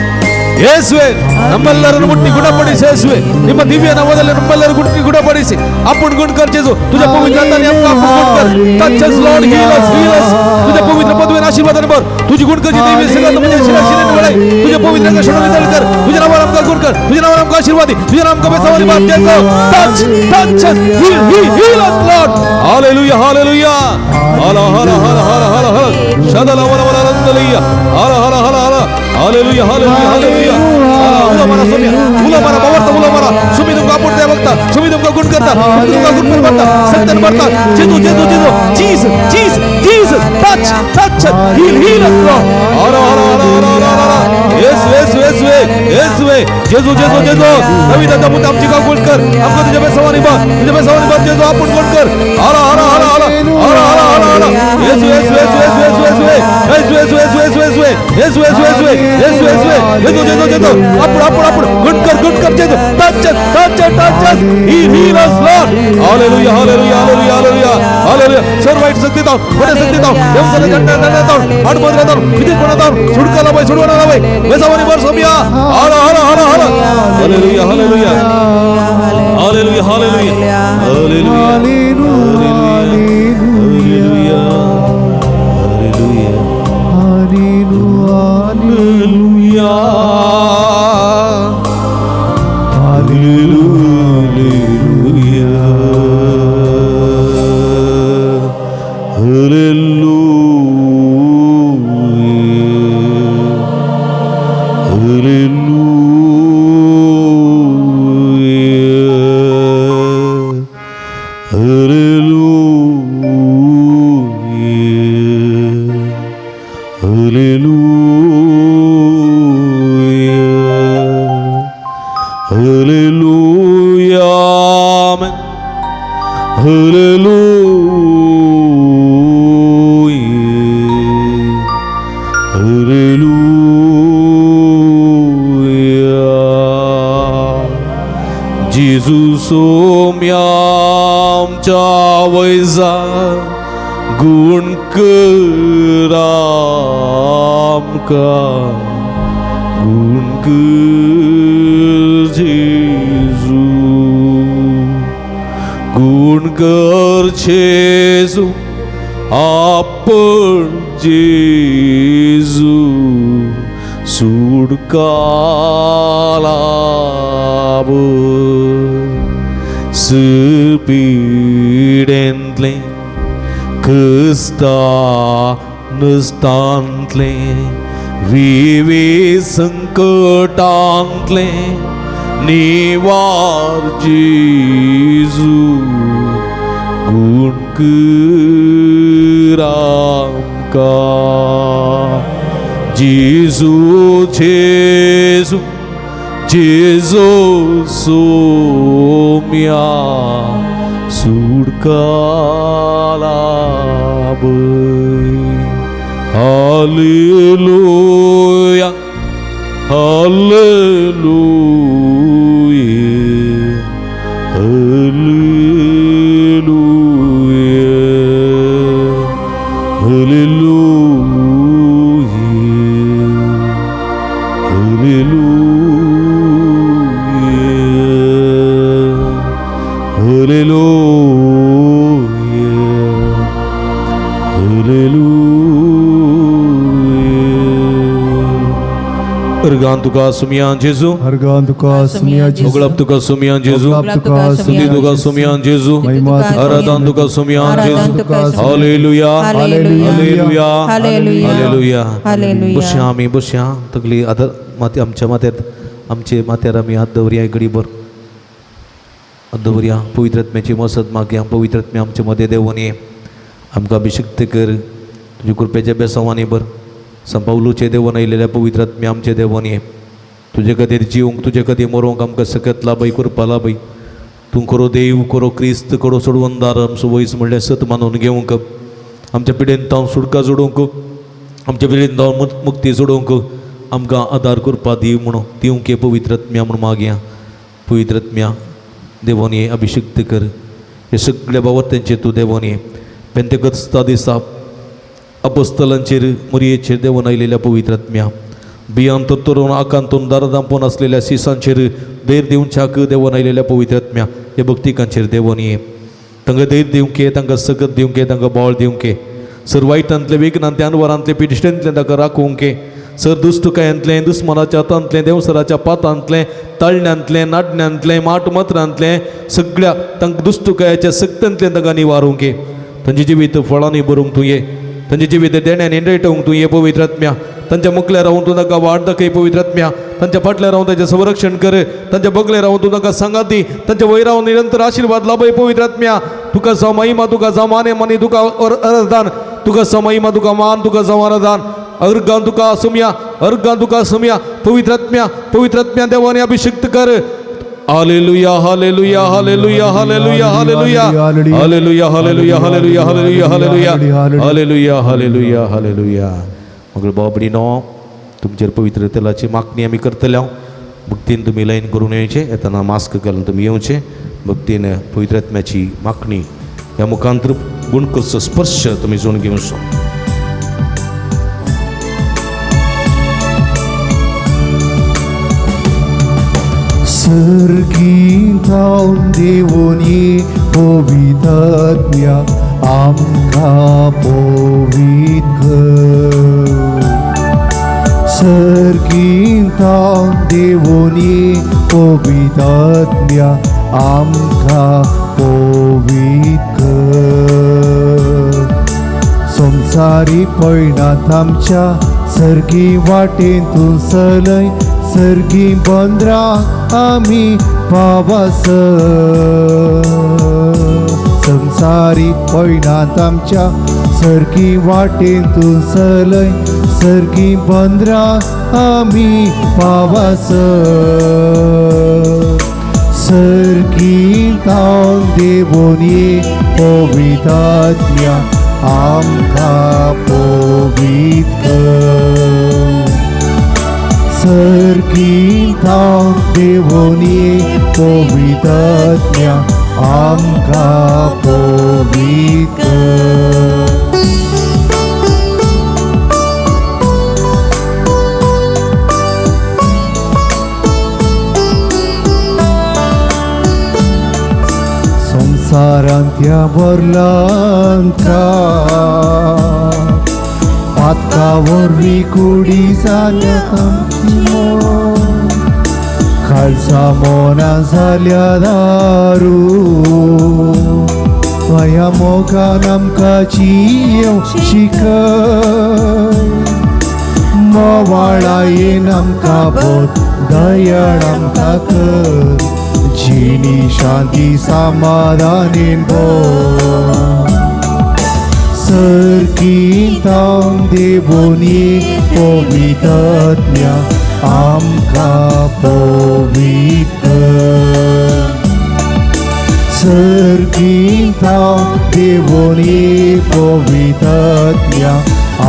ಯೇಸುವೆ ನಮ್ಮೆಲ್ಲರನ್ನು ಮುಟ್ಟಿ ಗುಣಪಡಿಸಿ ಯೇಸುವೆ ನಿಮ್ಮ ದಿವ್ಯ ನಾಮದಲ್ಲಿ ನಮ್ಮೆಲ್ಲರೂ ಗುಟ್ಟಿ ಗುಣಪಡಿಸಿ आपण गुण कर जेजू तुझ्या पवित्र हाताने आमकां आपूण गुण कर. Touch us Lord, heal us, heal us. तुझ्या पवित्र पदवीन आशीर्वादाने भर. तुझी गुण करची देवी सगळं तुझ्या शिराशिरेन वळय. तुझ्या पवित्र क्षणाने वितळ कर. तुझ्या नावावर आमकां गुण कर. तुझ्या नावावर आमकां आशीर्वाद दी. तुझ्या नावावर आमकां बेसावानी भर जेजू. Touch, touch us, heal, heal, heal us Lord. Hallelujah, hallelujah. हाला हाला हाला हाला हाला हाला. शदला वला वला रंदलिया. हाला हाला हाला हाला. Hallelujah, hallelujah, hallelujah. उलो मारा सोम्या, उलो मारा बावर्ता, उलो मारा. सुमी तुमका आपूण त्या बघता, सुमी तुमका गुण करता, तुमका गुण भरता, सत्यान भरता. जेजू जेजू जेजू. Jesus, Jesus, Jesus. Touch, touch, heal, heal us Lord. हाला हाला हाला हाला हाला. येसू येसू येसू येसू. जेजू जेजू जेजू. दाविदाच्या पुता आमची का गुण कर. आमकां तुझ्या बेसावानी भर, तुझ्या बेसावानी भर जेजू आपूण गुण कर. हाला हाला हाला हाला हाला हाला हाला हाला. येसू येसू येसू येसू येसू येसू येसू येसू येसू येसू येसू येसू येसू येसू येसू जेजू जेजू जेजू. आपूण आपूण आपूण गुण कर, गुण कर जेजू. Touch, touch, touch. Heal, heal us Lord. Hallelujah, hallelujah, hallelujah, hallelujah, hallelujah. Sir white शक्ती ताव, मोठ्या शक्ती ताव, देवसाने घंटा ताव, हाडमोजरा ताव, विधिपणा ताव, सुटका लावाय, सुडवणा लावाय. बेसावानी भर सोम्या. हाला हाला हाला हाला. Hallelujah, hallelujah, hallelujah, hallelujah, hallelujah, hallelujah, hallelujah, hallelujah, hallelujah, hallelujah, hallelujah, hallelujah, amen. Hallelujah, hallelujah. जेजू सोम्या आमच्या वैजा गुण कर आमकां, गुण कर जेजू, गुण कर जेजू, आपण जेजू सुटका लाभ. सुपिडेंतलें क्रिस्ता नुस्तांतलें विवे संकटांतलें निवार जेजू गुण कर आमकां. जेजू जेजू जेजू सोम्या सुटका लाभ. Hallelujah, hallelujah, hallelujah, hallelujah, hallelujah, hallelujah, hallelujah. Organ तुका सुमियान जेजू, अर्गान तुका सुमिया जेजू, उगळप तुका सुमियान जेजू, स्तुती तुका सुमियान जेजू, आराधन तुका सुमियान जेजू. Hallelujah, hallelujah, hallelujah. बसया आमी, बसया. तकली आदर माती आमच्या माथ्यार, आमचे माथ्यार आमी हात दवरया घडीभर हात दवरया. पवित्र आत्म्याची मसत मागया. पवित्र आत्म्या आमचे मदें देंवून ये, आमकां अभिषिक्त कर तुज्या कृपेच्या बेसांवांनी भर. संपावलूचे देवन आयिल्ल्या पवित्र आत्म्या आमचे देवन ये, तुजे खातीर जिवंक, तुजे खातीर मरोंक आमकां सकत लाभय, कृपा लाभय. तूं खरो देव, खरो क्रिस्त, खरो सोडवणदार आमचो वयस म्हणल्यार सत मानून घेवंक, आमच्या पिडेन तावन सुटका जोडूंक, आमच्या पिडेन तावन मुक्ती जोडूंक आमकां आदार कृपा दी म्हणून दिवंक हे पवित्र आत्म्या म्हणून मागया. पवित्र आत्म्या देवन ये, अभिषिक्त कर हे सगळ्या बाबतींचेर तूं देवन ये. पेंतेकोस्ता दिसा अपोस्तलांचेर मोरयेचेर देवन आयिल्ल्या पवित्र आत्म्या बियान तरतरून आकांतून दारां दांपून आसलेल्या शिसांचेर धैर्य दिवच्याक देवून आयलेल्या पवित्र आत्म्या ह्या भक्तिकांचेर देवून ये. तांकां धैर्य दिवंके, तांकां सकत दिवंके, तांकां बळ दिवंके. सर वायटांतले विघ्नांतले अनवरांतले पिडिश्टेंतले तांकां राखूंके. सर दुश्टकायांतलें दुस्मनाच्या हातांतलें देवसराच्या पातांतलें तळण्यांतलें नाडण्यांतलें माट मत्रांतलें सगळ्या तांकां दुश्टकायाच्या सक्तांतलें तांकां निवारूंके. तांचे जिवीत फळांनी भरूंक तूं ये. तांचे जिवीत देण्यांनी रेटोवंक तूं ये पवित्र आत्म्या. तांच्या मुखल्या रावून तूं तांकां वाट दाखय पवित्र आत्म्या. तांच्या फाटल्या रावून तांचें संरक्षण कर. तांच्या बगले रावून तूं तांकां सांगात दी. तांच्या वयर रावून निरंतर आशिर्वाद लाभय पवित्र आत्म्या. तुका जावं महिमा, तुका जावं माने मानी, तुका अरदान, तुका जावं महिमा, तुका मान, तुका जावं आराधन. अर्गान तुका सुमया, अर्गान तुका सुमया. पवित्र आत्म्या, पवित्र आत्म्या देवाने अभिषिक्त कर. Hallelujah, hallelujah, hallelujah, hallelujah, hallelujah, hallelujah, hallelujah, hallelujah, hallelujah, hallelujah, hallelujah, hallelujah, hallelujah. मग बाबडीनो तुमचेर पवित्र तेलाची मागणी आमी करतले. भक्तीन तुमी लायन करून येवचे, येतना मास्क घालून तुमी येवचे. भक्तीन पवित्र आत्म्याची मागणी ह्या मुखांतर गुण करचो स्पर्श तुमी जोडून घेवचो. सर्गी थावन देवोनी पवित्र आत्म्या आमकां पवित्र कर. सर्गी थावन देवोनी पवित्र आत्म्या आमकां पवित्र कर. संवसारी पयणांत आमच्या सर्गी वाटेन तूं चलय. सर्गी बंदरा आमी पावस. संवसारी पयणांत आमच्या सर्गी वाटेन तूं चलय. सर्गी बंदरा आमी पावस. सर्गी थावन देवोनी पवित्र आत्म्या आमकां पवित्र कर. सर्गी थावन देवोनी पवित्र आत्म्या आमकां पवित्र कर. संवसारांत ह्या भरलांत पातका वरवीं कुडी जाल्या आमची मन. खालसा मोना जाल्या दारू माया मोगान आमकां जियेवंक शिकय. मोवाळायेन आमकां बोध दयाळ आमकां कर. जिणी शांती समाधानेन भर. सर्गी थावन देवोनी पवित्र आत्म्या आमकां पवित्र कर. सर्गी थावन देवोनी पवित्र आत्म्या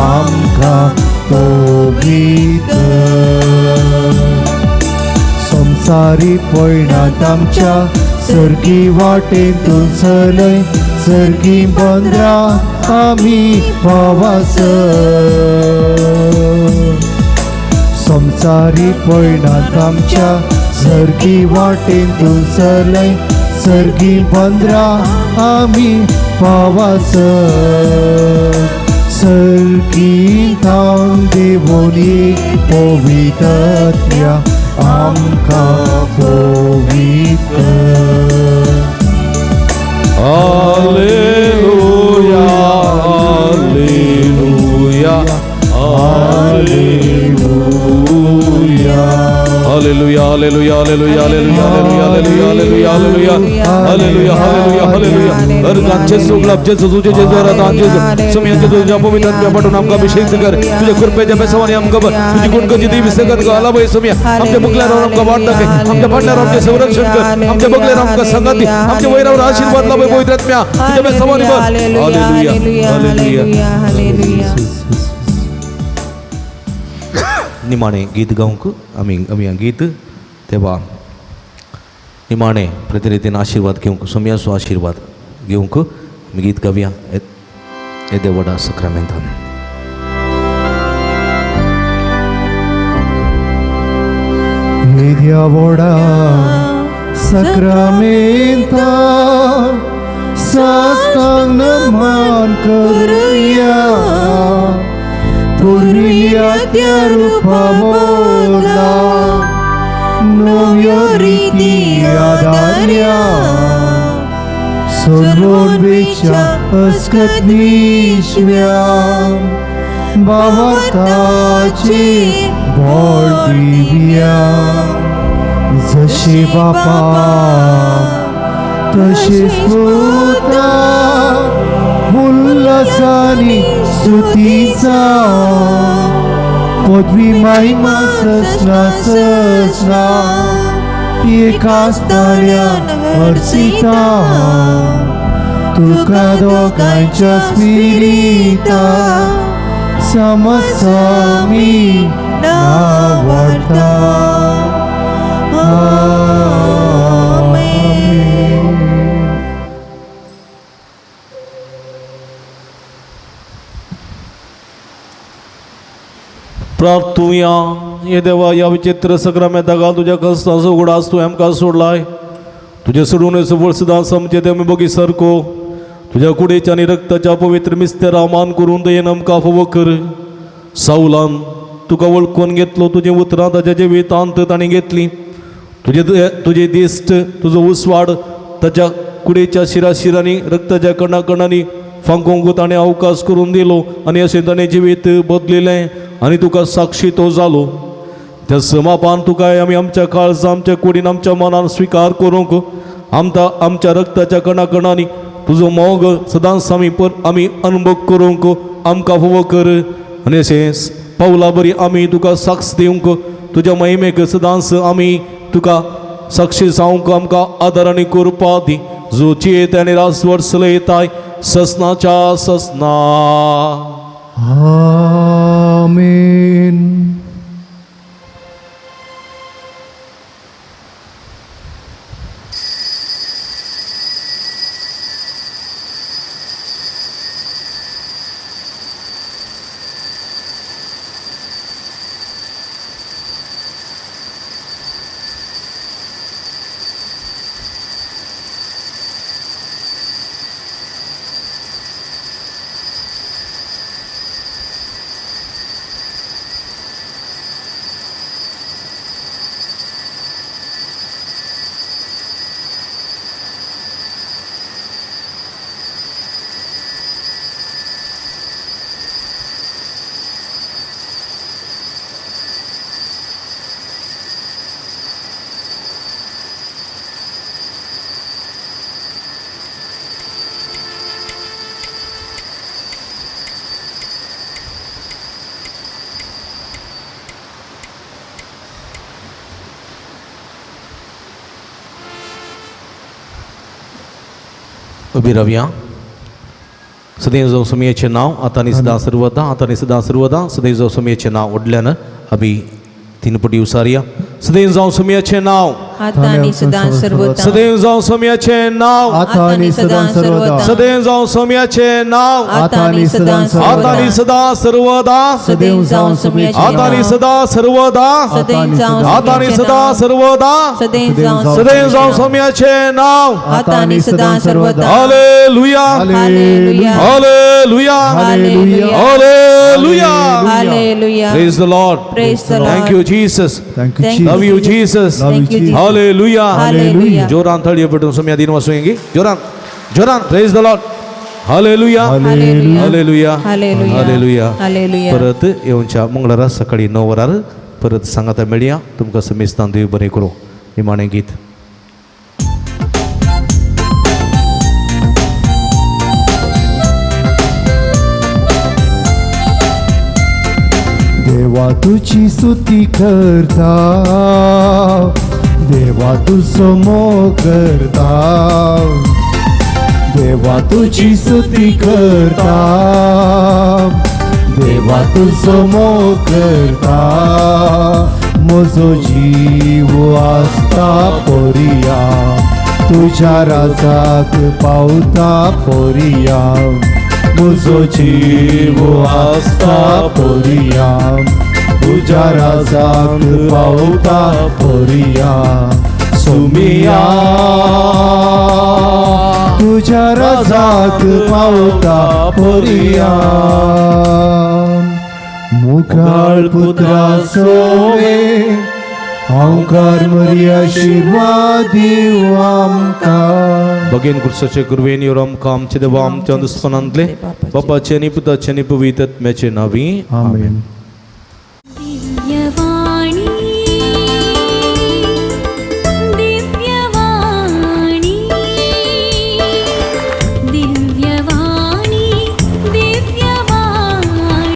आमकां पवित्र कर. संवसारी पयणांत आमच्या सर्गी वाटेन तूं चलय. सर्गी बंदरा आमी पावस. संवसारी पयणांत आमच्या सर्गी वाटेन तूं चलय. सर्गी बंदरा आमी पावस. सर्गी थावन देवोनी पवित्र आत्म्या आमकां पवित्र कर. Hallelujah, hallelujah, hallelujah, hallelujah, hallelujah, hallelujah, hallelujah, hallelujah, hallelujah, hallelujah, hallelujah, hallelujah. अर्गान जेसू गुलाब जेसू तुझे जेसू आराधन जेसू सुमिया जेसू तुझ्या पवित्र आत्म्या पाठवून आमकां अभिषेक कर. तुझ्या कृपेच्या बेसवानी आमकां तुझी गुणकची देवी सगत घालावय सुमिया. आमच्या मुखल्यावर आमकां वाट दाखय, आमच्या फाटल्यावर आमचें संरक्षण कर, आमच्या बगल्यावर आमकां संगात दी, आमच्या वयरावर आशीर्वाद लाभय पवित्र आत्म्या तुझ्या बेसवानी भर. Hallelujah, hallelujah, hallelujah. निमाणे गीत गावंक आमी आमी गीत तेवा निमाणे प्रतिनिधीन आशिर्वाद घेवंक सोम्याचो आशिर्वाद घेवंक आमी गीत गावया येदे व्हडा सक्रामेंतान. येद्या व्हडा सक्रामेंता साष्टांग नमन करुया पुर्विल्या त्या रुपा बदला नव्यो रिती आदारया सोडून वेच्या अस्कत विश्व्या बाबाची बोल दिव्या जशी बापा तशीच पुता उल्हासानी स्तुतीचा पदवी महिमा ससना ससना एकाच ताळ्यान अर्चिता तुका दोगांच्या स्पिरिता समसामी नावडता. आमेन. प्रार्थुया. हे देवा, ह्या विचित्र सक्रामेंता घाल तुज्या कस्ताचो उगडास तूं आमकां सोडलाय. तुजें सोडून सफळ सदां समचें तें आमी बगी सारको तुज्या कुडीच्या आनी रक्ताच्या पवित्र मिस्तेरा मान करून दयेन आमकां फावो कर. सावलान तुका वळखून घेतलो, तुजें उतरां ताच्या जिवितांत ताणें घेतलीं. तुजें दिश्ट, तुजो उस्वाड ताच्या कुडीच्या शिराशिरांनी रक्ताच्या कणाकणांनी फांकोंक ताणें अवकाश करून दिलो आनी अशें ताणें जिवीत बदलिलें आनी तुका साक्षी तो जालो. त्या समापान तुका आमी आमच्या काळजा, आमच्या कुडीन, आमच्या मनान स्विकार करूंक आमकां आमच्या रक्ताच्या कणाकणांनी तुजो मोग सदांच आमी आमी अनुभव करूंक आमकां फावो कर. आनी अशें पावला बरी आमी तुका साक्ष दिवंक तुज्या महिमेक सदांच आमी तुका साक्षी जावंक आमकां आदार आनी कृपा दी. जो जियेत आनी रासवर चलयताय ससनाच्या ससना. आमेन. उबी रावया. सदैव जावं सुमयेचें नांव आतां आनी सदां सर्वदा, आतां आनी सदां सर्वदा. सदैव जावं सुमयेचें नांव व्हडल्यान आमी तीन पटी उसारया. सदैव जावं सुमयेचें नांव आतां आनी सदां सर्वदा. सदैव जावं सुमयेचें नांव आतां आनी सदां सर्वदा. सदैव जावं सुमयेचें नांव आतां आनी सदां आतां आनी सदां सर्वदा. सदैव जावं सुमयेचें आतां आनी सदां सर्वदा. आतां आनी सदां सर्वदा. सदैव जावं सुमयेचें नांव आतां आनी सदां सर्वदा. Hallelujah, hallelujah, hallelujah, hallelujah, hallelujah. Praise the Lord. Praise the Lord. Thank you Jesus. Thank you Jesus. Love you Jesus. Thank you Jesus. Hallelujah. Hallelujah. जोरान थाळयो पेटून सोम्या दिन वासुंगी. जोरान, जोरान. Praise the Lord. Hallelujah, hallelujah, hallelujah. Hallelujah. परत येवच्या मंगळारा सकाळी 9 वरार परत सांगाता मेळया. तुमकां समेस्तान देव बरें करूं. निमाणें गीत. देवा तुझी स्तुती करता, देवा तुझो मोग करता, देवा तुझी स्तुती करता, देवा तुझो मोग करता. म्हजो जीव आसता पोरिया, तुझ्या राजाक पावता पोरिया. म्हजो जीव आसता पोरिया, तुज्या राजाक पावता पोरिया सोमिया, तुज्या राजाक पावता पोरिया. मुखाळ पुत्रा सोवे हांवकार मरी आशिर्वाद दिवं आमकां. बगेन कुर्साचे कुरवेन यो आमकां आमचे देवा आमच्या दुस्पनांतले बापाचे आनी पुताचे आनी पवित्र आत्म्याचे नांवी आमेन.